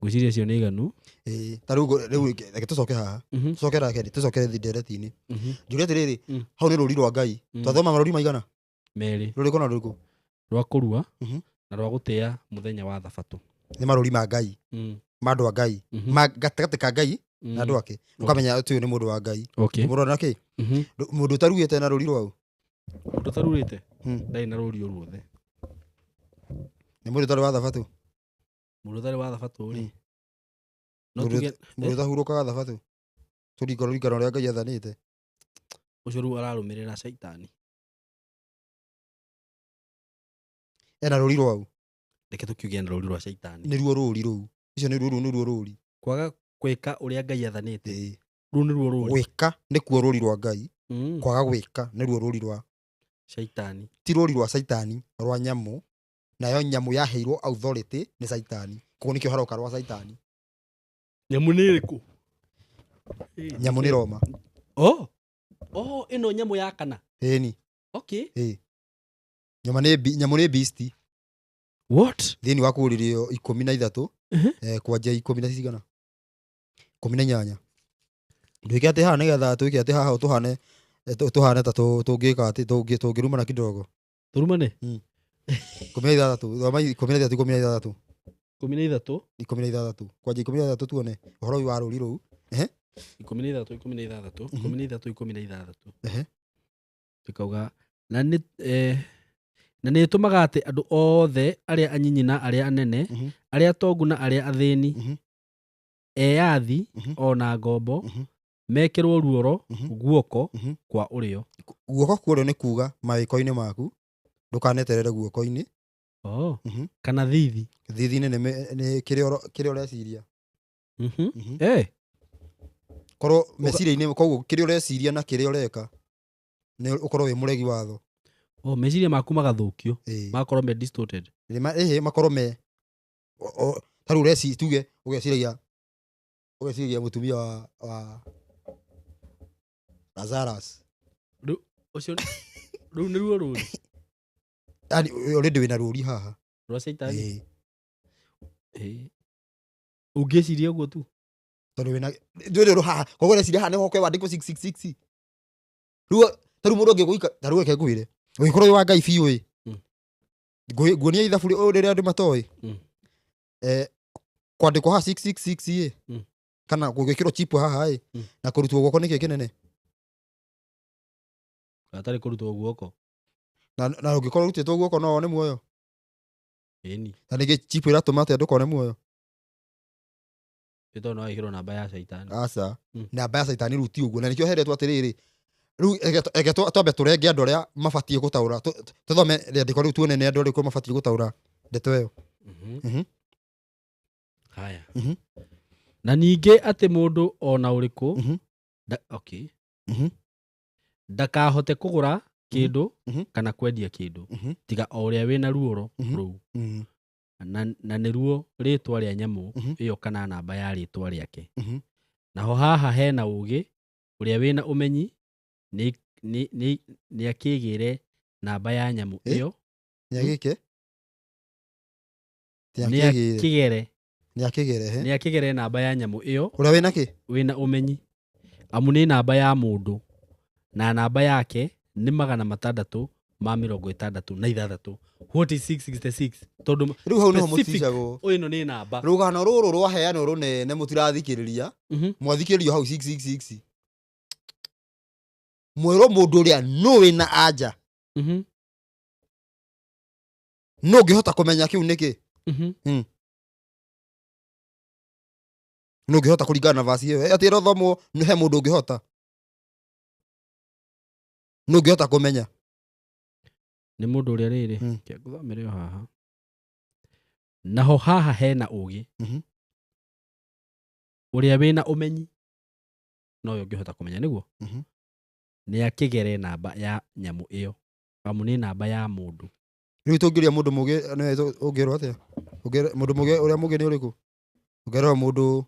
Ngwĩciria cio nĩ iganu. Ta rĩu rĩu reke tũcoke haha. Tũcoke rake, tũcoke ndereti-inĩ. Njũria atĩrĩrĩ, hau nĩ rũri rwa Ngai. Twathoma marũri maigana? Merĩ. Rũrĩkũ na rũrĩkũ? Rwa kũrua na rwa gũtĩa mũthenya wa thabatũ. Nĩ marũri ma Ngai. Ma andũ a Ngai. Ma gatagatĩ ka Ngai na andũ ake. Ũkamenya atĩ ũyũ nĩ mũndũ wa Ngai. Mũndũ na kĩ? Mũndũ ũtaruĩte na rũri rwau? Mũndũ ũtaruĩte? Ndarĩ na rũri o ruothe. Nĩ mũndũ ũtarĩ wa thabatũ? Mũndũ ũtarĩ wa thabatũ rĩ? No Mũndũ tuge mũndũ ũtahurũkaga thabatũ? Tũringo rũringano rũrĩa Ngai athanĩte. Ũcio rĩu ararũmĩrĩra caitani. Ena rũri rwau? Reke tũkiuge ena rũri rwa caitani. Nĩruo rũri rũu. Icio nĩ rũu nĩruo rũri. Kwaga gwĩka ũrĩa Ngai athanĩte. Rũu nĩruo rũri. Gwĩka nĩkuo rũri rwa Ngai. Kwaga gwĩka nĩruo rũri rwa caitani. Ti rũri rwa caitani, rwa nyamũ. Nayo nyamũ yaheirwo authority nĩ caitani. Koguo nĩkĩo haroka rwa caitani. Nyamũ nĩ ĩrĩkũ? Nyamũ nĩ Roma. Oh. Oh, ĩno nyamũ ya kana. Ĩni. Okay. Ĩ. Nyamũ nĩ nyamũ nĩ beast. What? Thĩinĩ wa kũũrĩrĩo 13, kwanja ikũmi na cigana? 18. Ndwĩke atĩ haha nĩgetha twĩke atĩ haha tũhane ta tũngĩka atĩ tũngĩrumana kidogo. Tũrumane? 16, thoma 13, 16. 13? 16. Kwanja 16 tuone ũhoro ũyũ wa rũri rũu. 13, 16, 13, 16. Tũkauga, na nĩ ĩtũmaga atĩ andũ othe arĩa anyinyi na arĩa anene, arĩa atongu na arĩa athĩni, Eyathi ona ngombo mekĩrwo ruoro guoko kwa ũrĩo. Guoko kwa ũrĩo nĩ kuga mawĩko-inĩ maku, ndũkaneterere guoko-inĩ. Oh. Kana thithi. Thithi-inĩ nĩ kĩrĩa ũreciria. Eh. Korwo meciria-inĩ, koguo kĩrĩa ũreciria na kĩrĩa ũreka nĩ ũkorwo wĩ mũregi watho. Oh, meciria maku magathũkio. Magakorwo me distorted. Ĩhĩ, makorwo me ta rĩu ũreci tuge ũgeciragia ũgeciragia mũtumia wa Lazarus. Rĩu ũcio rĩu nĩruo rũri. Yaani already wĩna rũri haha. Rwa caitani. Ĩĩ. Ũngĩciria ũguo tu. Tondũ wĩna ndũrĩ rũ haha. Koguo ũreciria haha nĩho kwandĩkwo 666. Rĩu ta rĩu mũndũ angĩgũika ta rĩu reke ngwĩre. Ũngĩkorwo wĩ wa Ngai biũ ĩ. Nguonia ithabu rĩrĩa andũ matoĩ. Kwandĩkwo haha 666 ĩ. Kana gũgĩkĩrwo chip haha ĩ. Na kũrutwo guoko nĩkĩ kĩnene? Hatarĩ kũrutwo guoko. Na ũngĩkorwo ũrutĩtwo guoko no wone muoyo. Ĩni. Na ningĩ chip ĩratũma atĩa ndũkone muoyo? Nĩ tondũ no ĩkĩrwo namba ya caitani. Aca. Namba ya caitani rĩu ti ũguo. Na nĩkĩo heretwo atĩrĩrĩ. Rĩu reke twambe tũrenge andũ arĩa mabatiĩ gũtaũra. Tũthome rĩandĩko rĩu tuone nĩ andũ arĩkũ mabatiĩ gũtaũra ndeto ĩyo. Haya. Na ningĩ atĩ mũndũ ona ũrĩkũ okay. Ndakahote kũgũra kĩndũ kana kwendia kĩndũ tiga o ũrĩa wĩna ruoro rũu. Na nĩruo rĩtwa rĩa nyamũ ĩyo kana namba ya rĩtwa rĩake. Naho haha hena ũgĩ ũrĩa wĩna ũmenyi nĩakĩgĩre namba ya nyamũ ĩyo. Nĩagĩke? Nĩakĩgere. Nĩakĩgere, he? Nĩakĩgere namba ya nyamũ ĩyo. Ũrĩa wĩna kĩ? Wĩna ũmenyi. Amu nĩ namba ya mũndũ na namba yake nĩ 666. What is 666? Tondũ rĩu hau nĩho specific mũticagwo. Ĩno nĩ namba. Rũgano rũrũ rwaheanwo rũnene mũtirathikĩrĩria. Mwathikĩrĩrio hau 666. Mwĩrwo mũndũ ũrĩa nũ wĩna anja. Nũ ũngĩhota kũmenya kĩu nĩkĩ? Nũ ũngĩhota kũringana na verse ĩyo? Atĩ ĩrothomwo nĩ he mũndũ ũngĩhota. Nũ ũngĩhota kũmenya? Nĩ mũndũ ũrĩa rĩrĩ, reke ngũthomere o haha. Naho haha hena ũgĩ. Ũrĩa wĩna ũmenyi nowe ũngĩhota kũmenya nĩguo? Nĩakĩgere namba ya nyamũ ĩyo. Amu nĩ namba ya mũndũ. Rĩu tũngĩria mũndũ mũgĩ, nĩwe ũngĩrwo atĩa? Ũngĩrwo, mũndũ mũgĩ, ũrĩa mũgĩ nĩ ũrĩkũ? Ũngerwo mũndũ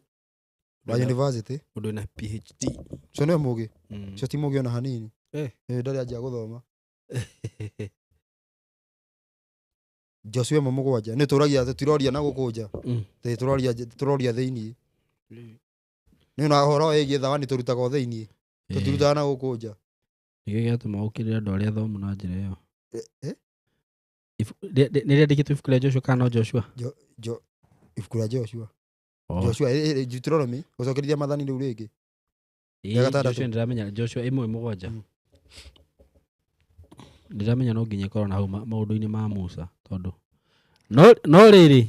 wa university. Mũndũ wĩna PhD. Ũcio nĩwe mũgĩ? Ũcio ti mũgĩ ona hanini. Ndarĩ anjia gũthoma. Joshua ĩmwe mũgwanja. Nĩ tũragia, tũtiroria na gũkũ nja. Tũroria thĩiniĩ. Nĩ ona ũhoro wĩgiĩ thawani tũrutaga o thĩiniĩ. Tũtirutaga na gũkũ nja. Nĩkĩo gĩatũma ũkĩrĩre andũ arĩa athomu na njĩra ĩyo. Nĩ rĩandĩkĩtwo ibuku rĩa Joshua kana no Joshua? Ibuku rĩa Joshua. Joshua, Deuteronomy, gũcokerithia maathani rĩu rĩngĩ. Ĩĩ, Rĩa gatandatũ. Joshua nĩndĩramenya, Joshua ĩmwe mũgwanja. Ndĩramenya no nginya ĩkorwo na hau maũndũ-inĩ ma Musa tondũ no rĩrĩ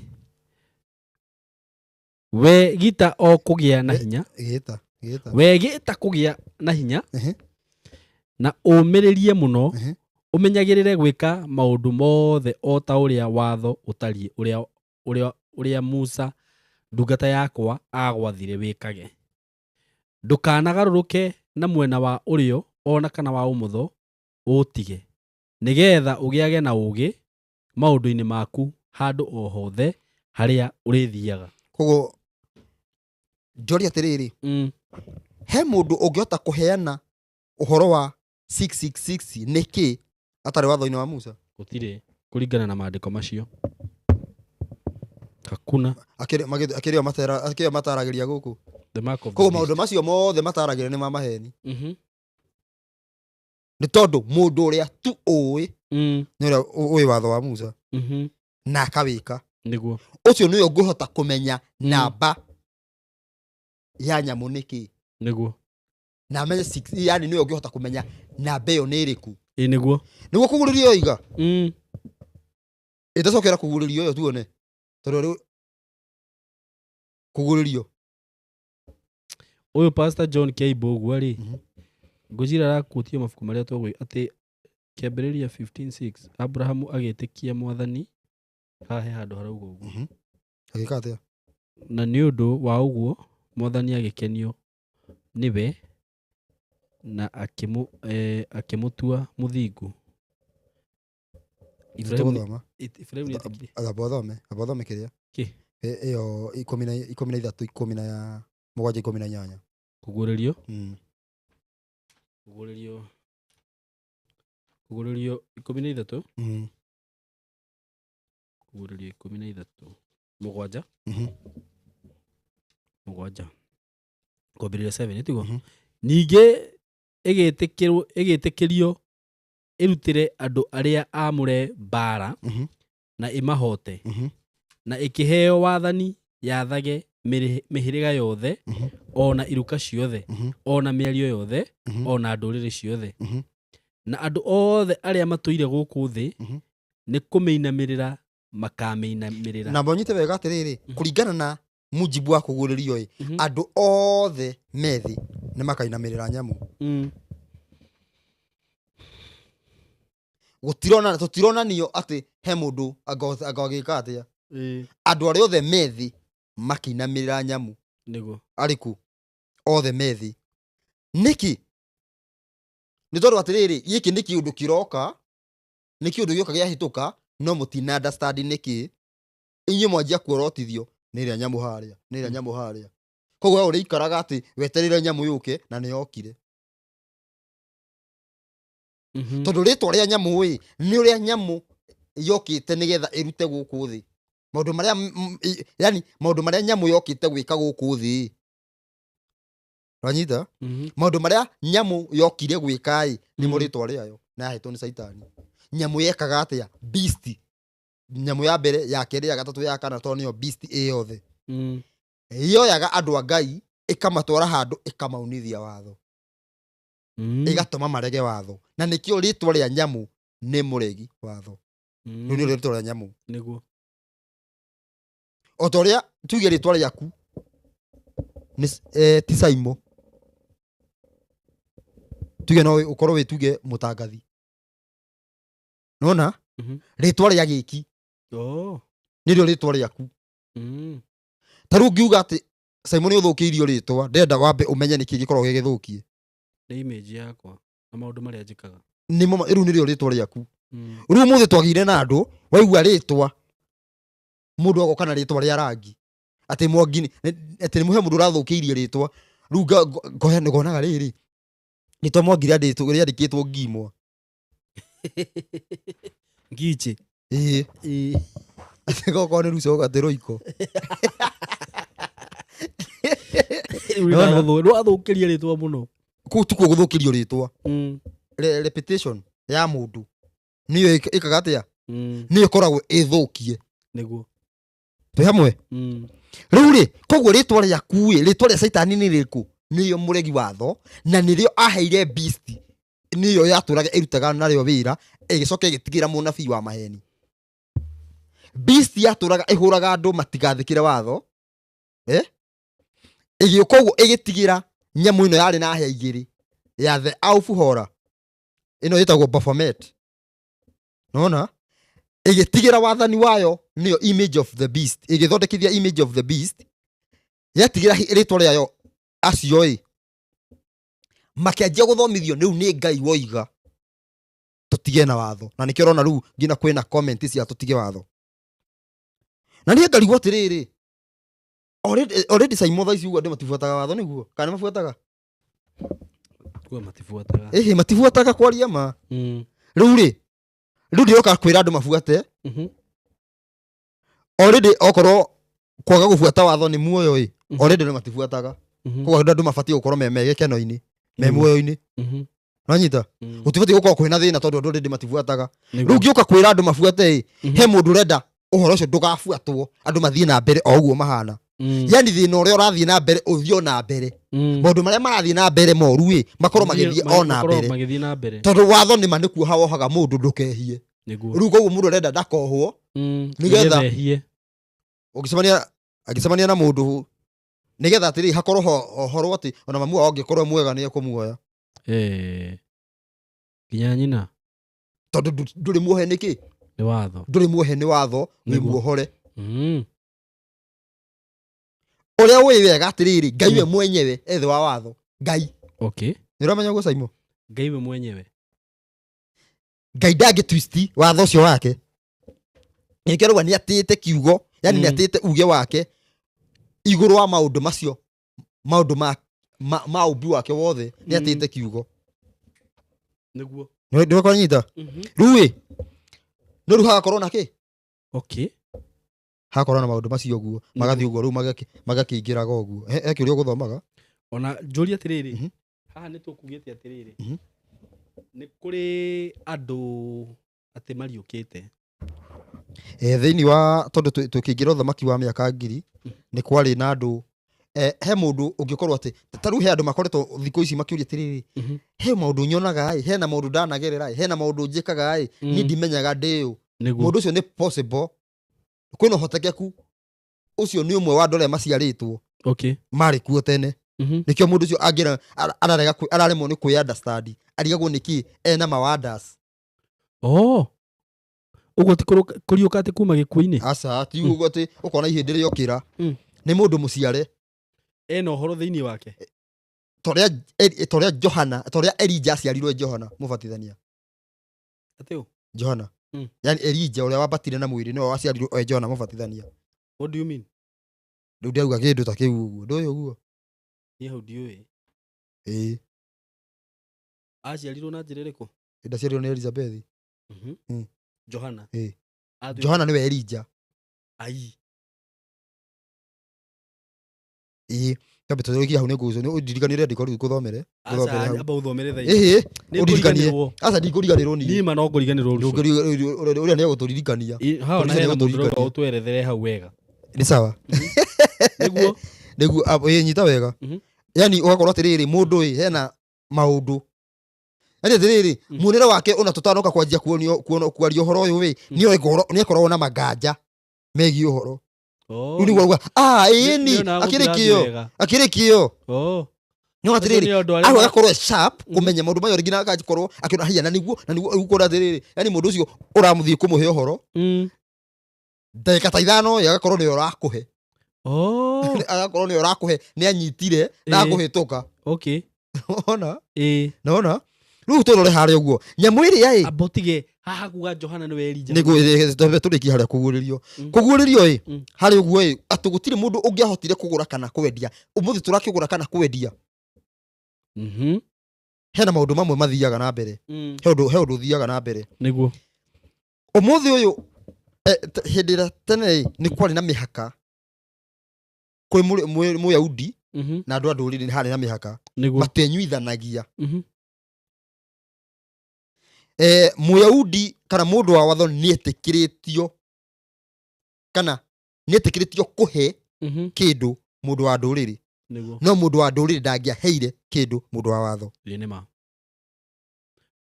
we gita o kũgĩa na hinya. Gĩta, gĩta. We gĩta kũgĩa na hinya. Na ũmĩrĩrie mũno. Ũmenyagĩrĩre gwĩka maũndũ mothe o ta ũrĩa watho ũtariĩ ũrĩa Musa ndungata yakwa agwathire wĩkage. Ndũkanagarũrũke na mwena wa ũrĩo ona kana wa ũmotho ũtige, nĩgetha ũgĩage na ũũgĩ maũndũ-inĩ maku handũ o hothe harĩa ũrĩthiaga. Koguo njoria atĩrĩrĩ, he mũndũ ũngĩhota kũheana ũhoro wa 666 nĩkĩ atarĩ watho-inĩ wa Musa? Gũtirĩ, kũringana na maandĩko macio. Hakuna. Akĩrĩ o mataragĩria gũkũ. The mark of the Koguo beast. maũndũ macio mothe mataragĩria nĩ ma maheni. Nĩ tondũ mũndũ ũrĩa tu ũĩ nĩ ũrĩa ũĩ watho wa Musa. Na akawĩka. Nĩguo. Ũcio nĩwe ũngĩhota kũmenya namba ya nyamũ nĩkĩ. Nĩguo. Na amenye six, yani nĩwe ũngĩhota kũmenya namba ĩyo nĩ ĩrĩkũ. Ĩ, nĩguo. Nĩguo kũgurĩrio oiga. Ĩtacokera kũgurĩrio ĩyo tuone. Tondũ rĩu kũgurĩrio. Ũyũ Pastor John Kĩaimbo ũguo rĩ, ngwĩciria arakuotia mabuku marĩa tũgwĩ atĩ Kĩambĩrĩria 15:6 Abrahamu agĩtĩkia Mwathani, haha he handũ harauga ũguo. Agĩka atĩa? Na nĩ ũndũ wa ũguo Mwathani agĩkenio nĩwe na akĩmũtua mũthingu. Ibrahimu Tũgũthoma. Ibrahimu nĩetĩkirie. Amba ũthome, amba ũthome kĩrĩa. Kĩ? Ĩyo 13, 17, 18. Kũguũrĩrio. Kũguũrĩrio. Kũguũrĩrio 13. Kũguũrĩrio 13. 7. 7. Kwambĩrĩria 7 tiguo? Ningĩ ĩgĩtĩkĩrio ĩrutĩre andũ arĩa aamũre mbaara na ĩmahote, na ĩkĩheo wathani yathage mĩhĩrĩga yothe, o na iruka ciothe, o na mĩario yothe, o na ndũrĩrĩ ciothe. Na andũ othe arĩa matũire gũkũ thĩ nĩ kũmĩinamĩrĩra makamĩinamĩrĩra. Na mbonyite wega atĩrĩrĩ, kũringana na mujibu wa kũguũrĩrio ĩ, andũ othe me thĩ nĩ makainamĩrĩra nyamũ. Gũtirona, tũtironanio atĩ he mũndũ anga agĩka atĩa. Andũ arĩa othe me thĩ makĩinamĩrĩra nyamũ. Nĩguo. Arĩkũ? Othe me thĩ. Nĩkĩ? Nĩ tondũ atĩrĩrĩ, gĩkĩ nĩ kĩũndũ kĩroka, nĩ kĩũndũ gĩoka gĩahĩtũka, no mũtina understand nĩkĩ. Inyuĩ mwanjia kuorotithio nĩ ĩrĩa nyamũ harĩa, nĩ ĩrĩa nyamũ harĩa. Koguo we ũrĩikaraga atĩ wetereire nyamũ yũke na nĩ yokire. Tondũ rĩtwa rĩa nyamũ ĩ, nĩ ũrĩa nyamũ yokĩte nĩgetha ĩrute gũkũ thĩ. Maũndũ marĩa yani maũndũ marĩa nyamũ yokĩte gwĩka gũkũ thĩ. Wanyita? Maũndũ marĩa nyamũ yokire gwĩka ĩ, nĩmo rĩtwa rĩayo na yahetwo nĩ Caitani. Nyamũ yekaga atĩa? Beast. Nyamũ ya mbere, ya kerĩ, ya gatatũ, ya kana, tondũ nĩyo beast ĩ yothe. Yoyaga andũ a Ngai ĩkamatwara handũ ĩkamaunithia watho. Ĩgatũma marege watho. Na nĩkĩo rĩtwa rĩa nyamũ nĩ mũregi watho. Rĩu nĩrĩo rĩtwa rĩa nyamũ. Nĩguo. O ta ũrĩa tuge rĩtwa rĩaku nĩ ti Saimo. Tuge no ũkorwo wĩ tuge mũtangathi. Nona? Rĩtwa rĩa gĩki. Nĩrĩo rĩtwa rĩaku. Ta rĩu ngiuga atĩ Saimo nĩ ũthũkĩirio rĩtwa, ndĩrenda wambe ũmenye nĩkĩ gĩkoragwo gĩgĩthũkie. Nĩ image yakwa na maũndũ marĩa njĩkaga. Nĩmo rĩu nĩrĩo rĩtwa rĩaku. Rĩu ũmũthĩ twagĩire na andũ, waigua rĩtwa, mũndũ agoka na rĩtwa rĩa rangi. Atĩ Mwangi atĩ nĩ mũhe mũndũ ũrathũkĩirie rĩtwa. Rĩu ngonaga rĩrĩ, rĩtwa Mwangi rĩandĩkĩtwo Ngimwa. Ngichĩ. Ĩĩ. Ĩĩ. Atĩ gokorwo nĩ rucoka atĩ rũiko. Rĩu rwathũkĩria rĩtwa mũno. Kũu tikuo gũthũkĩrio rĩtwa. Repetition ya mũndũ nĩyo ĩkaga atĩa? Nĩyo ĩkoragwo ĩthũkie. Nĩguo. Twĩ hamwe? Rĩu rĩ, koguo rĩtwa rĩaku ĩ, rĩtwa rĩa Caitani nĩ rĩrĩkũ? Nĩrĩo mũregi watho, na nĩrĩo aheire beast, nĩyo yatũraga ĩrutaga narĩo wĩra, ĩgĩcoka ĩgĩtigĩra mũnabii wa maheni. Beast yatũraga ĩhũraga andũ matigathĩkĩre watho, Ĩgĩũka ũguo ĩgĩtigĩra nyamũ ĩno yarĩ na hĩa igĩrĩ ya the Aufhora, ĩno ĩtagwo Baphomet. Nona? Ĩgĩtigĩra wathani wayo nĩyo image of the beast, ĩgĩthondekithia image of the beast, yatigĩra rĩtwa rĩayo acio ĩ, makĩanjia gũthomithio rĩu nĩ Ngai woiga tũtige na watho, na nĩkĩo ũrona rĩu nginya kwĩna comment cia tũtige watho. Na niĩ ngarigwo atĩrĩrĩ, already Saimo thaa ici ũguo andũ matibuataga watho nĩguo? Kana nĩ mabuataga? Kuga matibuataga. Ĩhĩ, matibuataga kwaria ma. Rĩu rĩ, rĩu ndĩroka kwĩra andũ mabuate. Already okorwo kwaga gũbuata watho nĩ muoyo ĩ, already andũ matibuataga. Koguo andũ mabatiĩ gũkorwo me gĩkeno-inĩ, me muoyo-inĩ. Wanyita? Gũtibatiĩ gũkorwo kwĩna thĩna tondũ andũ already matibuataga. Rĩu ngĩũka kwĩra andũ mabuate ĩ, he mũndũ ũrenda ũhoro ũcio ndũgabuatwo, andũ mathiĩ na mbere o ũguo mahana. Yani thĩna ũrĩa ũrathiĩ na mbere ũthiĩ o na mbere. Maũndũ marĩa marathiĩ na mbere moru ĩ, makorwo magĩthiĩ o na Makorwo mbere. magĩthiĩ na mbere. Tondũ watho nĩ ma nĩ kuoha wohaga mũndũ ndũkehie. Nĩguo. Rĩu koguo mũndũ arenda ndakohwo, Nĩgetha Nĩgetha ehie. Ũngĩcemania, angĩcemania na mũndũ Nĩgetha atĩrĩ hakorwo ho ũhoro atĩ ona mamu wao angĩkorwo e mwega nĩ ekũmuoya. Eh. Nginya nyina. Tondũ ndũrĩ muohe nĩkĩ? Nĩ watho. Ndũrĩ muohe nĩ watho, wĩ Nĩguo. muohore. Ũrĩa ũĩ wega atĩrĩrĩ, Ngai we mwenyewe ethe wa watho. Ngai. Okay. Nĩ ũramenya ũguo Simon? Ngai we mwenyewe. Ngai ndangĩ twist watho ũcio wake. Nĩkĩo rauga nĩ atĩĩte kiugo, yani nĩ atĩĩte uge wake igũrũ wa maũndũ macio, maũndũ ma ũmbi wake wothe, nĩ atĩĩte kiugo. Nĩguo. Nĩ ũkanyita? Rĩu ĩ, no rĩu hagakorwo na kĩ? Okay. Hagakorwo na maũndũ macio ũguo, magathiĩ ũguo rĩu magakĩingĩraga ũguo. He kĩũria ũgũthomaga? Ona njũrie atĩrĩrĩ, haha nĩ tũkugĩte atĩrĩrĩ, nĩ kũrĩ andũ atĩ mariũkĩte. Thĩinĩ wa tondũ tũkĩingĩra ũthamaki wa mĩaka ngiri, nĩ kwarĩ na andũ, he mũndũ ũngĩkorwo atĩ, ta rĩu he andũ makoretwo thikũ ici makĩũria atĩrĩrĩ, he maũndũ nyonaga ĩ, hena maũndũ ndanagerera ĩ, hena maũndũ njĩkaga ĩ, niĩ ndimenyaga ndĩ ũ. Nĩguo. Mũndũ ũcio nĩ possible, kwĩna ũhotekeku ũcio nĩ ũmwe wa andũ arĩa maciarĩtwo Okay. marĩ kuo tene. Nĩkĩo mũndũ ũcio angĩra, ararega araremwo nĩ kwĩ understand, arigagwo nĩkĩ ena mawandas. Oh. Ũguo ti kũriũka atĩ kuma gĩkuũ-inĩ? Aca, ti ũguo atĩ ũkona ihĩndĩ rĩokĩra. Nĩ mũndũ mũciare. Ena ũhoro thĩinĩ wake? Torĩa Johana, torĩa Elijah aciarirwo Johana mũbatithania. Atĩ ũ? Johana. Yani Elijah ũrĩa wambatire na mwĩrĩ nĩwe waciarirwo e Johana mũbatithania. What do you mean? Rĩu ndĩrauga kĩndũ ta kĩu ũguo. Ndũĩ ũguo? Niĩ hau ndiũĩ. Ĩĩ. Aciarirwo na njĩra ĩrĩkũ? Ndaciarirwo nĩ Elizabeth. Johana. Ĩĩ. Atuĩka Johana nĩwe Elijah. Ai. Ĩĩ. Tambe tũrĩkie hau nĩngũgũcokia. Nĩ ũndirikanĩre rĩandĩko rĩu ngũthomere. Aca, Ngũthomere hau. amba ũthomere thaa ici. Ĩhĩ, Nĩ ũndirikanie. ngũriganĩrwo. Aca, ndikũriganĩrwo niĩ. Niĩ ma no ngũriganĩrwo rũciũ. Ũrĩa nĩ egũtũririkania. Ĩ, hau na Tondũ hena mũndũ nĩegũtũririkania. ũrauga ũtwerethere hau wega. Nĩ sawa. Nĩguo. Nĩguo, ĩ, nyita wega. Yani ũgakorwo atĩrĩrĩ, mũndũ ĩ, hena maũndũ. Yani atĩrĩrĩ, muonere wake ona tũtanoka kwanjia kwaria ũhoro ũyũ ĩ, nĩ ekoragwo na manganja megiĩ ũhoro. Oh. Rĩu nĩguo auga, ĩĩ ni, Nĩ onaga akĩrĩ gũtirathiĩ kĩo, wega. akĩrĩ kĩo. Oh. Nĩ atĩrĩrĩ, Acio nĩ andũ arĩa au ma- agakorwo e sharp kũmenya maũndũ maya rĩngĩ na agakorwo akĩona hiya, na nĩguo, na nĩguo, rĩu ũkona atĩrĩrĩ, yani mũndũ ũcio ũramũthiĩ kũmũhe ũhoro, ndagĩka ta ithano ĩ, agakorwo nĩwe ũrakũhe. Oh. Agakorwo nĩwe ũrakũhe, nĩ anyitire, na Ĩĩ. akũhĩtũka. Okay. Ona? Ĩĩ. Nona? Rĩu tũrore harĩa ũguo. Nyamũ ĩrĩa ĩ. Amba ũtige haha kuga Johana nĩwe Elijah. Nĩguo, ĩ, twambe tũrĩkie harĩa kũguũrĩrio. Kũguũrĩrio ĩ, harĩa ũguo ĩ, atĩ gũtirĩ mũndũ ũngĩahotire kũgũra kana kwendia. Ũmũthĩ tũrakĩgũra kana kwendia. Hena maũndũ mamwe mathiaga na mbere. He ũndũ ũthiaga na mbere. Nĩguo. Ũmũthĩ ũyũ, hĩndĩ ĩrĩa tene ĩ, nĩ kwarĩ na mĩhaka. Kwĩ Mũyahudi na andũ a ndũrĩrĩ nĩ harĩ na mĩhaka. Nĩguo. Matenyuithanagia. Mũyahudi kana mũndũ wa watho nĩetĩkĩrĩtio kana nĩetĩkĩrĩtio kũhe kĩndũ mũndũ wa ndũrĩrĩ. Nĩguo. No mũndũ wa ndũrĩrĩ ndangĩaheire kĩndũ mũndũ wa watho. Ĩĩ nĩ ma.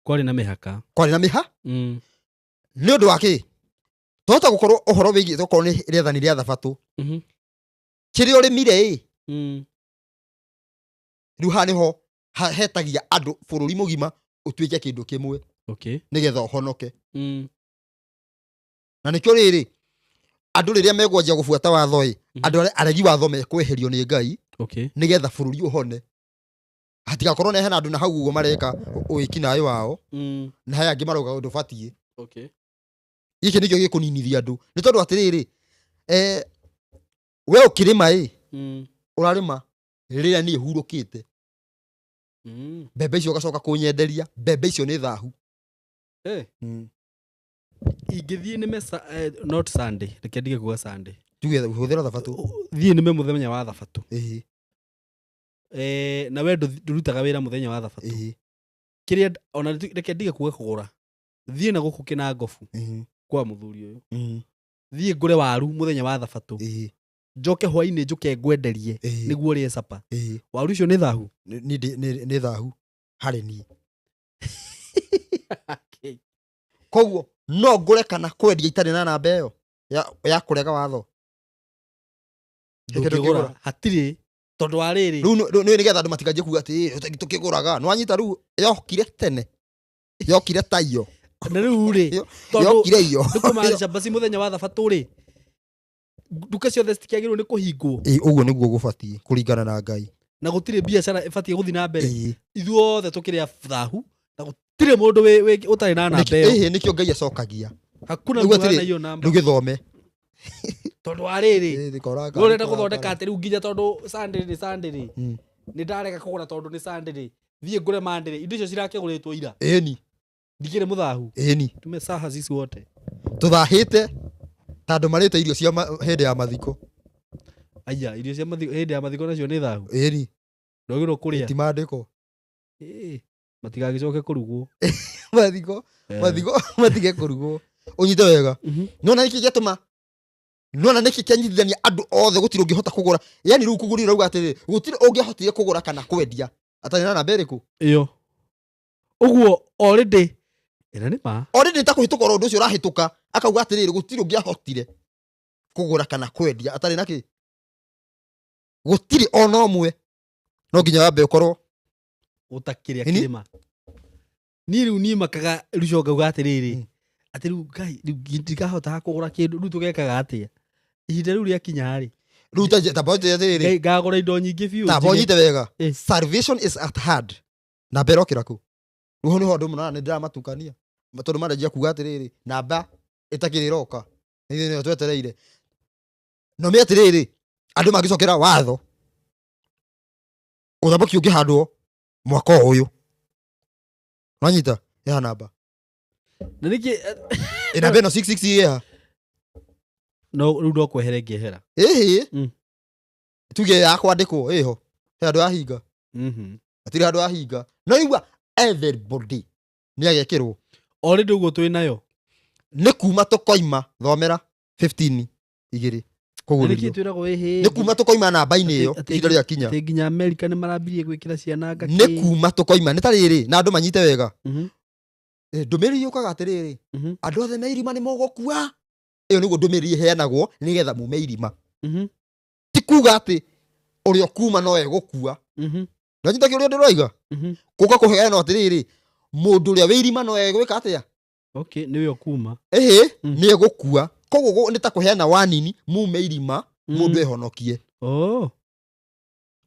Kwarĩ na mĩhaka. Kwarĩ na mĩha? Nĩ ũndũ wa kĩ? Twahota gũkorwo ũhoro wĩgiĩ tokorwo nĩ rĩathani rĩa thabatũ. Kĩrĩa ũrĩmire ĩ? Rĩu haha nĩho hetagia andũ bũrũri mũgima ũtuĩke kĩndũ kĩmwe. Okay. Nĩgetha ũhonoke. Na nĩkĩo rĩrĩ, andũ rĩrĩa megwanjia gũbuata watho ĩ, andũ arĩa aregi watho mekweherio nĩ Ngai, Okay. nĩgetha bũrũri ũhone. Hatigakorwo na hena andũ na hau ũguo mareka ũĩkinaĩ wao, na he angĩ marauga ũndũ ũbatiĩ. Okay. Gĩkĩ nĩkĩo gĩkũninithia andũ. Nĩ tondũ atĩrĩrĩ, we ũkĩrĩma ĩ, ũrarĩma rĩrĩa niĩ hurũkĩte. Mbembe icio ũgacoka kũnyenderia, mbembe icio nĩ thahu. Ingĩthiĩ nĩme not Sunday, reke ndige kuga Sunday. Tuge hũthĩra thabatũ. Thiĩ nĩme mũthenya wa thabatũ. Ĩhĩ. Na we ndũrutaga wĩra mũthenya wa thabatũ. Ĩhĩ. Kĩrĩa ona reke ndige kuga kũgũra. Thiĩ na gũkũ Kĩnangobu kwa mũthuri ũyũ. Thiĩ ngũre waru mũthenya wa thabatũ. Ĩhĩ. Njoke hwainĩ njũke ngwenderie Ĩhĩ. nĩguo ũrĩe capa. Ĩhĩ. Waru icio nĩ thahu? Nĩ thahu harĩ niĩ. Okay. Koguo no ngũre kana kwendia itarĩ na namba ĩyo ya kũrega watho. He kĩndũ Ndũngĩgũra. kĩgũra. Hatirĩ. Tondũ wa rĩrĩ. Rĩu nĩ nĩgetha andũ matikanjie kuga atĩ "Ĩ, tũkĩgũraga nĩwanyita rĩu yokire tene yokire ta iyo Na rĩu rĩ, tondũ yokire iyo nĩ kũmaanisha basi mũthenya wa thabatũ rĩ, nduka ciothe citikĩagĩrĩirwo nĩ kũhingwo. Ĩ, ũguo nĩguo gũbatiĩ kũringana na Ngai. Na gũtirĩ biacara ĩbatiĩ gũthiĩ na mbere. Ĩ. Ithuothe tũkĩrĩa thahu na gũtirĩ mũndũ ũtarĩ na namba ĩyo. Ĩhĩ, nĩkĩo Ngai acokagia. Hakuna Rĩu mtu atĩrĩ, hana hiyo namba. Rĩu gĩthome. Tondũ wa rĩrĩ, Ĩ, nĩkora we ũrenda nĩkora gũthondeka atĩ rĩu nginya tondũ Sunday nĩ Sunday rĩ, nĩ ndarega kũgũra tondũ nĩ Sunday rĩ, thiĩ ngũre Monday rĩ, indo icio cirakĩgũrĩtwo ira. Ĩni. Ndikĩrĩ mũthahu. Ĩni. Tume saha sisi wote. Tũthahĩte ta andũ marĩte irio cia hĩndĩ ya mathiko. Aya, irio cia mathiko, hĩndĩ ya mathiko nacio nĩ thahu. Ĩni. Ndwagĩrĩirwo kũrĩa. Ti maandĩko. Ĩ, matigagĩcoke kũrugwo. Mathiko, mathiko, matige kũrugwo. Ũnyite wega. Nĩwona nĩkĩ gĩatũma? Nĩwona nĩkĩ kĩanyitithania andũ othe gũtirĩ ũngĩhota kũgũra? Yaani rĩu kũgũrira rauga atĩrĩrĩ, gũtirĩ ũngĩahotire kũgũra kana kwendia atarĩ na namba ĩrĩkũ? Ĩyo. Ũguo already ĩna nĩ ma. Already ta kũhĩtũka oro ũndũ ũcio ũrahĩtũka, akauga atĩrĩrĩ, gũtirĩ ũngĩahotire kũgũra kana kwendia atarĩ na kĩ? Gũtirĩ ona ũmwe. No nginya wambe ũkorwo ũtakĩrĩa Nini? kĩrĩma. Niĩ rĩu niĩ makaga rĩu ngauga atĩrĩrĩ, atĩ rĩu Ngai, rĩu ndikahota kũgũra kĩndũ, rĩu tũgekaga atĩa? Ihinda rĩu rĩakinya rĩ, Rĩu ta ta bote atĩrĩrĩ. Ngai, ngagũra indo nyingĩ biũ, Ta njige. bonyite wega. Salvation is at hand. Namba ĩrokĩra kũ? Rĩu hau nĩho andũ monaga nĩ ndĩramatukania. Tondũ maranjia kuga atĩrĩrĩ, namba ĩtakĩrĩ ĩroka. Ithuĩ nĩyo twetereire. No me atĩrĩrĩ, andũ mangĩcokera watho, ũthamaki ũngĩhandwo mwaka o ũyũ. Wanyita? Ĩha namba. Na nĩkĩ, Ĩ, namba ĩno 666 ĩha? No, rĩu no kwehera ĩngĩehera. Ĩhĩ. Tuge ya kwandĩkwo ĩho. He handũ yahinga. Hatirĩ handũ yahinga. No igua everybody nĩ agekĩrwo. Already ũguo twĩ nayo. Nĩ kuma tũkoima thomera 15 igĩrĩ kũgũrĩrio. Nĩkĩ twĩragwo ĩhĩ? Nĩ kuma tũkoima namba-inĩ ĩyo, ihinda rĩakinya. Atĩ nginya America nĩ marambirie gwĩkĩra ciana ngakĩ. Nĩ kuma tũkoima, nĩ ta rĩrĩ, na andũ manyite wega. Ndũmĩrĩri yũkaga atĩrĩrĩ, andũ othe me irima nĩ mũgũkua. Ĩyo nĩguo ndũmĩrĩri ĩheanagwo nĩgetha mume irima. Ti kuga atĩ ũrĩa ũkuma no egũkua. Nĩwanyita kĩũria ndĩroiga? Gũka kũheanwo atĩrĩrĩ, mũndũ ũrĩa wĩ irima no egwĩka atĩa? Okay, nĩwe ũkuma. Ĩhĩ, nĩ egũkua. Koguo nĩ ta kũheana wanini mume irima, mũndũ ehonokie.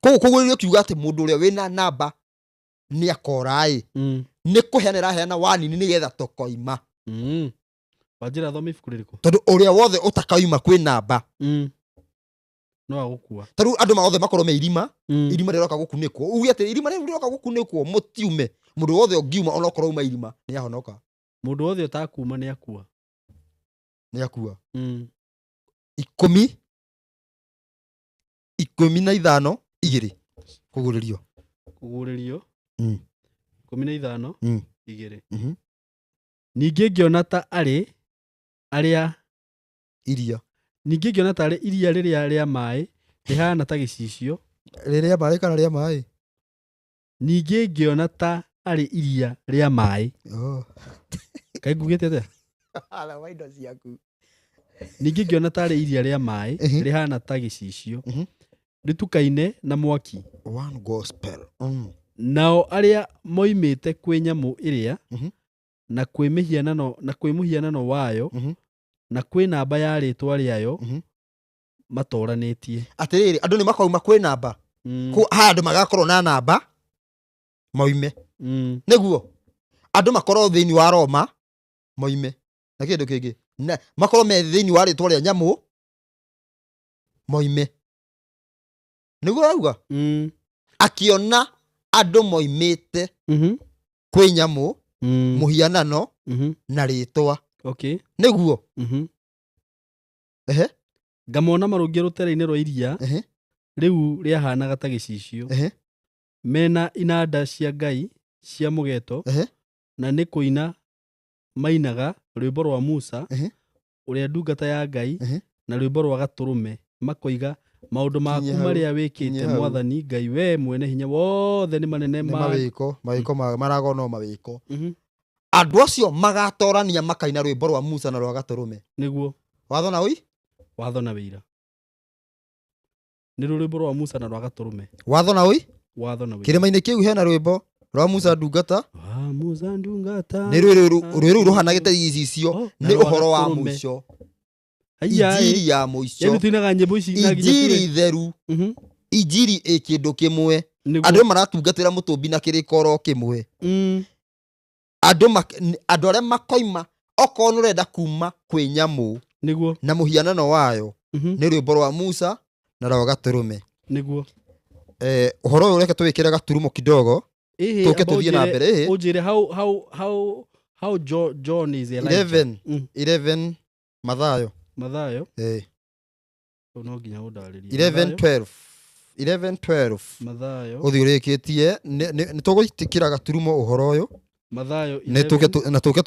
Koguo kũgũrĩrio kiuga atĩ mũndũ ũrĩa wĩna namba nĩ akora-ĩ. Nĩ kũheana ĩraheana wanini nĩgetha tũkoima. Wanjĩra thome ibuku rĩrĩkũ? Tondũ ũrĩa wothe ũtakaima kwĩ namba. No agũkua. Ta rĩu andũ othe makorwo me irima, irima rĩroka gũkunĩkwo. Uge atĩ irima rĩu rĩroka gũkunĩkwo, mũtiume. Mũndũ wothe ũngiuma onokorwo uma irima, nĩ ahonoka. Mũndũ wothe ũtakuma nĩ akua. Nĩ akua. Ikũmi na ithano, igĩrĩ. Kũgũrĩrio. Kũgũrĩrio. 15, igĩrĩ. Ningĩ ngĩona ta arĩ arĩa Iria. Ningĩ ngĩona ta arĩ iria rĩrĩa rĩa maĩ rĩhana ta gĩcicio. Rĩrĩa maĩ kana rĩa maĩ? Ningĩ ngĩona ta arĩ iria rĩa maĩ. Kaĩ ngugĩte atĩa? Thoma indo ciaku. Ningĩ ngĩona ta arĩ iria rĩa maĩ rĩhana ta gĩcicio. Rĩtukaine na mwaki. One gospel. Nao arĩa moimĩte kwĩ nyamũ ĩrĩa na kwĩ mĩhianano, na kwĩ mũhianano wayo na kwĩ namba ya rĩtwa rĩayo matoranĩtie. Atĩrĩrĩ, andũ nĩ makauma kwĩ namba. Kũ, haha andũ magakorwo na namba moime. Nĩguo andũ makorwo thĩinĩ wa Roma moime. Na kĩndũ kĩngĩ. Na makorwo me thĩinĩ wa rĩtwa rĩa nyamũ moime. Nĩguo arauga? Akĩona andũ moimĩte kwĩ nyamũ, mũhianano na rĩtwa. Nĩguo? Ehe. Ngamona marũngiĩ rũtere-inĩ rwa iria, rĩu rĩahanaga ta gĩcicio. Mena inanda cia Ngai cia mũgeto, na nĩ kũina mainaga rwĩmbo rwa Musa, ũrĩa ndungata ya Ngai, na rwĩmbo rwa Gatũrũme, makoiga maũndũ maku Kinyia hau, marĩa wĩkĩte kinyia hau. Mwathani Ngai, we mwene hinya wothe nĩ manene Nĩ ma mawĩko, mawĩko marago no mawĩko. Andũ acio magatorania makaina rwĩmbo rwa Musa na rwa Gatũrũme. Nĩguo. Watho na ũira? Watho na ũira. Nĩ rwĩmbo rwa Musa na rwa gatũrũme. Watho na ũi. Watho na ũira. Kĩrĩma-inĩ kĩu hena rwĩmbo rwa Musa ndungata. Wa Musa ndungata. Nĩ rwĩrĩ rũu rũhana gĩtei icicio. Oh, na Nĩ rwa ũhoro wa gatũrũme. mũico. Haiya, ĩ. Injiri ya mũico. Yaani tuinaga nyĩmbo ici na nginya Injiri theru. Injiri ĩ kĩndũ kĩmwe. Nĩguo. Andũ maratungatĩra mũtũmbi na kĩrĩko oro kĩmwe. Andũ arĩa makoima okorwo nĩ ũrenda kuma kwĩ nyamũ Nĩguo. na mũhianano wayo nĩ rwĩmbo rwa Musa na rwa gatũrũme. Nĩguo. Ũhoro ũyũ reke tũwĩkĩre gaturumo kidogo Ĩhĩ, tũke amba tũthiĩ na ũnjĩre- mbere ĩhĩ. Ũnjĩre how John is Elijah. 11 11 Mathayo. Mathayo. Ũyũ no nginya ũndarĩrie. 11 12 11 12. Mathayo. Ũthiĩ ũrĩkĩtie nĩ tũgũitikĩra gaturumo ũhoro ũyũ. Mathayo Nĩ tũke na tũke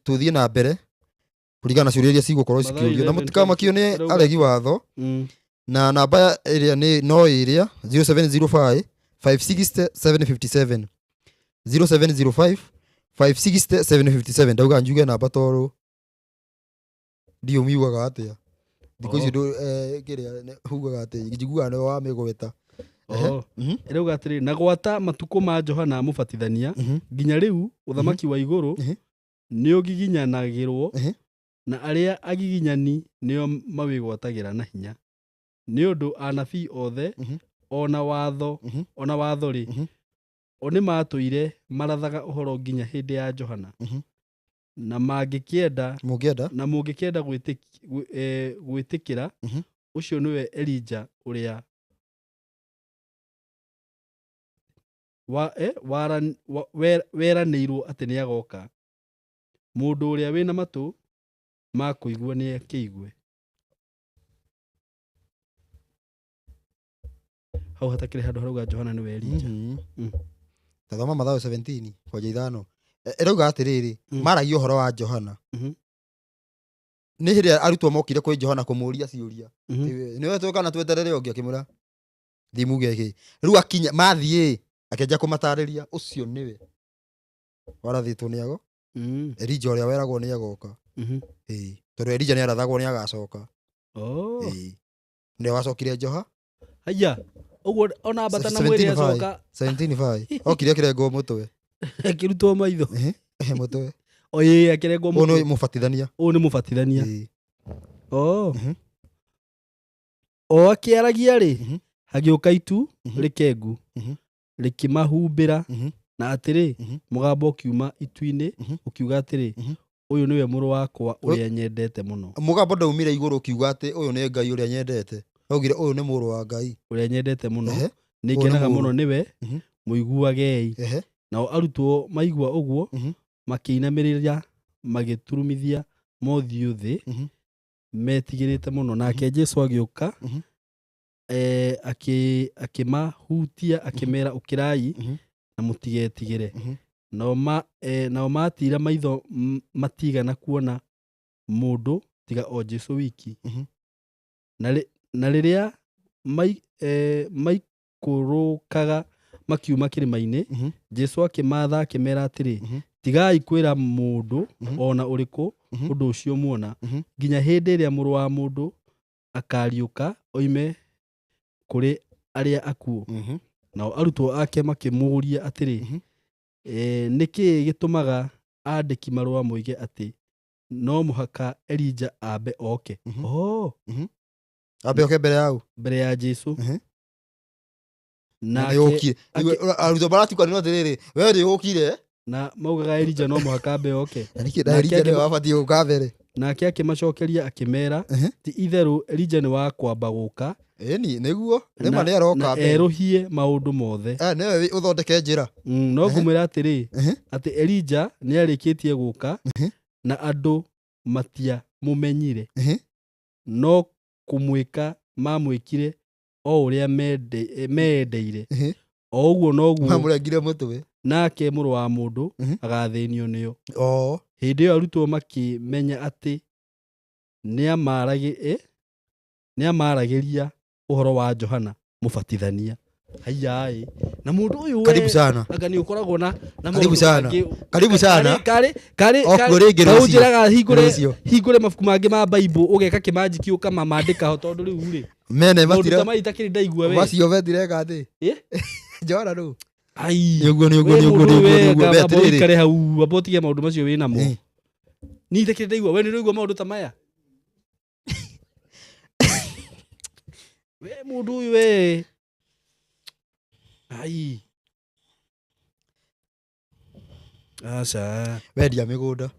tũthiĩ na mbere kũringana na ciũria iria cigũkorwo Mathayo cikĩũrio na 11, mũtikamakio nĩ 12. aregi watho. Na namba ĩrĩa nĩ no ĩrĩa 0705 560 757 0705 560 757. Ndauga njuge namba tondũ ndiũ miugaga atĩa thikũ ici. Kĩrĩa ugaga atĩ njiguaga nĩwe wamĩgweta. Oh. Ĩrauga atĩrĩ, na gwata matukũ ma Johana mũbatithania nginya rĩu ũthamaki wa igũrũ nĩũgiginyanagĩrwo na arĩa agiginyani nĩo mawĩgwatagĩra na hinya. Nĩ ũndũ anabii othe ona watho ona watho rĩ o nĩmatũire marathaga ũhoro nginya hĩndĩ ya Johana. Na mangĩkĩenda Mũngĩenda na mũngĩkĩenda gwĩtĩkĩra ũcio nĩwe Elija ũrĩa weranĩirwo atĩ nĩagoka. Mũndũ ũrĩa wĩna matũ ma kũigua nĩakĩigue. Hau hatakĩrĩ handũ harauga Johana nĩwe Elija. Tathoma Mathayo 17 kwanja ithano. Ĩrauga atĩrĩrĩ, maragia ũhoro wa Johana. Nĩ hĩndĩ ĩrĩa arutwo mokire kwĩ Johana kũmũria ciũria. Nĩwe tũĩ kana tweterere ũngĩ, akĩmwĩra thiĩ muge kĩ. Rĩu akinya mathiĩ akĩanjia kũmatarĩria ũcio nĩwe warathĩtwo nĩ ago Elija ũrĩa weragwo nĩ agoka. Ĩĩ, tondũ Elija nĩ arathagwo nĩ agacoka. Oh. Ĩĩ, nĩwe wacokire Joha. Haiya, ũguo ona ambata na mwĩrĩ 17 acoka 17 okire akĩrengwo mũtwe. Akĩrutwo maitho. Ehe, mũtwe. O ĩĩ, akĩrengwo Ũyũ nĩ mũtwe. mũbatithania. Ũyũ nĩ mũbatithania. Ĩĩ. Oh. O akĩaragia rĩ, hagĩũka itu rĩkengu rĩkĩmahumbĩra na atĩrĩ, mũgambo ũkiuma itu-inĩ ũkiuga atĩrĩ, ũyũ nĩwe mũrũ wakwa ũrĩa nyendete mũno. Mũgambo ndaumire igũrũ ũkiuga atĩ ũyũ nĩ Ngai ũrĩa nyendete. Augire ũyũ nĩ mũrũ wa Ngai ũrĩa nyendete mũno. Ehe. Nĩ ngenaga Ũyũ nĩ mũno nĩwe, mũiguagei. Nao arutwo maigua ũguo makĩinamĩrĩra magĩturumithia mothiũ thĩ metigĩrĩte mũno. Nake Jesu agĩũka akĩmahutia akĩmera, ũkĩrai na mũtigetigĩre. Nao matira maitho matigana kuona mũndũ tiga o Jesu wiki. Na rĩrĩa maikũrũkaga makiuma kĩrĩma-inĩ, Jesu akĩmatha akĩmera atĩrĩ, tigai kwĩra mũndũ ona ũrĩkũ ũndũ ũcio muona nginya hĩndĩ ĩrĩa mũrũ wa mũndũ akariũka oime kũrĩ arĩa akuũ. Nao arutwo ake makĩmũũria atĩrĩ, nĩ kĩĩ gĩtũmaga andĩki marũa moige atĩ no mũhaka Elija ambe oke? Oh. Ambe oke mbere yau. Mbere ya Jesu. Na Nake nĩũkire. Arutwo maratukanĩrwo atĩrĩrĩ, we nĩũkire. Na maugaga Elija no mũhaka ambe oke. Na nĩkĩ na Nake Elija nĩwe wabatiĩ gũka mbere? Nake akĩmacokeria akĩmera, ti itherũ Elija nĩ wa kwamba gũka. Ĩni nĩguo nĩma Na nĩ aroka na mbere. erũhie maũndũ mothe. Nĩwe ũthondeke njĩra. No ngũmwĩra atĩrĩ, atĩ Elija nĩarĩkĩtie gũka na andũ matiamũmenyire, no kũmwĩka mamwĩkire o ũrĩa meendeire. O ũguo noguo Mamũrengire mũtwe. Nake mũrũ wa mũndũ agathĩnio nĩo. Oh. Hĩndĩ ĩyo arutwo makĩmenya atĩ nĩamaragĩria ũhoro wa Johana mũbatithania. Haiya na mundu uyu Karibu sana. Anga ni ukoragwo na na Karibu maũndũ sana. mangĩ. Karibu sana. Karĩ karĩ Okuo rĩngĩ rũciũ. Ũnjĩraga hingũre Rũciũ. hingũre mabuku mangĩ ma Bible ũgeka kĩmanjiki ũkamamandĩka ho tondũ rĩu rĩ Mene maũndũ ta matira maya itakĩrĩ ndaigua we. macio metireka atä Eh? njora rä u Ai. nä å guo nä å guo We nä å guo mũndũ nä å guo we, nä å guo anga amba atä rä ũikare hau amba ũtige maũndũ macio wĩ namo. Eh. Niĩ itakĩrĩ ndaigua we nĩ ũraigua maũndũ ta maya. We mũndũ ũyũ we. Ai. Aca. Wendia mä gå nda.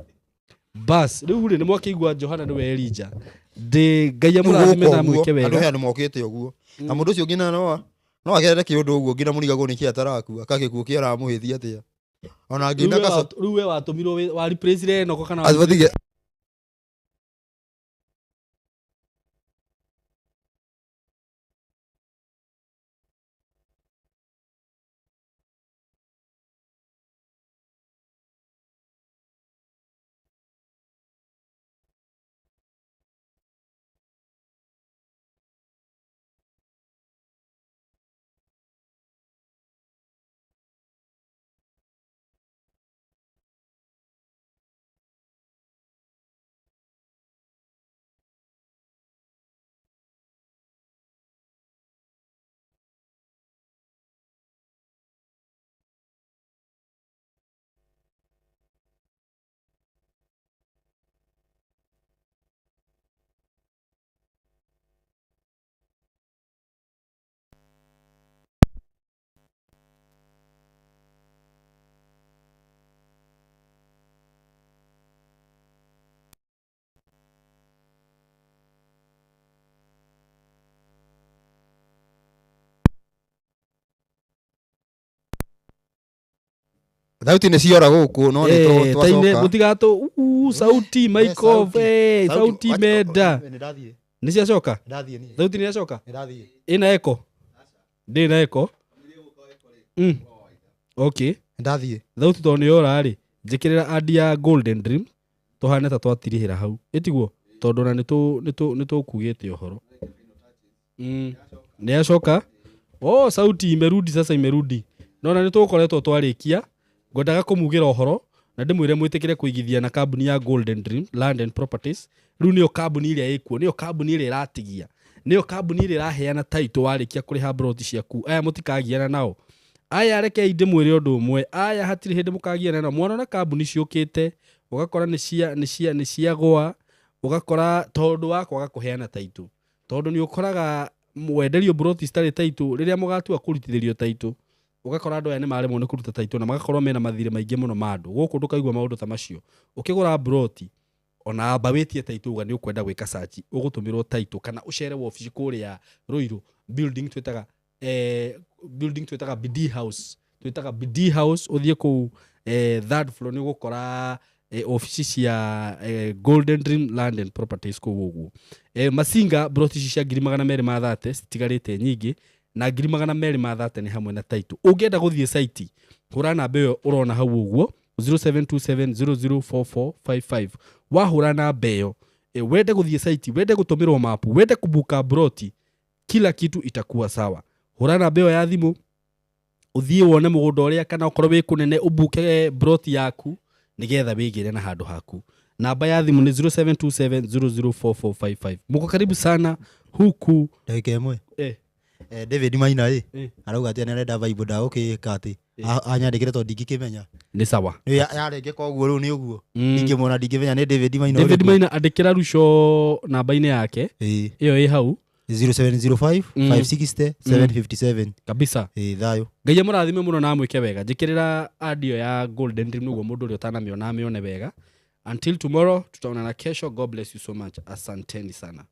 Bas rĩu rĩ nĩ mwakĩigua Johana nĩwe Elija ndĩ Ngai amũrathime na amwĩke andå wega. Aya nä mokä te å guo na må ndå å cio nginya no agerere kä å ndå å guo nginya må rigagwo nä kä atarakua kagä kuo kä aramå hä thia atä a ona Rĩu nginya we rĩu we watũmirwo wa replace Enoko kana wa- atige. Thauti nä ciora gå kå no nä Eh, taine twacoka. mũtigatũ sauti mic off, eh, sauti menda nĩ ciacoka thauti nĩ yacoka ĩna echo ndĩ na echo. Okay. Ndathiä. Thauti tondũ nĩ yora rĩ njĩkĩrĩra ad ya Golden Dream tũhane ta twatirihĩra hau ĩtiguo tondũ ona nĩ tũkugĩte ũhoro. Nĩ yacoka. Oh, sauti imerudi sasa, imerudi. Nona nĩ tũkoretwo twarĩkia ngwendaga kũmugĩra ũhoro na ndĩmwĩre mwĩtĩkĩre kũigithia na kambuni ya Golden Dream Land and Properties. Rĩu nĩyo kambuni ĩrĩa ĩkuo, nĩyo kambuni ĩrĩa ĩratigia, nĩyo kambuni ĩrĩa ĩraheana title warĩkia kũrĩha broti ciaku. Aya mũtikagiana nao aya, rekei ndĩmwĩre ũndũ ũmwe, aya hatirĩ hĩndĩ mũkagiana nao. Mwanona kambuni ciũkĩte ũgakora nĩ ciagũa, ũgakora tondũ wa kwaga kũheana title, tondũ nĩ ũkoraga mwenderio broti citarĩ title rĩrĩa mũgatua kũrutithĩrio title ũgakora andũ aya nĩ maremwo nĩ kũruta title na magakorwo mena mathirĩ maingĩ mũno ma andũ gũkũ. Ndũkaigua maũndũ ta macio ũkĩgũra broti ona amba wĩtie title uga nĩ ũkwenda gwĩka search ũgũtũmĩrwo title kana ũcere wabici kũrĩa Ruiru building twĩtaga building twĩtaga BD House, twĩtaga BD House, ũthiĩ kũu third floor nĩ ũgũkora obici cia Golden Dream Land and Properties kũu ũguo. Masinga broti ici cia 230,000 citigarĩte nyingĩ na 230,000 nĩ hamwe na title. Ũngĩenda gũthiĩ site hũra namba ĩyo ũrona hau ũguo 0727004455. Wahũra namba ĩyo wende gũthiĩ site, wende gũtũmĩrwo mapu, wende kubuka broti, kila kitu itakuwa sawa. Hũra namba ĩyo ya thimũ ũthiĩ wone mũgũnda ũrĩa kana okorwo wĩ kũnene ũbuke broti yaku nĩgetha wĩgĩre na handũ haku. Namba ya thimũ nĩ 0727004455. Muko karibu sana huku. Ndagä ka ä mwe. Eh. David Maina ä Eh. arauga atä nä arenda Bible ndagå kä ka atä Eh. anyandä kä re tondå ndingä kä menya. Nĩ sawa. Nä yarengeka å guo rä u nä å guo ndingä mona ndingä menya nä David Maina. David ũrĩkũ. Maina andĩkĩra ruco namba-inĩ yake Ĩĩ. ĩyo ĩ hau. 0705 560 757. Kabisa. Ĩĩ thayũ. Ngai amũrathime mũno na amwĩke wega. Njĩkĩrĩra audio ya Golden Dream nĩguo mũndũ ũrĩa ũtanamĩona amĩone wega. Until tomorrow, tutaonana kesho. God bless you so much, asanteni sana.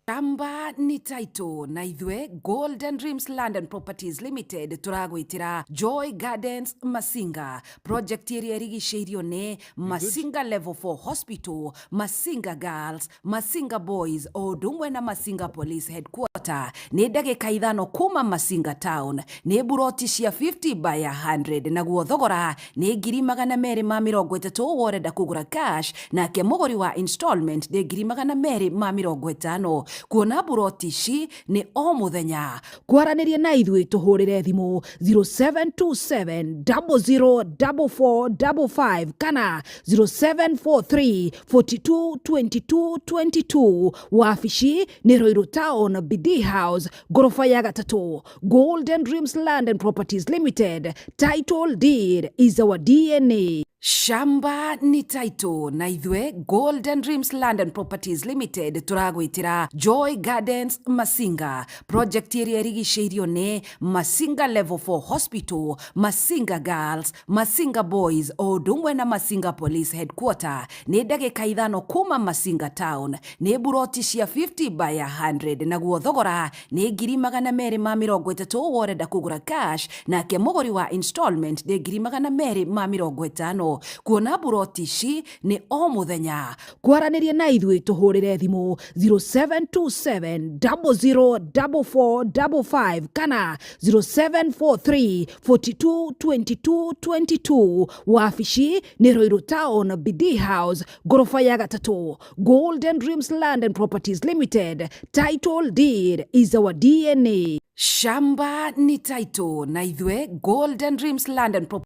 Shamba ni title na ithwe Golden Dreams Land and Properties Limited turagwitira Joy Gardens Masinga project iria irigicĩirio nĩ Masinga Level 4 Hospital, Masinga Girls, Masinga Boys o ũndũ ũmwe na Masinga Police Headquarter. Nĩ ndagĩka 5 kuma Masinga Town. Nĩ buroti cia 50 by 100 naguo thogora nĩ 230,000 worenda kũgũra cash, nake mũgũri wa installment nĩ 250,000. Kuona mburoti ici nĩ o mũthenya. Kwaranĩria na ithuĩ tũhũrĩre thimũ 0727 004455 kana 0743 42 22 22. Wabici nĩ Ruiru Town, Bidii House, ngoroba ya gatatũ. Golden Dreams Land and Properties Limited, title deed is our DNA. Shamba ni title na ithuĩ Golden Dreams Land and Properties Limited tũragwĩtĩra Joy Gardens Masinga, project ĩrĩa ĩrigicĩirio nĩ Masinga Level 4 Hospital, Masinga Girls, Masinga Boys o ũndũ ũmwe na Masinga Police Headquarter. Nĩ ndagĩka 5 kuma Masinga Town. Nĩ mburoti cia 50 by 100, naguo thogora nĩ 230,000 worenda kũgũra cash, nake mũgũri wa installment nĩ 250,000. Kuona mburoti ici nĩ o mũthenya. Kwaranĩria na ithuĩ tũhũrĩre thimũ 0727 004455 kana 0743 42 22 22. Wabici nĩ Ruiru Town, Bidii House, ngoroba ya gatatũ. Golden Dreams Land and Properties Limited, title deed is our DNA. Shamba ni title na ithuĩ Golden Dreams Land and Properties.